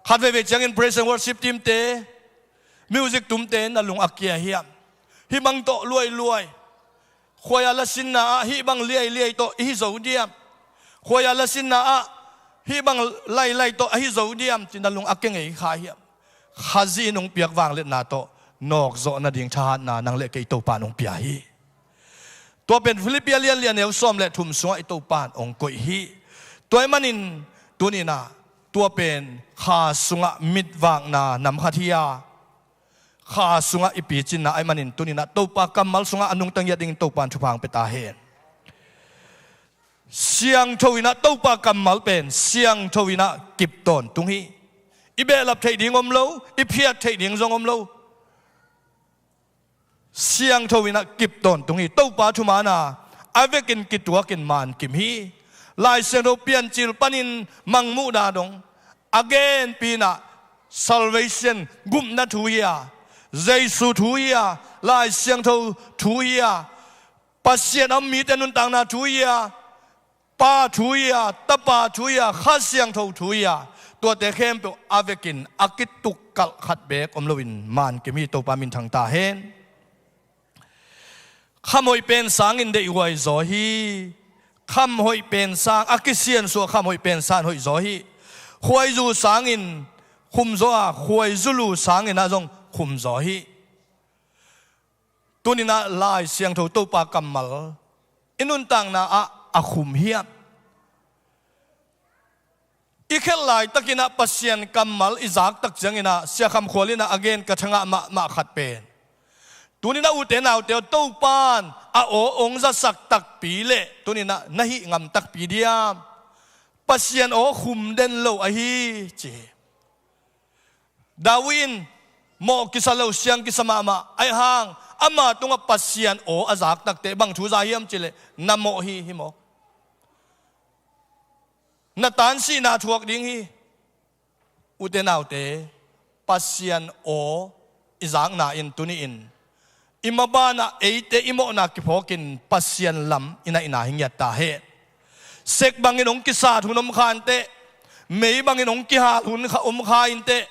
Khat veivei ciangin praise and worship team te, music tumte na lung a kia hiam? Hih bang tawh luailuai, khuaia lasinna ah hih bang liailiai tawh i hi zo diam? Khuaia lasinna ah hih bang lailai tawh a hi zo diam ci-in na lung a kia ngei kha hiam? Khazih in hong piak vangliatna tawh nawkzawh nading thahatna nang le kei Topa in hong pia hi. Tua pen Filippi a lian li a neu sawm le thum sungah i Topa in hong koih hi. Tua ahih manin tuni-in ah tua pen kha sungah mitvakna nam khat hi a, kha sungah i picinna ahih manin tuni-in ah Topa kammal sungah a nungta ngiat dingin Topa in thupha hong pia ta hen. Siangtho in ah Topa kammal pen siangtho in ah kip tawntung hi. I behlap theih ding om lo, i phiat theih ding zong om lo. Siangtho in ah kip tawntung hi. Topa thumanna a vekin kituakin mankim hi. Lai Siangtho Piancil panin Mangmuhna dong a genpi in ah salvation, gupna thu hi a, Jesu thu hi a, Lai Siangtho thu hi a, Pasian a om mite nuntakna thu hi a, Pa thu hi a, Tapa thu hi a, Kha Siangtho thu hi a, tuate khempeuh a vekin a kitukkalh khat beek om loin mankim hi. Topa minthang ta hen. Kham hoih pen sangin deihhuai zaw hi. Kham hoih pen sang, a kisiansuah kham hoih pen sang hoih zaw hi. Khuaizu sangin khum zaw a, khuaizu lu sangin ah zong khum zaw hi. Tuni-in ah Lai Siangtho Topa kammal i nuntakna ah a khum hiam? I khelh laitakin ah Pasian kammal i zak tak ciangin ah Sia Kham Khual in ah a gen ka thangah mahmah khat pen, tuni-in ah ute naute aw, Topa in a aw hong zasak takpi leh tuni-in ah na hih ngam takpi diam? Pasian aw khum den lo ahi ci hi. David in mawh kisa lo, siang kisa mahmah ahih hang ama tungah Pasian aw a zak takteh bang thu za hiam cih leh na mawh hi, hi maw? Na tansihna thuak ding hi. Ute naute, Pasian aw i zakna in tuni-in I mabanah eite i mawhna kiphawkin Pasian lam i naihna hi ngiat ta hen. Sek bangin hong kisat hun om kha inteh. Mei bangin hong kihal hun kha, om kha inteh.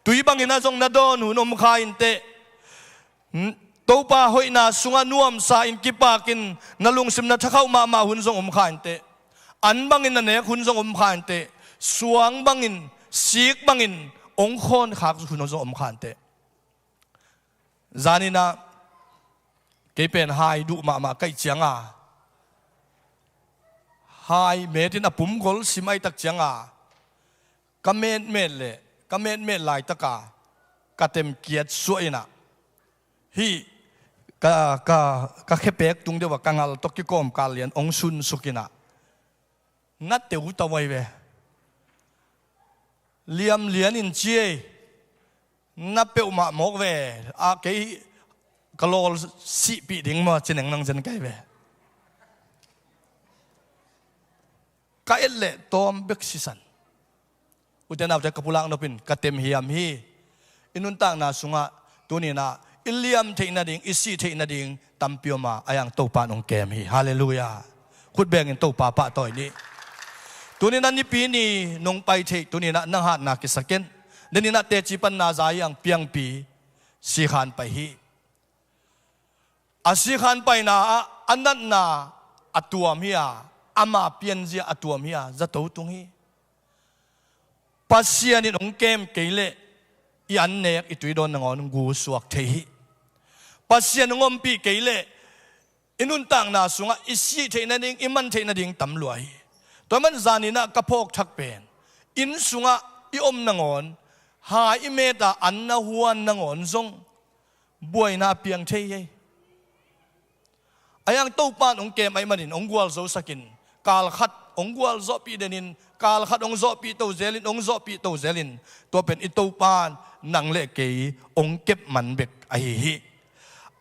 Tui bangin ah zong na dawn hun om kha inteh. N-, Topa hoihna sungah nuamsa in kipakin na lungsim na thakhauh mahmah hun zong om kha inteh. An bangin na nek hun zong om kha inteh. Suang bangin, sik bangin hong khawn khak hun zong om kha inteh. Zaninah kei pen hai duh mahmah kaih cianga, hai metin a pumgol sim aitak cianga, ka metmet le ka metmet laitaka ka temkiat suah inah, hih ka, ka, ka khepek tung deuh a ka ngal tawh kikawmkal lian hong sunsuk inah, na teu tawai ve. Liamlian in ci ei. Na peuhmah mawk ve. A kei ka lawl sihpih ding maw ci neng nang zen kai ve. Ka et leh tawm bek sisan. Ute naute ka pulak nopin ka tem hiam hi. I nuntakna sungah tuninah i liam theih nading, i sih theih nading tampi om a, a yang Topa in hong kem hi. Halleluiah. Khut bengin Topa pahtawi ni. Tuninah nipi ni nong pai theih tuninah nang hatna kisa ken. Deninah teci panna za i ang piangpi sikhan pai hi. A sikhan paina ah a natna a tuam hi a, ama pianzia a tuam hi a, zato tung hi. Pasian in hong kem kei leh i annek i tuidawn nangawn gu suak thei hi. Pasian hong ompih kei leh i nuntakna sungah i sih theih nading, i man theih nading tam lua hi. Tua man zaninah ka phawk thak pen, inn sungah i om nangawn, hai i meta an na huan nangawn zong buaina a piang thei hi. A yang Topa in hong kem ahih manin hong gualzosakin, kalkhat hong gualzawhpih denin, kalkhat hong zawhpih to zelin, hong zawhpih to zelin, tua pen i Topa in nang le kei hong kep man bek ahi hi.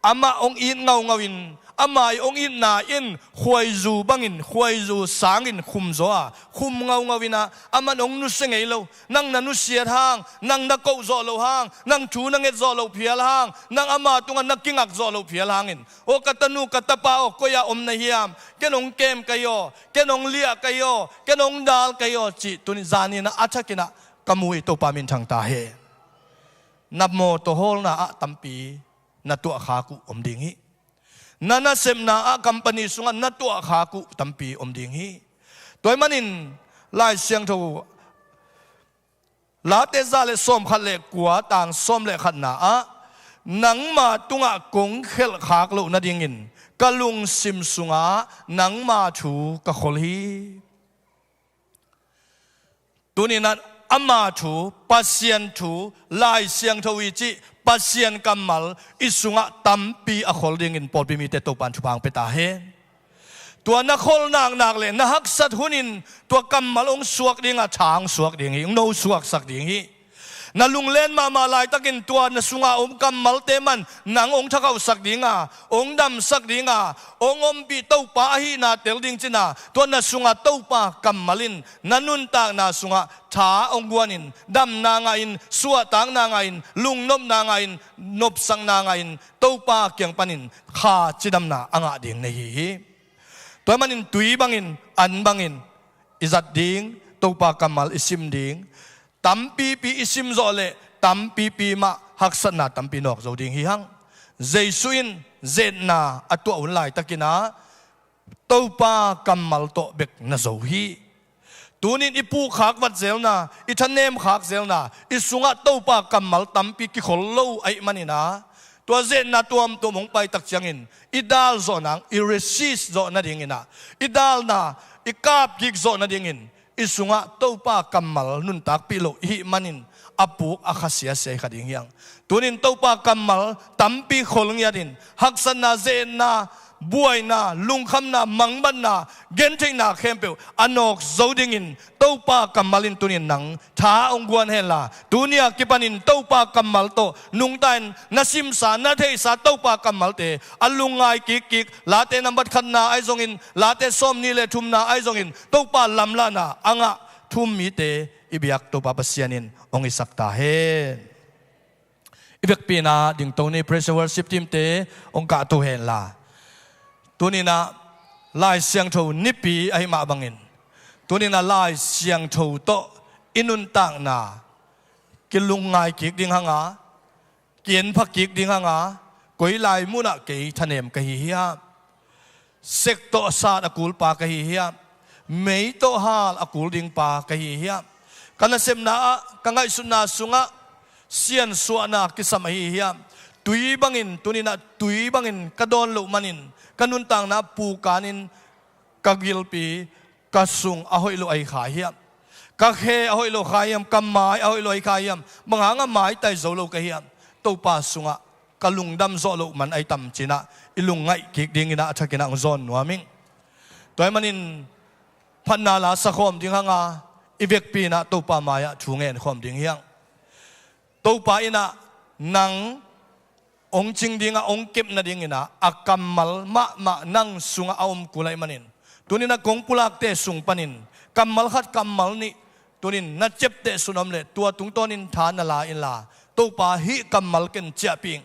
Amah hong it ngaungau in, ama i hong itna in khuaizu bangin, khuaizu sangin khum zaw a, khum ngaungau inah, amah in hong nusia ngei lo. Nang na nusiat hang, nang na koh zawh loh hang, nang thu na nget zawh loh phial hang, nang ama tungah na kingak zawh loh phial hangin, aw ka tanu, ka tapa aw, koi-ah om na hiam? Ken hong kem kai aw, ken hong liah kai aw, ken hong dal kai aw, cih tuni zaninah a thakinah ka mu hi. Topa minthang ta hen. Na mawtaw hawlna ah tampi na tuahkhak uh om ding hi. Na nasepna ah company sungah na tuahkhak uh tampi om ding hi. Tua ahih manin Lai Siangtho Late za le sawmkhat le kua tang sawm le khatna ah, nangma tungah kong khelhkhak loh nadingin ka lungsim sungah nangma thu ka khol hi. Tuninah ama thu, Pasian thu, Lai Siangtho i cih Pasian kammal i sungah tampi a khol dingin pawlpi mite Topa in thupha hong pia ta hen. Tua na khol naknak le na haksat hunin tua kammal hong suak dinga tha hong suak ding hi, hong no suaksak ding hi. Na lunglen mahmah laitakin tua na sunga om kammalte man nang hong thakhauhsak dinga, hong damsak dinga, hong ompih Topa ahihna tel ding cina, tua na sunga Topa kammal in na nuntakna sungah tha hong guanin, damna ngahin, suahtakna ngahin, lungnopna ngahin, nopsakna ngahin, Topa kiang panin kha cidamna a ngah ding na hi hi. Tua ahih manin tui bangin, an bangin i zat ding, Topa kammal i sim ding. Tampipi i sim zawh leh tampipi mah haksatna tampi nawk zo ding hi hang. Jesu in zetna a tuah hun laitakin ah Topa kammal tawh bek na zo hi. Tunin i pukkhak vat zelna, i thanemkhak zelna, i sungah Topa kammal tampi kikhol lo ahih manin ah, tua zetna tuamtuam hong paitak ciangin i dal zawh nang, i resist zawh nadingin ah, i dalna i kapkik zawh nadingin i sungah Topa kammal nuntakpih loh i hih manin a puk a kha siasia i kha ding hi hang. Tunin Topa kammal tampi khol ngiatin, haksatna, zetna, buaina, lungkhamna, mangbatna, gentheihna khempeuh a nawk zo dingin Topa kammal in tunin nang tha hong guan henla, tuni a kipanin Topa kammal tawh nungta in na simsa, na theihsa Topa kammalte a lungngai kikkik, Late nambat khatna ahi zongin, Late sawmnih le thumna ahi zongin, Topa lamlahna a ngah thu-um mite i biak Topa Pasian in hong hisak ta hen. I vekpi-in ah dingto ni, praise and worship team-te hong kahto hen la. Tuni-in ah Lai Siangtho nipi ahih mah bangin, tuni-in ah Lai Siangtho tawh i nuntakna kilungngai kik ding hang a, ki-en pha kik ding hang a, koi lai munah kei thanem ka hi hiam? Sek tawh sat a kul pa ka hi hiam? Mei tawh hal a kul ding pa ka hi hiam? Ka nasepna ah, ka ngaihsutna sungah siansuahna kisam ahi hiam? Tui bangin, tuni-in ah tui bangin ka dawn loh manin ka nuntakna pukanin ka gilpi, ka sung a hoih lo ahi kha hiam? Ka khe a hoih lo kha hiam? Ka mai a hoih lo ahi kha hiam? Bang hangah maitai zo lo ka hiam? Topa sungah ka lungdam zawh loh man ahi tam ci-in ah i lungngaih kik dingin ah a thakin ah hong zawn nuam ing. Tua ahih manin phatna la sa khawm ding hang a, i vekpi-in ah Topa mai-ah thu ngen khawm ding hi hang. Topa in ah nang hong cing ding a, hong kep nadingin ah a kammal mahmah nang sungah a om kul ahih manin, tuni-in ah kong pulakte sung panin kammal khat kammal nih tuni-in na ciapteh sun om leh tua tungtawnin tha na la inla, Topa, hih kammal ken ciahpih ing.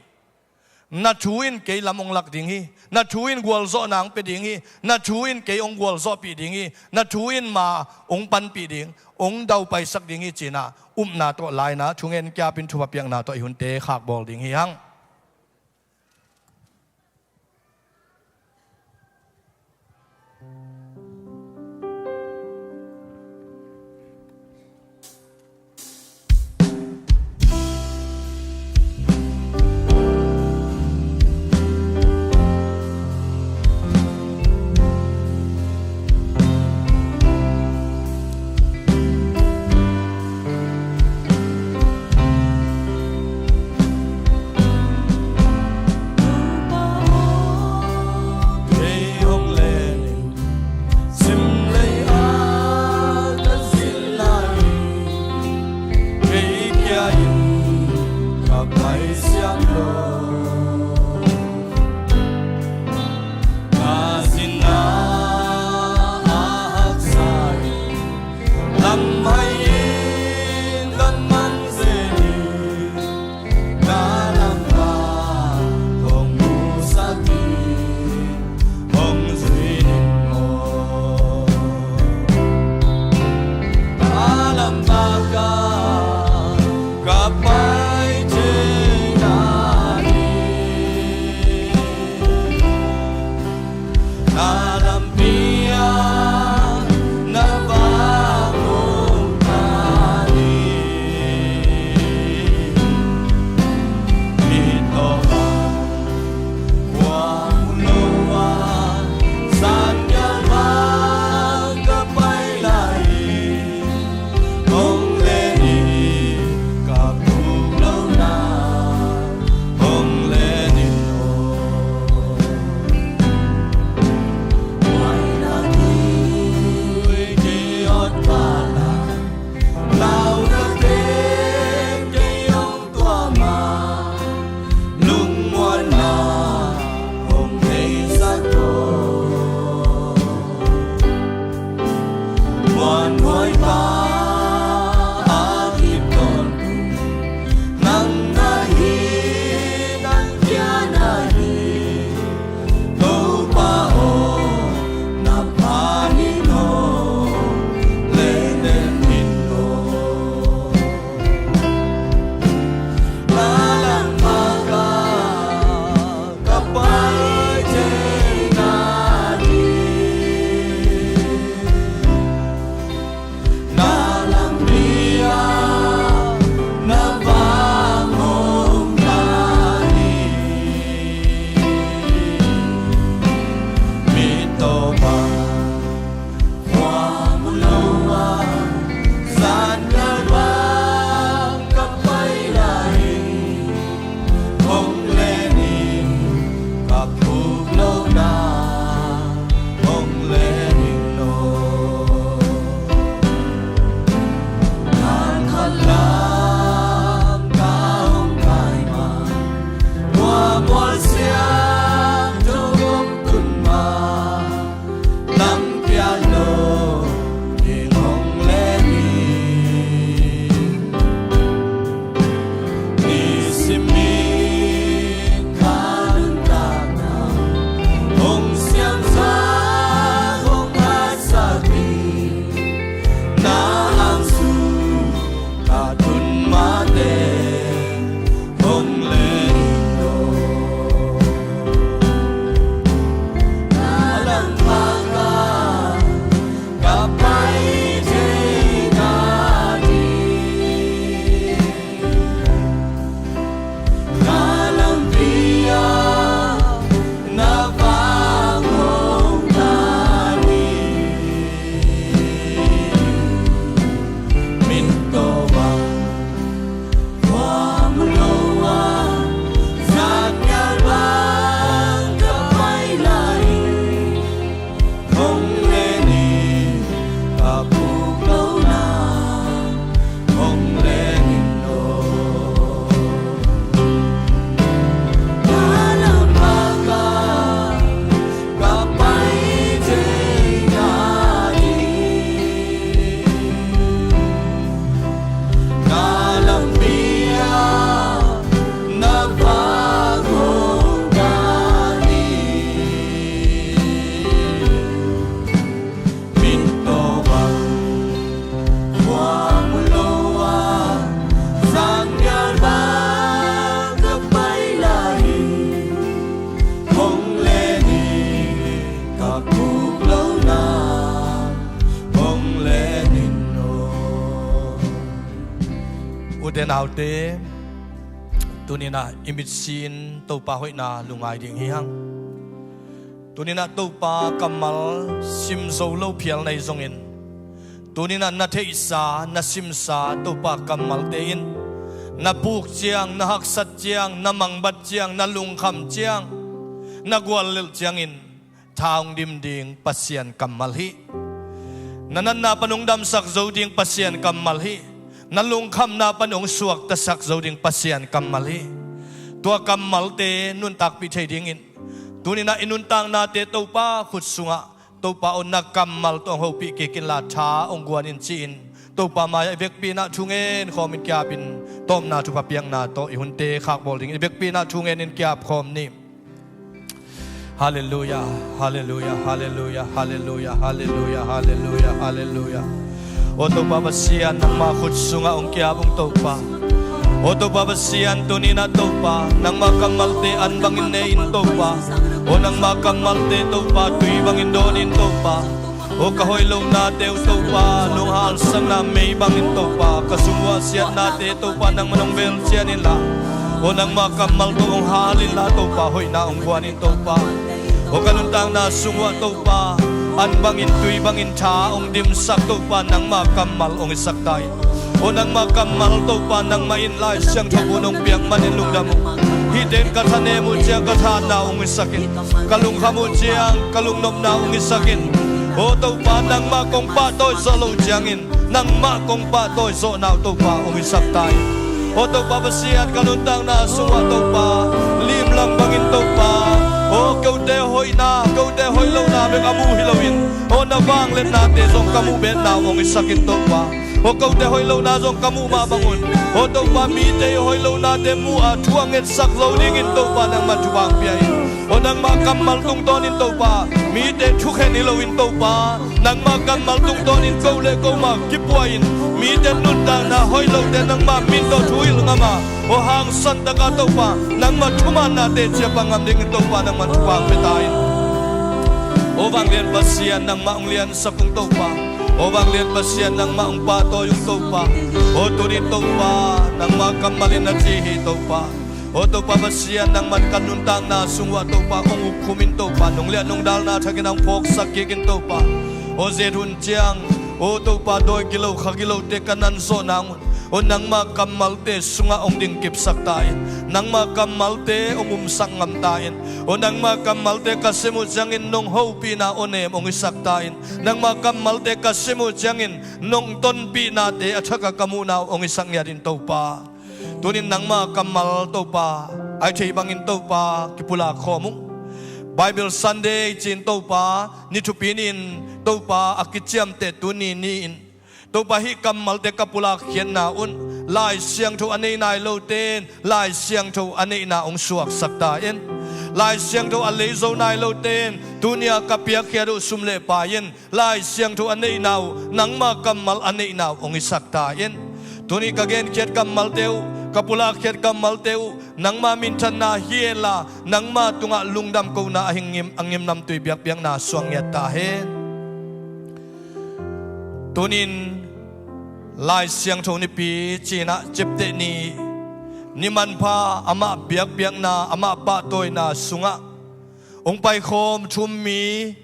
Na thu in kei lam hong lak ding hi. Na thu in gualzawhna hong pia ding hi. Na thu in kei hong gualzawhpih ding hi. Na thu in ma hong panpih ding, hong daupaisak ding hi ci-in ah upna tawh la-in ah thungen kiapin thupha piakna tawh i hunte khakbawl ding hi hang. Naute, tuninah i mitsi in Topa hoihna lungngai ding hi hang. Tuninah Topa kammal sim zo lo phial na hi zongin, tuninah na theihsa, na simsa Topa kammalte in na puk ciang, na haksat ciang, na mangbat ciang, na lungkham ciang, na guallelh ciangin tha hong dim ding Pasian kammal hi. Na natna pan hong damsak zo ding Pasian kammal hi. Na lungkhamna pan hong suaktasak zo ding Pasian kammal hi. Tua kammalte nuntakpih thei dingin, tuninah i nuntaknate Topa khut sungah, Topa aw, na kammal tawh hong hopih kik inla tha hong guan in ci-in, Topa mai-ah i vekpi inah thungen khawmin kiapin, tawpna thupha piakna tawh i hunte khakbawl dingin i vekpi inah thungen in kiap khawm ni. Halleluia, halleluia, halleluia, halleluia, halleluia, halleluia, halleluia. Aw Topa Pasian, nangma khut sungah hong kiap ung Topa. Aw Topa Pasian, tuninah Topa, nangma kammalte an bangin ne in Topa. Aw nangma kammalte Topa, tui bangin dawn in Topa. Aw ka hoih lohnate uh Topa, nong halsakna mei bangin Topa, ka sungvuah siatnate Topa, nangmah nong velcian inla, aw nangma kammal tawh hong hal inla Topa, hoihna hong guan in Topa. Aw ka nuntakna sungvuah Topa, an bangin tui bangin tha hong dimsak Topa, nangma kammal hong hisak ta in. Aw nangma kammal Topa, nangmah in Lai Siangtho mun hong piak manin lungdam uh. Hihte in ka thanem uh ciang ka thahatna hong hisak in, ka lungkham uh ciang ka lungnopna hong hisak in. Aw Topa, nangmah kong pahtawi zawh loh ciangin nangmah kong pahtawi zawhna uh Topa hong hisak ta in. Aw Topa Pasian, ka nuntakna sungah Topa, limlang bangin Topa, aw kote hoihna, kote hoih lohna bek a muh hi loin, aw na vangliatnate zong ka muh betna uh hong hisak in Topa. Aw kote hoih lohna zong ka muh mah bangun, aw Topa, mite i hoih lohnate muh a thu a ngetsak zo dingin Topa, nangmah thupha hong pia in. Aw nangmah kammal tungtawnin Topa, mite thukhen hi loin Topa, nangmah kammal tungtawnin ko le ko mah kipua in, mite nuntakna hoih lote nangmah min tawh thu hilh ngam a, aw hangsan taka Topa, nangmah thumaannate ciapa ngam dingin Topa, nangmah thupha hong pia ta in. Aw vanglian Pasian, nangmah hong liansak ung Topa. Aw vanglian Pasian, nangmah hong pahtawi ung Topa. Aw tuni Topa, nangmah kammal in na ci hi Topa. Aw Topa Pasian, nangmah ka nuntakna sungvuah Topa hong ukkhum in Topa, nong liah nong dalna thakin hong phawksak kik in Topa. Aw zet hun ciang, aw Topa, dawi gilo kha gilote ka nan zawh nangun, aw nangmah kammalte sungah hong dingkipsak ta in. Nangmah kammalte hong umsak ngam ta in. Aw nangmah kammalte ka sim uh ciangin nong hopihna aw nem hong hisak ta in. Nangmah kammalte ka sim uh ciangin nong tonpihnate a thak a ka muhna uh hong hisak ngiat in Topa. Tunin nangmah kammal Topa, ai thei bangin Topa kipulak khawm ung. Bible Sunday ci-in Topa, ni thupi ni-in Topa a kiciamteh tuni ni-in Topa hih kammalte ka pulak khiatna un, Lai Siangtho a nei nai lote in Lai Siangtho a neihna hong suaksak ta in. Lai Siangtho a lei zo nai lote in tuni-a ka piakkhiat uh sum le pai in Lai Siangtho a neihna uh, nangmah kammal a neihna uh hong hisak ta in. Tuni ka genkhiat kammalte uh, ka pulakkhiat kammalte uh, nangmah minthanna hi henla, nangmah tungah lungdam kohna a hing ngim, a ngimnamtui biakpiakna suak ngiat ta hen. Tunin Lai Siangtho Nipi ci-in ah ciapteh ni, ni manpha amah biakpiakna, amah pahtawina sungah hong paikhawm thu-um mi,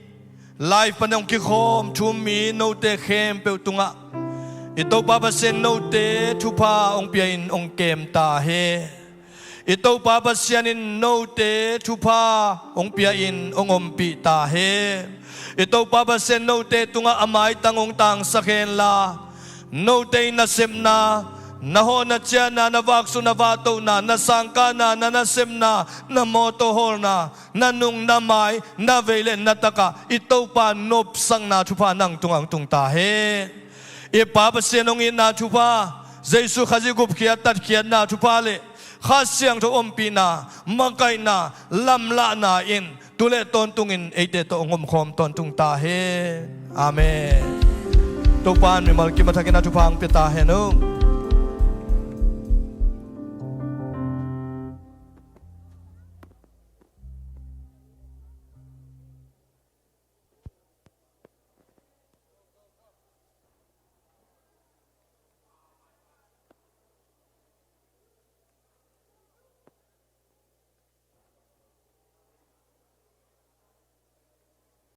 live pan hong kikhawm thu-um mi note khempeuh tungah i Topa Pasian note thupha hong pia-in hong kem ta hen. I Topa Pasian in note thupha hong pia-in hong ompih ta hen. I Topa Pasian note tungah a maitang hong tangsak henla, note in na sepna, na hawhna ciahna, na vaksuk na vahtohna, na sangkahna, na nasepna, na mawtaw hawlna, na nung na mai, na vei le na takah i Topa nopsakna thupha nang tungah hong tung ta hen. I Pa Pasian hong itna thupha, Jesu Khazih gupkhiat tatkhiatna thupha le Kha Siangtho ompihna, makaihna, lamlahna in tu le tawntungin eite tawh hong omkhawm tawntung ta hen. Amen. Topa in mimal kim a thakin a thupha hong pia ta hen aw.